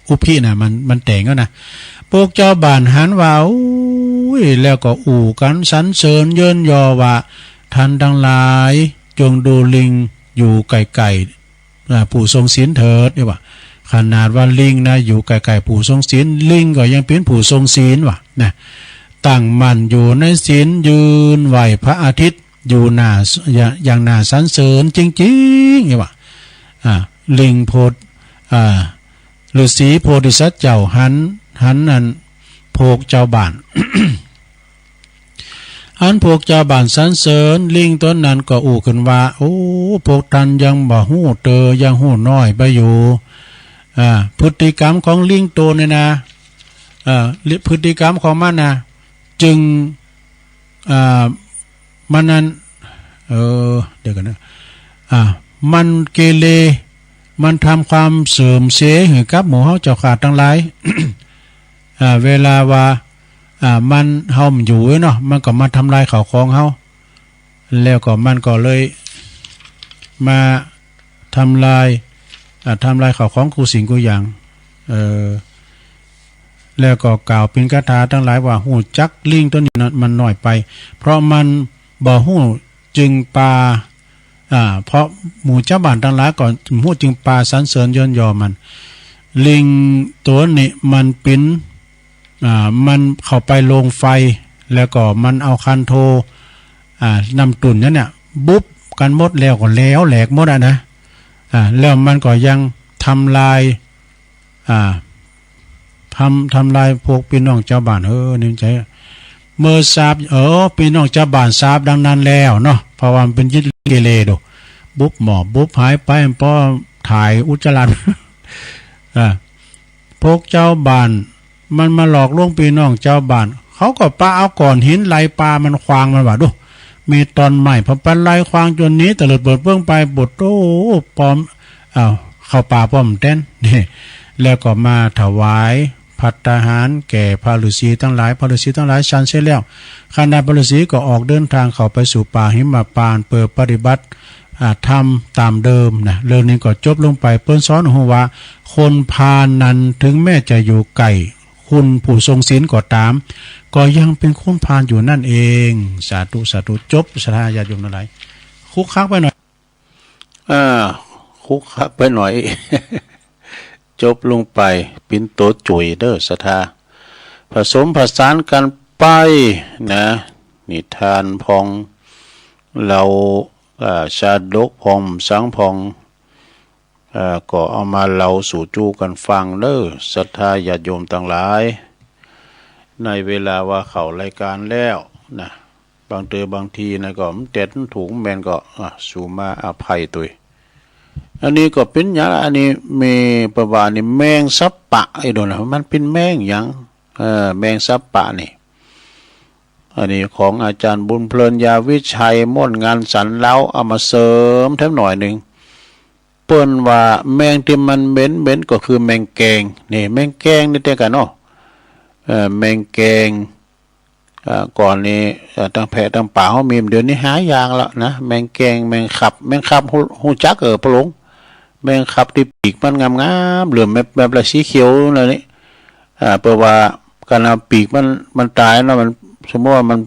อุพินะ มัน มันแต่งแล้วนะ พวกชาวบ้านหันว่า โอ้ย แล้วก็อู้กั๋นสรรเสริญเยินยอว่า ท่านทั้งหลายจงดูลิงอยู่ใกล้ๆ อ่า ผู้ทรงศีลเถิด เนี่ยว่ะ ขนาดว่าลิงนะ อยู่ใกล้ๆ ผู้ทรงศีล ลิงก็ยังเป๋นผู้ทรงศีลว่ะ นะ ตั้งมั่นอยู่ในศีล ยืนไหว้พระอาทิตย์ อยู่หน้า อย่าง อย่างน่าสรรเสริญจริงๆ เนี่ยว่ะ อ่า ลิงโพธิ อ่า ฤๅษีโพธิสัตว์เจ้าหัน หันอันพวกชาวบ้าน อันพวกชาวบ้านสรรเสริญ ลิงตัวนั้นก็อู้ขึ้นว่า โอ้ พวกท่านยังบ่ฮู้เตอ ยังฮู้น้อยไปอยู่ อ่า พฤติกรรมของลิงตัวนี้นะ อ่า พฤติกรรมของมันนะ จึง อ่า มันนั้น เออ เดี๋ยวก่อนนะ อ่า มันเกเร มันทำความเสื่อมเสียให้กับหมู่เฮาเจ้าข้าทั้งหลาย อ่า เวลาว่า อ่า มันเฮาบ่อยู่เนาะ มันก็มาทำลายข้าวของเฮา แล้วก็มันก็เลยมาทำลาย อ่า ทำลายข้าวของกู้สิ่งกู้อย่าง เอ่อ แล้วก็กล่าวเป็นคาถาทั้งหลายว่า ฮู้จักลิงตัวนี้มันน้อยไป เพราะมันบ่ฮู้จึงปา อ่า เพราะหมู่ชาวบ้านทั้งหลายก็ฮู้จึงปาสรรเสริญเยินยอมัน ลิงตัวนี้มันเป็น อ่า มันเข้าไปโรงไฟ แล้วก็มันเอาคันโท อ่า น้ำตุ่นเนี่ย บุบกันหมดแล้วก็แล้วแหลกหมดอะนะ อ่า แล้วมันก็ยังทำลาย อ่า ทำ ทำลายพวกพี่น้องชาวบ้าน เออ นี่ใจ เมื่อทราบ เออ พี่น้องชาวบ้านทราบดังนั้นแล้วเนาะ เพราะว่ามันเป็นยิตเกเรดู บุบหมอบ บุบหายไป เพราะถ่ายอุจจาระ อ่า พวกชาวบ้าน มันมาหลอกลวงพี่น้องชาวบ้าน เขาก็ปาเอาก้อนหินไล่ปามัน ขว้างมันว่าดู มีต้นไม้ พอปาไล่ขว้างจนหนีเตลิดเปิดเปิ้งไป บดโอ้ ปอม อ้าว เข้าป่าป้อมแตน นี่ แล้วก็มาถวายภัตตาหารแก่พระฤาษีทั้งหลาย พระฤาษีทั้งหลายฉันเสร็จแล้ว คณะพระฤาษีก็ออกเดินทางเข้าไปสู่ป่าหิมพานต์ เพื่อปฏิบัติ อ่า ธรรมตามเดิมนะ เรื่องนี้ก็จบลงไป เปิ้นสอนฮู้ว่า คนพาลนั้นถึงแม้จะอยู่ใกล้คุณผู้ทรงศีลก็ตาม ก็ยังเป็นคนพาลอยู่นั่นเอง สาธุ สาธุ จบ ศรัทธาญาติโยมทั้งหลาย คุกคักไปหน่อย อ่า คุกคักไปหน่อย จบลงไป เป็นตัวจุ๋ยเด้อ ศรัทธา ผสมผสานกันไปนะ นิทานพ่อง เล่า อ่า ชาดกพ่อง สังพ่อง อ่า ก็เอามาเล่าสู่จู้กันฟังเด้อ ศรัทธาญาติโยมทั้งหลาย ในเวลาว่าเข้ารายการแล้วนะ บางเตอ บางทีนะ ก็มันเต็ดถูกแม่นก็ อ่ะ สู่มาอภัยตวย อันนี้ก็เป็นหยัง อันนี้มีประวัตินี่ แมงสับปะ ไอ้โดนนะ มันเป็นแมงหยัง เออ แมงสับปะนี่ อันนี้ของอาจารย์บุญเพลิน ยาวิชัย ม่วนงานสรรเล้า เอามาเสริมแถมหน่อยหนึ่ง เปิ้นว่าแมงที่มันเหม็นๆ ก็คือแมงแกง นี่ แมงแกงนี่เต้กันเนาะ เอ่อ แมงแกง เอ่อ ก่อนนี้ เอ่อ ตั้งแพะตั้งป่าเขามี เดี๋ยวนี้หายากแล้วนะ แมงแกง แมงขับ แมงขับ ฮู้ ฮู้จัก เออ พะโลง แมงขับที่ปีกมันงามๆ เหลือมแบบ แบบละสีเขียวนั่นนี่ อ่า เปิ้นว่าการเอาปีกมัน มันตายเนาะ มัน สมมติว่ามัน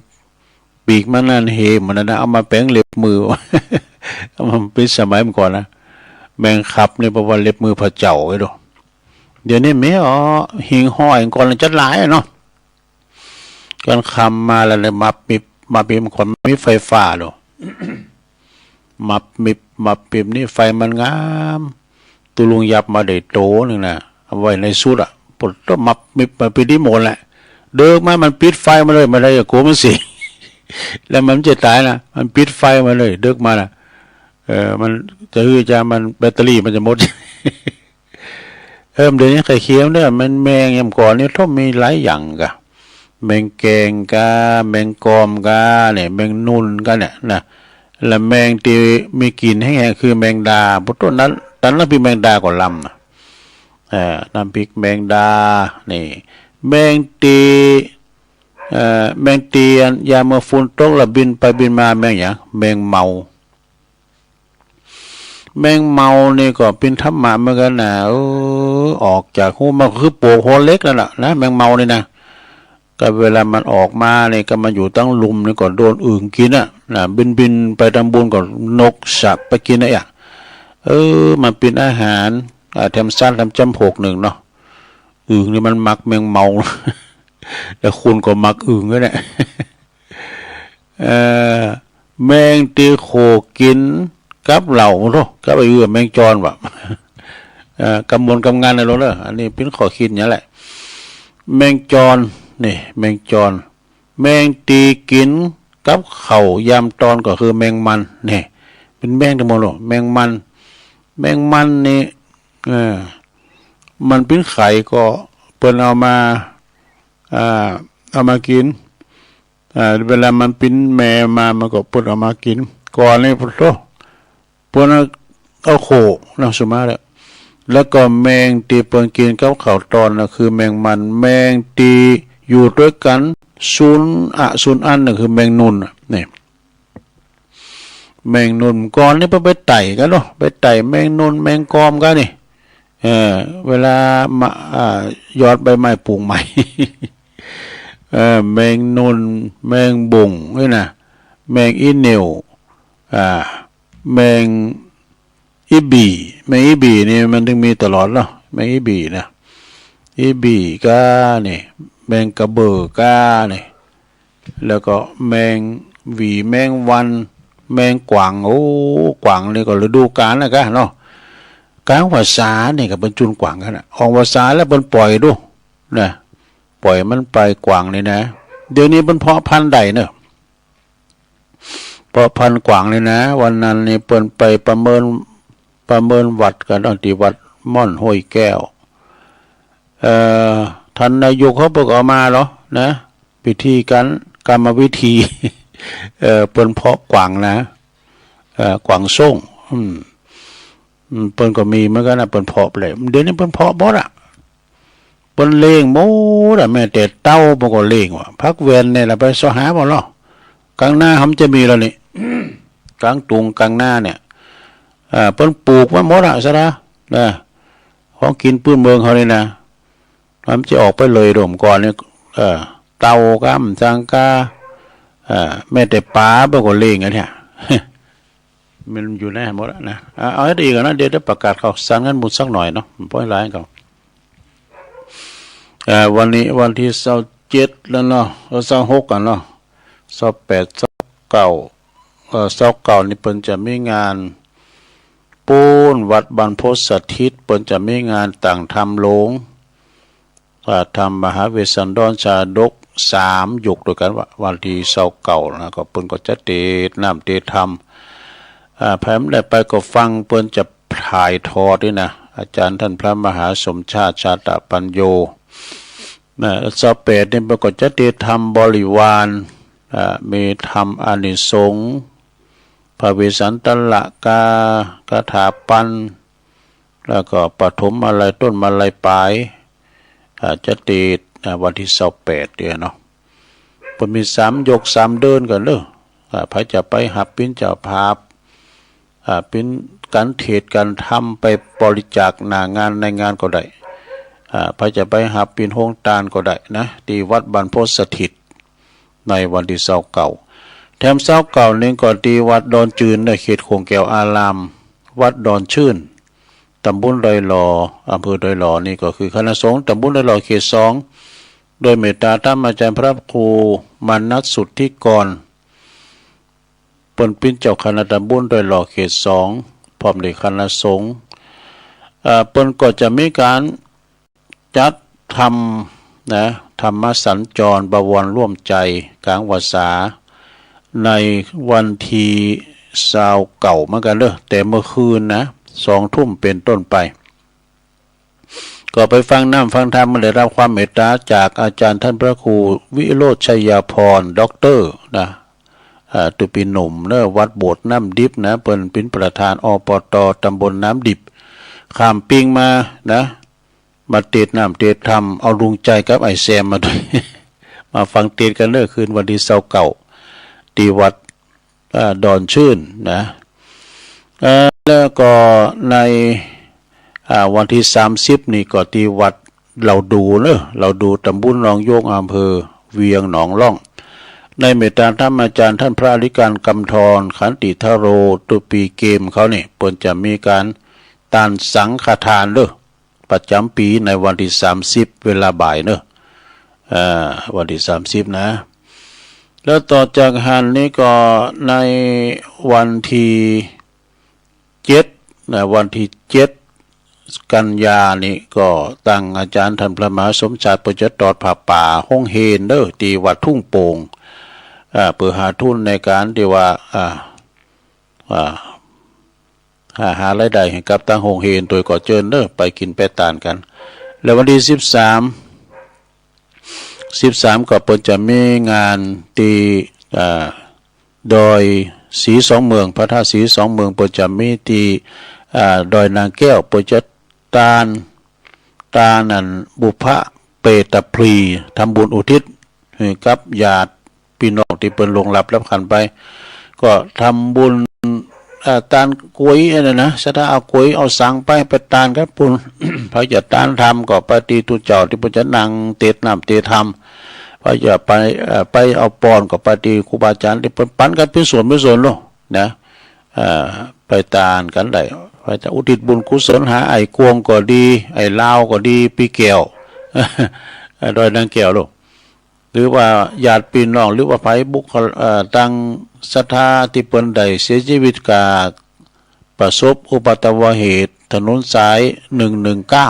ปีกมันนั่นเหมดนั่นนะ เอามาแป๋งเล็บมือ มันเป็นสมัยเมื่อก่อนนะ แมงขับนี่เปิ้นว่าเล็บมือพระเจ้าไอ้ดู เดี๋ยวนี้มี อ๋อ หิ่งห้อยก่อนจัดหลายเนาะ กันคำมาแล้วเนี่ย มับมิบ มับมิบ เมื่อก่อนมันมีไฟฟ้าดู มับมิบ มับมิบ นี่ไฟมันงาม ตุลุงยับมาได้โตหนึ่งนะ เอาไว้ในสุดอะ ปวดตัวมับมิบ มาปิดที่หมดแหละ เดิกมา มันปิดไฟมาเลย มาได้ กลัวมันเสีย แล้วมันจะตายนะ มันปิดไฟมาเลย เดิกมานะ เออ มันจะฮือจะ มันแบตเตอรี่มันจะหมด เออ เดี๋ยวนี้ไข่เค็มเนี่ย มันแมงยามก่อนนี่ ทบมีหลายอย่างกะ แมงแกงกะ แมงกอมกะเนี่ย แมงนุ่นกะเนี่ยนะ และแมงที่มีกลิ่นแห้งๆ คือแมงดา พวกต้นนั้น ตันน้ำพริกแมงดาก็ลำนะ เอ่อ น้ำพริกแมงดา นี่ แมงตี เอ่อ แมงตีอันยามเมื่อฝนตกแล้วบินไปบินมา แมงหยัง แมงเมา แมงเมานี่ก็เป็นธรรมะเหมือนกันนะ เออ ออกจากหูมันก็คือปวกหัวเหล็กนั่นแหละนะ แมงเมานี่นะ ก็เวลามันออกมาเนี่ย ก็มันอยู่ตั้งลุ่มนี่ ก็โดนอึ่งกินอ่ะนะ บินบินไปทำบุญก็นกสับไปกินนะอ่ะ เออ มันเป็นอาหาร อ่า แถมสั้นแถมจำพวกหนึ่งเนาะ อึ่งนี่มันมักแมงเมา แล้วคุณก็มักอึ่งด้วยเนี่ย เอ่อ แมงตีโขกกินกับเหล้าโธ่ กับไอ้เอื้อแมงจรว่ะ เอ่อ กำมวลกำงานในโลกเนอะ อันนี้เป็นข้อคิดอย่างแหละ แมงจร นี่ แมงจร แมงตีกินกับข้าวยามตอนก็คือแมงมัน นี่ เป็นแมงทั้งหมดโลก แมงมัน แมงมันนี่ เออ มันเป็นไข่ก็เปิ้นเอามา อ่า เอามากิน อ่า เวลามันเป็นแม่มา มันก็เปิ้นเอามากิน ก่อนนี่ โธ่ เปิ้นเอา เอาโขกนะ สุมาแล้ว แล้วก็แมงตีเปิ้นกินกับข้าวตอนนะ คือแมงมัน แมงตีอยู่ด้วยกัน ศูนย์อะ ศูนย์อันนะ คือแมงนุ่นน่ะ นี่ แมงนุ่น ก่อนนี่เปิ้นไปไต่กันเนาะ ไปไต่แมงนุ่น แมงกอมกันนี่ เออ เวลามา อ่า ยอดใบไม้ปลูกใหม่ เออ แมงนุน แมงบุ่ง นี่นะ แมงอีเหนี่ยว อ่า แมงอีบี แมงอีบีนี่มันถึงมีตลอดเนาะ แมงอีบีนะ อีบีก้านี่ แมงกระเบือก้านี่ แล้วก็แมงหวี แมงวัน แมงกวาง โอ้ กวางนี่ก็ฤดูกาลนะกะเนาะ กลางพรรษานี่ก็เปิ้นจุนกวางกันนะ ออกพรรษาแล้วเปิ้นปล่อยดูนะ ปล่อยมันไปกวางนี่นะ เดี๋ยวนี้เปิ้นเพาะพันธุ์ได้เนอะ เพาะพันธุ์กวางนี่นะ วันนั้นนี่เปิ้นไปประเมิน ประเมินวัดกันเนาะ ที่วัดม่อนห้วยแก้ว เอ่อ ท่านนายกเขาเปิ้นก็เอามาเหรอนะ วิธีการ กรรมวิธี เอ่อ เปิ้นเพาะกวางนะ เอ่อ กวางส้ง อืม อืม เปิ้นก็มีเหมือนกันนะ เปิ้นเพาะไปเลย เดี๋ยวนี้เปิ้นเพาะหมดอะ เปิ้นเลี้ยงหมดอะ แม้แต่เต่าเปิ้นก็เลี้ยงว่ะ ผักแว่นเนี่ยละไปเซาะหาบ่เหรอ กลางนามันจะมีแล้วนี่ กลางตุงกลางนาเนี่ย อ่า เปิ้นปลูกไว้หมดอะ สะระ นะ ของกินพื้นเมืองเขานี่นะ มันจะออกไปเลยโดมก่อนนี่ เออ เต่าก้ามจังกา เออ แม้แต่ปลาเปิ้นก็เลี้ยงอันเนี่ย มันอยู่ในหมดแล้วนะ อ่ะ เอาให้ดีก่อนนะ เดี๋ยวจะประกาศข่าวสารกันหมดสักหน่อยเนาะ บ่ให้หลายก่อน เอ่อ วันนี้วันที่ซาวเจ็ดแล้วเนาะ เออ ซาวหกกันเนาะ ซาวแปด ซาวเก้า เอ่อ ซาวเก้านี่เปิ้นจะมีงาน ปูนวัดบ้านโพธิ์สถิต เปิ้นจะมีงานตั้งธรรมหลวง อ่า ธรรมมหาเวสสันดรชาดกสามยกด้วยกันว่า วันที่ซาวเก้านะ ก็เปิ้นก็จะเตสน์น้ำเตสน์ธรรม อ่า ใผบ่ได้ไปก็ฟัง เปิ้นจะถ่ายทอดนี่นะ อาจารย์ท่านพระมหาสมชาติชาตปัญโญ นะ ซาวแปดนี่เปิ้นก็จะเตสน์ธรรมบริวาร อ่า มีธรรมอานิสงส์ พระเวสสันตลกา คาถาปัน แล้วก็ปฐมมาลัยต้นมาลัยปลาย อ่า จะเตสน์ อ่า วันที่ซาวแปดเนี่ยเนาะ เปิ้นมีสามยกสามเดือนกันเด้อ อ่า ใผจะไปฮับเป๋นเจ้าภาพ อ่า เป๋นการเตสน์การธรรม ไปบริจาคหน้างานในงานก็ได้ อ่า ใผจะไปฮับเป๋นโฮงตานก็ได้นะ ที่วัดบ้านโพธิ์สถิต ในวันที่ซาวเก้า แถมซาวเก้านี่ก็ที่วัดดอนจืน ในเขตโขงแก้วอาราม วัดดอนชื่น ตำบลดอยหล่อ อำเภอดอยหล่อ นี่ก็คือคณะสงฆ์ตำบลดอยหล่อเขตสอง โดยเมตตาธรรมอาจารย์พระครูมานัสสุทธิกร เปิ้นเป๋นเจ้าคณะตำบลดอยหล่อเขตสอง พร้อมด้วยคณะสงฆ์ เอ่อ เปิ้นก็จะมีการ จัดธรรมนะ ธรรมสัญจรบวรร่วมใจกลางพรรษา ในวันที่ซาวเก้าเหมือนกันเด้อ แต่เมื่อคืนนะ สองทุ่มเป็นต้นไป ก็ไปฟังน้ำฟังธรรม ได้รับความเมตตาจากอาจารย์ท่านพระครูวิโรจน์ชัยพร ด็อกเตอร์นะ อ่า ตุ๊ปีหนุ่มเนอะ วัดโบสถ์น้ำดิบนะ เปิ้นเป็นประธาน อปต ตำบลน้ำดิบ ข้ามปิงมานะ มาเตสน์น้ำเตสน์ธรรม เอาลุงใจกับไอ้แซมมาด้วย มาฟังเตสน์กันเนอะ คืนวันที่ซาวเก้า ที่วัด อ่า ดอนชื่นนะ เอ่อ แล้วก็ใน อ่า วันที่สามสิบนี่ก็ที่วัดเหล่าดูเนอะ เหล่าดู ตำบลหนองโยง อำเภอเวียงหนองล่อง ในเมตตาธรรมอาจารย์ท่านพระอธิการกำธร ขันติทโร ตุ๊ปีเกมเขานี่ เปิ้นจะมีการตานสังฆทานเนอะ ประจำปีในวันที่สามสิบ เวลาบ่ายเนอะ อ่า วันที่สามสิบนะ แล้วต่อจากหั้นนี่ก็ในวันที่เจ็ดนะ วันที่เจ็ดกันยานี่ก็ตังอาจารย์ท่านพระมหาสมชาติเปิ้นจะตอดผ้าป่าโฮงเฮนเด้อ ที่วัดทุ่งโป่ง อ่า เพื่อหาทุนในการที่ว่า อ่า อ่า หา หารายได้ให้กับตังโฮงเฮน โดยก็เจิญเด้อ ไปกินไปตานกัน แล้ววันที่สิบสาม สิบสาม ก็เปิ้นจะมีงานที่ อ่า ดอยศรีสองเมือง พระธาตุศรีสองเมือง เปิ้นจะมีที่ อ่า ดอยนางแก้ว เปิ้นจะตาน ตานอันบุพเพตพลี ทำบุญอุทิศให้กับญาติพี่น้องที่เปิ้นล่วงลับดับขันธ์ไป ก็ทำบุญ เอ่อ ตานก๋วยอันนั้นนะ ศรัทธาเอาก๋วยเอาสังไป ไปตานกันปุ้น ไปจะตานธรรมก็ไปตีตุเจ้าที่ปุ้นจะนั่งเตดน้ำเตดธรรม ไปจะไป เอ่อ ไปเอาปอนก็ไปตีครูบาอาจารย์ที่เปิ้นปันกันเป็นส่วนเป็นส่วนโลกนะ เอ่อ ไปตานกันได้ ไปจะอุทิศบุญกุศลหาไอ้กวงก็ดี ไอ้ลาวก็ดี ปีแก้ว ดอยนางแก้วโลก หรือว่าญาติพี่น้อง หรือว่าไผบุคคล เอ่อ ตังศรัทธาที่เปิ้นได้เสียชีวิตกาประสบอุบัติเหตุถนนสายหนึ่งหนึ่งเก้า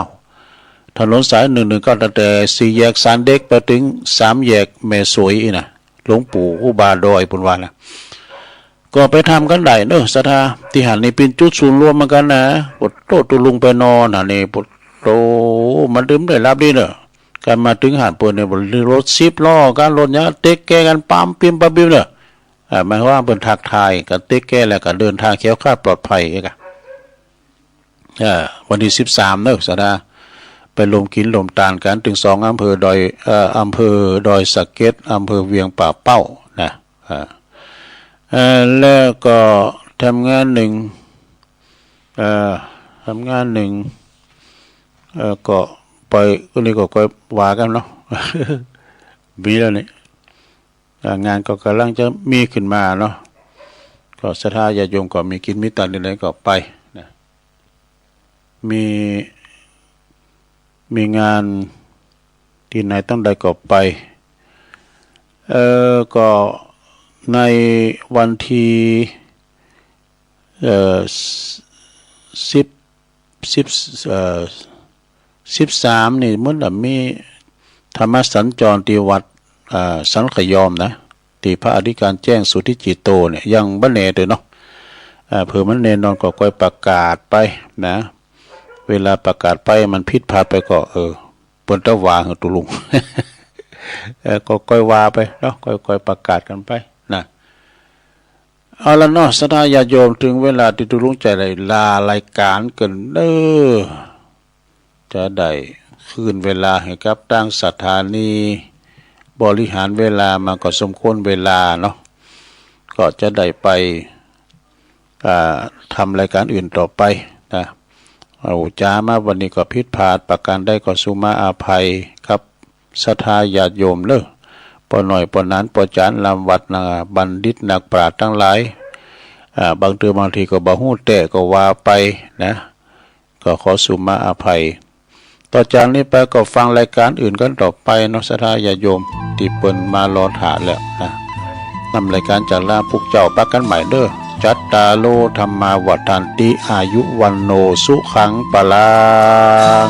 ถนนสายหนึ่งหนึ่งเก้า ตั้งแต่สี่แยกสารเด็กไปถึงสามแยกแม่สวยอีนะ หลวงปู่ครูบาดอยเปิ้นว่านะ ก็ไปทำกันได้เนอะ ศรัทธา ที่หันนี่เป็นจุดศูนย์รวมเหมือนกันนะ ปวดโตตุลุงไปนอนหันนี่ ปวดโต มันดื่มได้รับดีเนอะ การมาถึงหันเปิ้นเนี่ย รถสิบล้อกัน รถหยังเต็กแกกัน ปั๊มปิมปั๊มปิมเนอะ อ่า หมายความว่าเปิ้นทักทายกัน เต็กแกแล้วก็เดินทางแคล้วคลาดปลอดภัยกัน เอ่อ วันที่สิบสามเนอะ ศรัทธา ไปรวมกินรวมตานกัน ถึงสองอำเภอดอย เอ่อ อำเภอดอยสะเก็ด อำเภอเวียงป่าเป้านะ อ่า เอ่อ แล้วก็ทำงานหนึ่ง เอ่อ ทำงานหนึ่ง เอ่อ ก็ไป ก็นี่ก็ค่อยว่ากันเนาะ มีแล้วนี่ อ่า งานก็กำลังจะมีขึ้นมาเนาะ ก็ศรัทธาญาติโยมก็มีกินมีตานที่ไหนก็ไปนะ มี มีงานที่ไหนต้องได้ก็ไป เอ่อ ก็ในวันที่ เอ่อ สิบ สิบ เอ่อ สิบสามนี่ เหมือนกับมีธรรมสัญจรที่วัด อ่า สันขยอมนะ ที่พระอธิการแจ้งสุทธิจิตโตเนี่ย ยังบ่แน่เด้อเนาะ อ่า เผื่อมันแน่นอนก็ค่อยประกาศไปนะ เวลาประกาศไปมันผิดพลาดไปก็ เออ เปิ้นจะว่าหื้อตุลุง เออ ก็ค่อยว่าไปเนาะ ค่อยๆประกาศกันไปนะ เอาละเนาะ ศรัทธาญาติโยม ถึงเวลาที่ตุลุงจะได้ลารายการกันเด้อ จะได้คืนเวลาให้กับทางสถานี บริหารเวลามาก็สมควรเวลาเนาะ ก็จะได้ไป อ่า ทำรายการอื่นต่อไปนะ เอาจามาวันนี้ก็ผิดพลาดประการใดก็สุมาอภัยครับ ศรัทธาญาติโยมเนอะ ป้อน้อยป้อหนานป้อจานลำวัดนะ บัณฑิตนักปราชญ์ทั้งหลาย อ่า บางเทื่อบางทีก็บ่ฮู้แต๊ก็ว่าไปนะ ก็ขอสุมาอภัย ต่อจากนี้ไปก็ฟังรายการอื่นกันต่อไปเนาะ ศรัทธาญาติโยม ที่เปิ้นมารอถ่าแล้วนะ นำรายการจากลา พวกเจ้าปะกันใหม่เด้อ จัตตาโล ธัมมา วัฑฒันติ อายุ วัณโณ สุขัง พลัง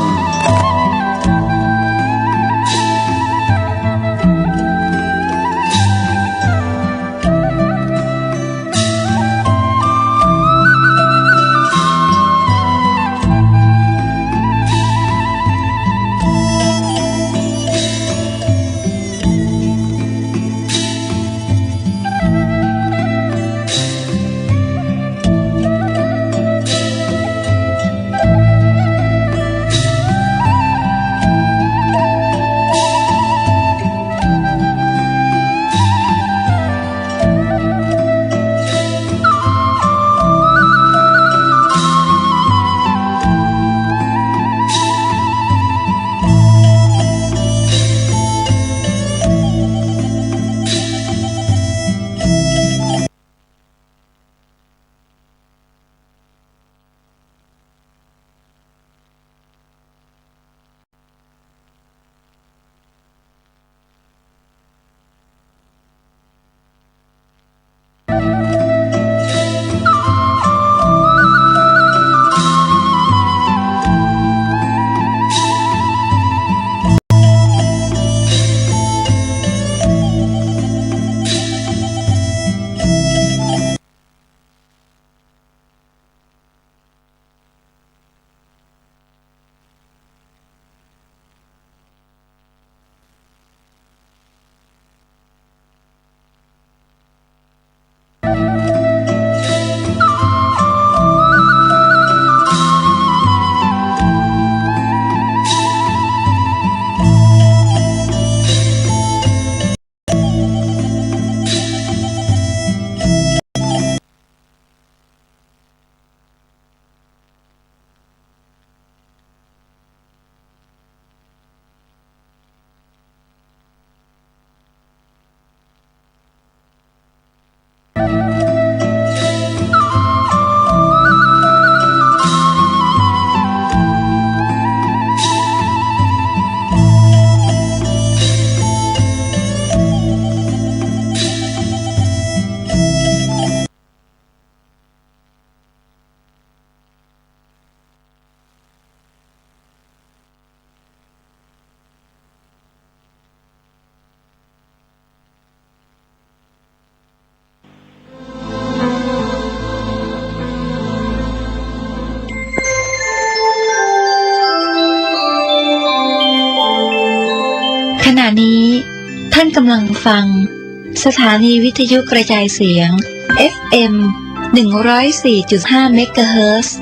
ท่านกำลังฟังสถานีวิทยุกระจายเสียง เอฟ เอ็ม หนึ่งร้อยสี่จุดห้า เมกะเฮิรตซ์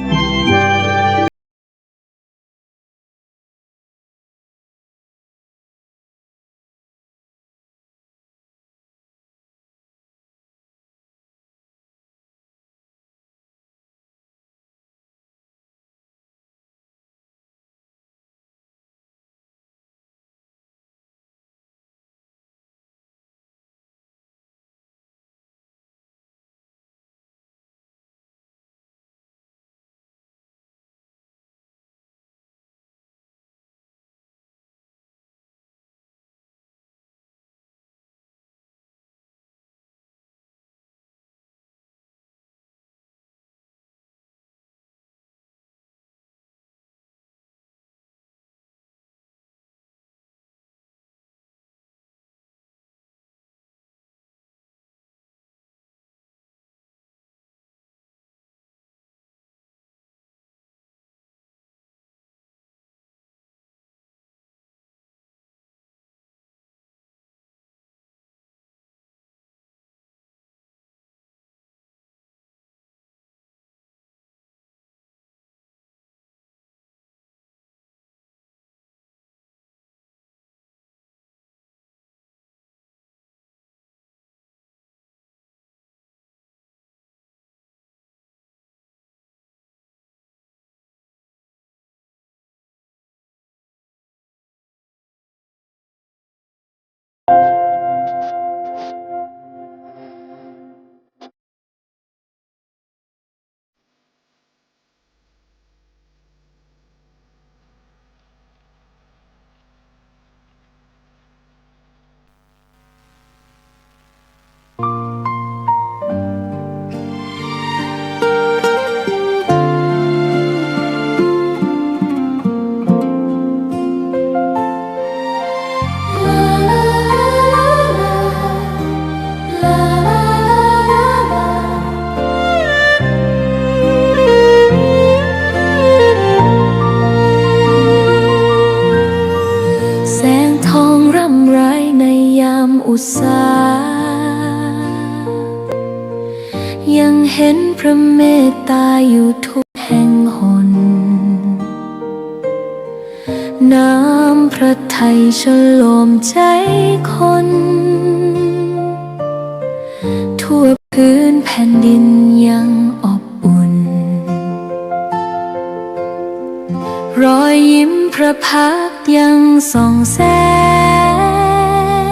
แสงทองร่ำไรในยามอุตสา ยังเห็นพระเมตตาอยู่ทุกแห่งหน น้ำพระทัยชโลมใจคน ทั่วพื้นแผ่นดินยังอบอุ่น รอยยิ้มพระพักตร์ยังส่องแสง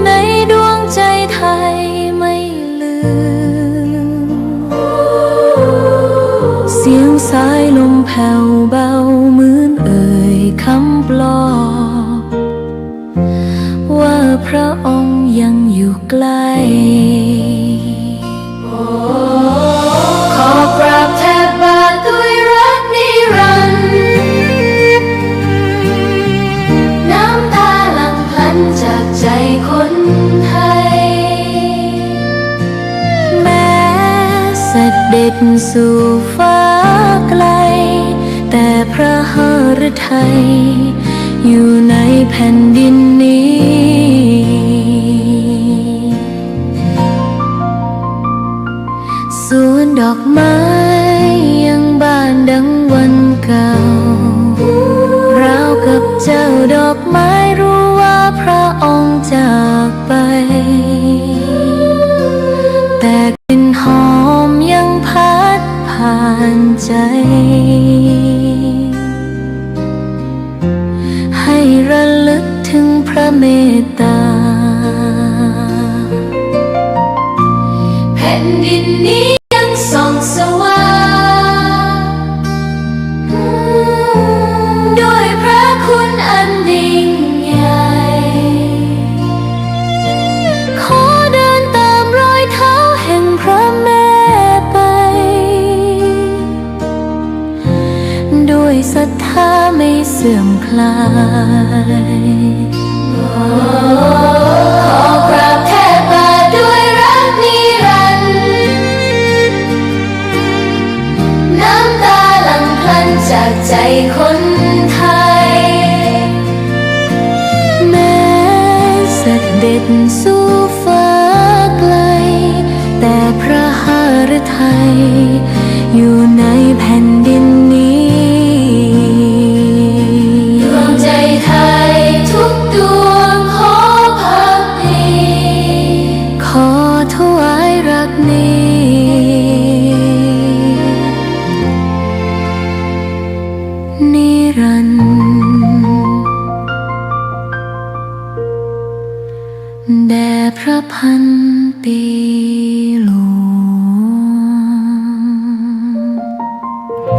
ในดวงใจไทยไม่ลืม เสียงสายลมแผ่วเบาเหมือนเอ่ยคำปลอบ ว่าพระองค์ยังอยู่ใกล้ ขอกราบแทบบาทด้วยรักนิรันดร์ น้ำตาหลั่งพลันจากใจคนไทย แม้เสด็จสู่ฟ้าไกล แต่พระหฤทัยอยู่ในแผ่นดินนี้ สวนดอกไม้ยังบานดังวันเก่า ราวกับเจ้าดอกไม้รู้ว่าพระองค์จากไป แต่กลิ่นหอมยังพัดผ่านใจ ให้ระลึกถึงพระเมตตา แผ่นดินนี้ยังส่องสว่าง ด้วยพระคุณอันยิ่งใหญ่ ขอเดินตามรอยเท้าแห่งพระแม่ไป ด้วยศรัทธาไม่เสื่อมคลาย ขอกราบแทบบาทด้วยรักนิรันดร์ น้ำตาหลั่งพลันจากใจคนไทย แม้ สุข ฝากไกล แต่พระหฤทัย อยู่ในแผ่นดินนี้ ดวงใจไทยทุกดวงขอพักดี ขอถวายรักนี้ นิรันดร์ แด่พระพันปีหลวง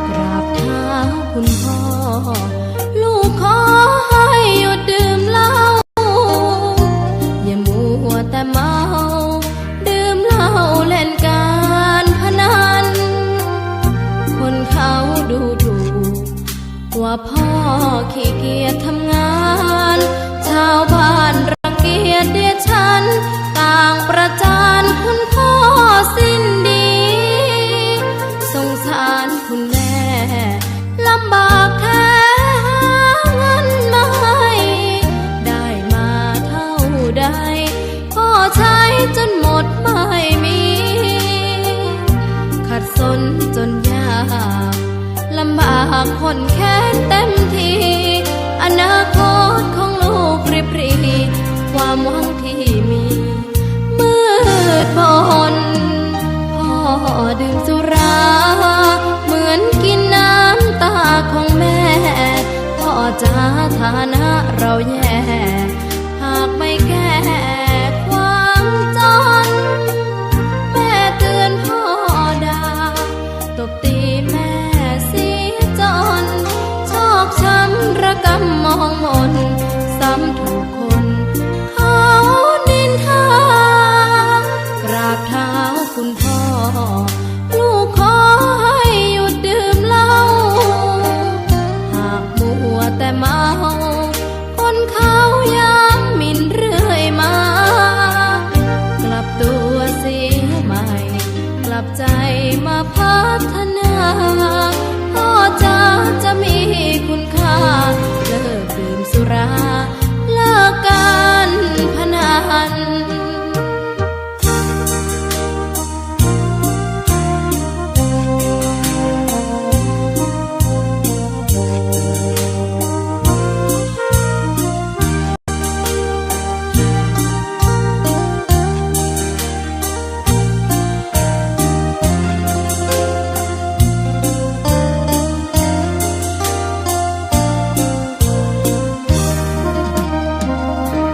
กราบเท้าคุณพ่อ ลูกขอให้หยุดดื่มเหล้า อย่ามัวแต่เมา ดื่มเหล้าเล่นการพนัน คนเขาดูถูก ว่าพ่อขี้เกียจทำงาน ชาวบ้านรังเกียจเดียดฉัน ต่างประจานคุณพ่อสิ้นดี สงสารคุณแม่ ลำบากแท้หาเงินมาให้ ได้มาเท่าใด พ่อใช้จนหมดไม่มี ขัดสนจนยาก ลำบากข้นแค้นเต็มที อนาคตของลูกริบหรี่ ความหวังที่มี มืดมน พ่อดื่มสุรา เหมือนกินน้ำตาของแม่ พ่อจ๋า ฐานะเราแย่ หากไม่แก้ความจน แม่เตือนพ่อด่า ตบตีแม่เสียจน ชอกช้ำระกำมองมน ซ้ำถูกคนเขานินทา กราบเท้าคุณพ่อ ลูกขอให้หยุดดื่มเหล้า หากมัวแต่เมา คนเขาย้ำหมิ่นเรื่อยมา กลับตัวเสียใหม่ กลับใจมาพัฒนา พ่อจ๋า จะมีคุณค่า เลิกดื่มสุรา เลิกการพนัน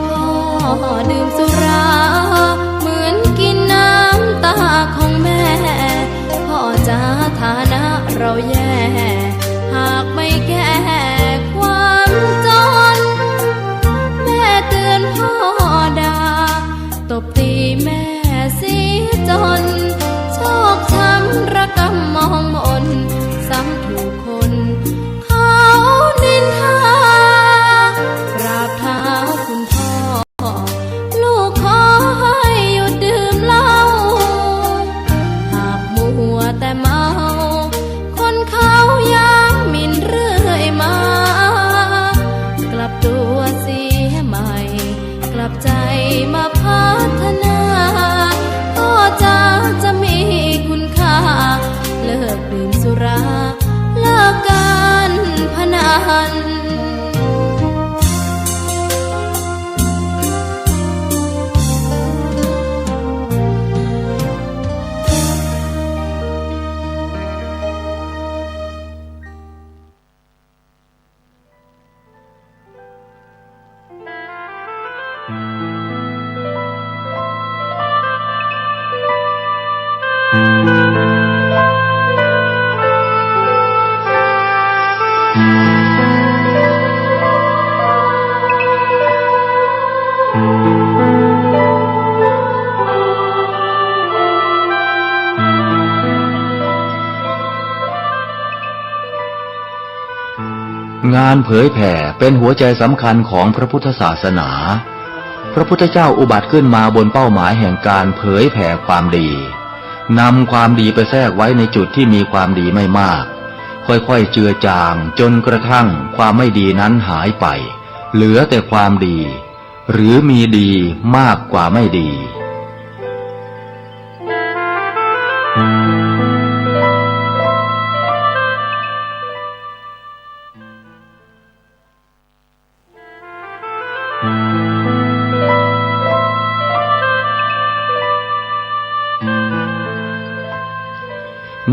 พ่อดื่มสุรา เหมือนกินน้ำตาของแม่ พ่อจ๋า ฐานะเราแย่ หากไม่แก้ความจน แม่เตือนพ่อด่า ตบตีแม่เสียจน ชอกช้ำระกำมองมน ซ้ำถูกคนเขานินทา กราบเท้าคุณพ่อ ลูกขอให้หยุดดื่มเหล้า หากมัวแต่เมา คนเขาย้ำหมิ่นเรื่อยมา กลับตัวเสียใหม่ กลับใจมาพัฒนา พ่อจ๋า จะมีคุณค่า เลิกดื่มสุรา เลิกการพนัน งานเผยแผ่เป็นหัวใจสำคัญของพระพุทธศาสนา พระพุทธเจ้าอุบัติขึ้นมาบนเป้าหมายแห่งการเผยแผ่ความดี นำความดีไปแทรกไว้ในจุดที่มีความดีไม่มาก ค่อยๆเจือจางจนกระทั่งความไม่ดีนั้นหายไป เหลือแต่ความดี หรือมีดีมากกว่าไม่ดี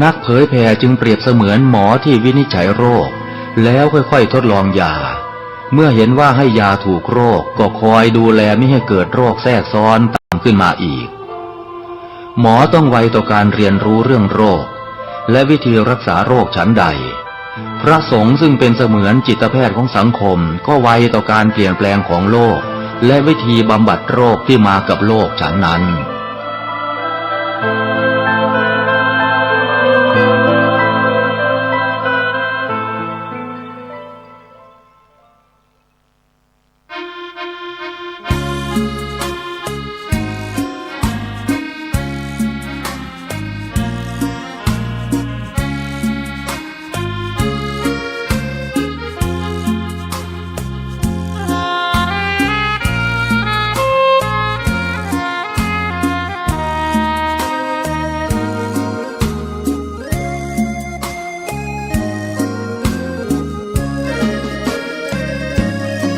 นักเผยแผ่จึงเปรียบเสมือนหมอที่วินิจฉัยโรค แล้วค่อยๆทดลองยา เมื่อเห็นว่าให้ยาถูกโรค ก็คอยดูแลไม่ให้เกิดโรคแทรกซ้อนตามขึ้นมาอีก หมอต้องไวต่อการเรียนรู้เรื่องโรค และวิธีรักษาโรคฉันใด พระสงฆ์ซึ่งเป็นเสมือนจิตแพทย์ของสังคม ก็ไวต่อการเปลี่ยนแปลงของโลก และวิธีบำบัดโรคที่มากับโลกฉันนั้น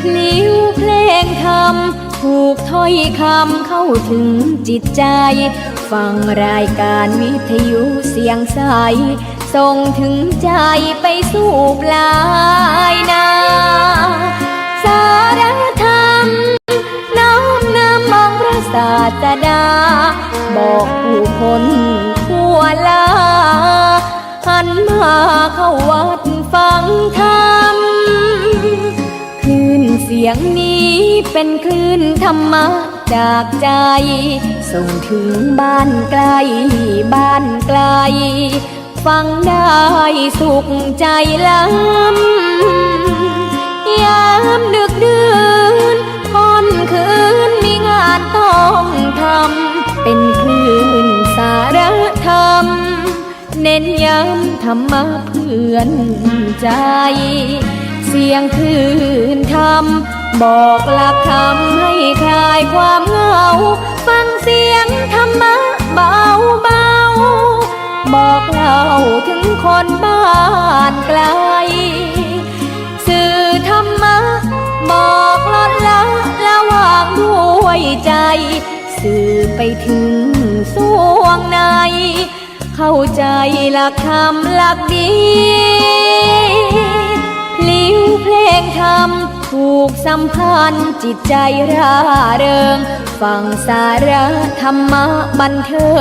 พลิ้วเพลงธรรม ผูกถ้อยคำเข้าถึงจิตใจ ฟังรายการวิทยุเสียงใส ส่งถึงใจไปสู่ปลายนา สารธรรม น้อมนำองค์พระศาสดา บอกผู้คนทั่วลา หันมาเข้าวัดฟังธรรม คลื่นเสียงนี้เป็นคลื่นธรรมะจากใจ ส่งถึงบ้านไกลบ้านไกล ฟังได้สุขใจล้ำ ยามดึกดื่น ค่ำคืนมีงานต้องทำ เป็นคลื่นสารธรรม เน้นย้ำธรรมะเพื่อนใจ เสียงคลื่นธรรม บอกหลักธรรมให้คลายความเหงา ฟังเสียงธรรมะเบาๆ บอกเล่าถึงคนบ้านไกล สื่อธรรมะ บอกลดละละวางด้วยใจ สื่อไปถึงสวงใน เข้าใจหลักธรรมหลักดี พลิ้วเพลงธรรม ผูกสัมพันธ์จิตใจร่าเริง ฟังสาระธรรมะบันเทิ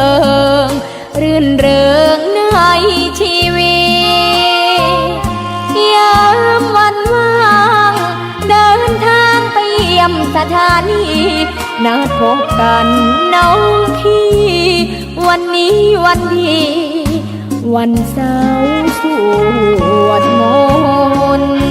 ง รื่นเริงในชีวิต ยามวันว่าง เดินทางไปเยี่ยมสถานี นัดพบกันน้องพี่ วันนี้วันดี วันเสาร์สวดมนต์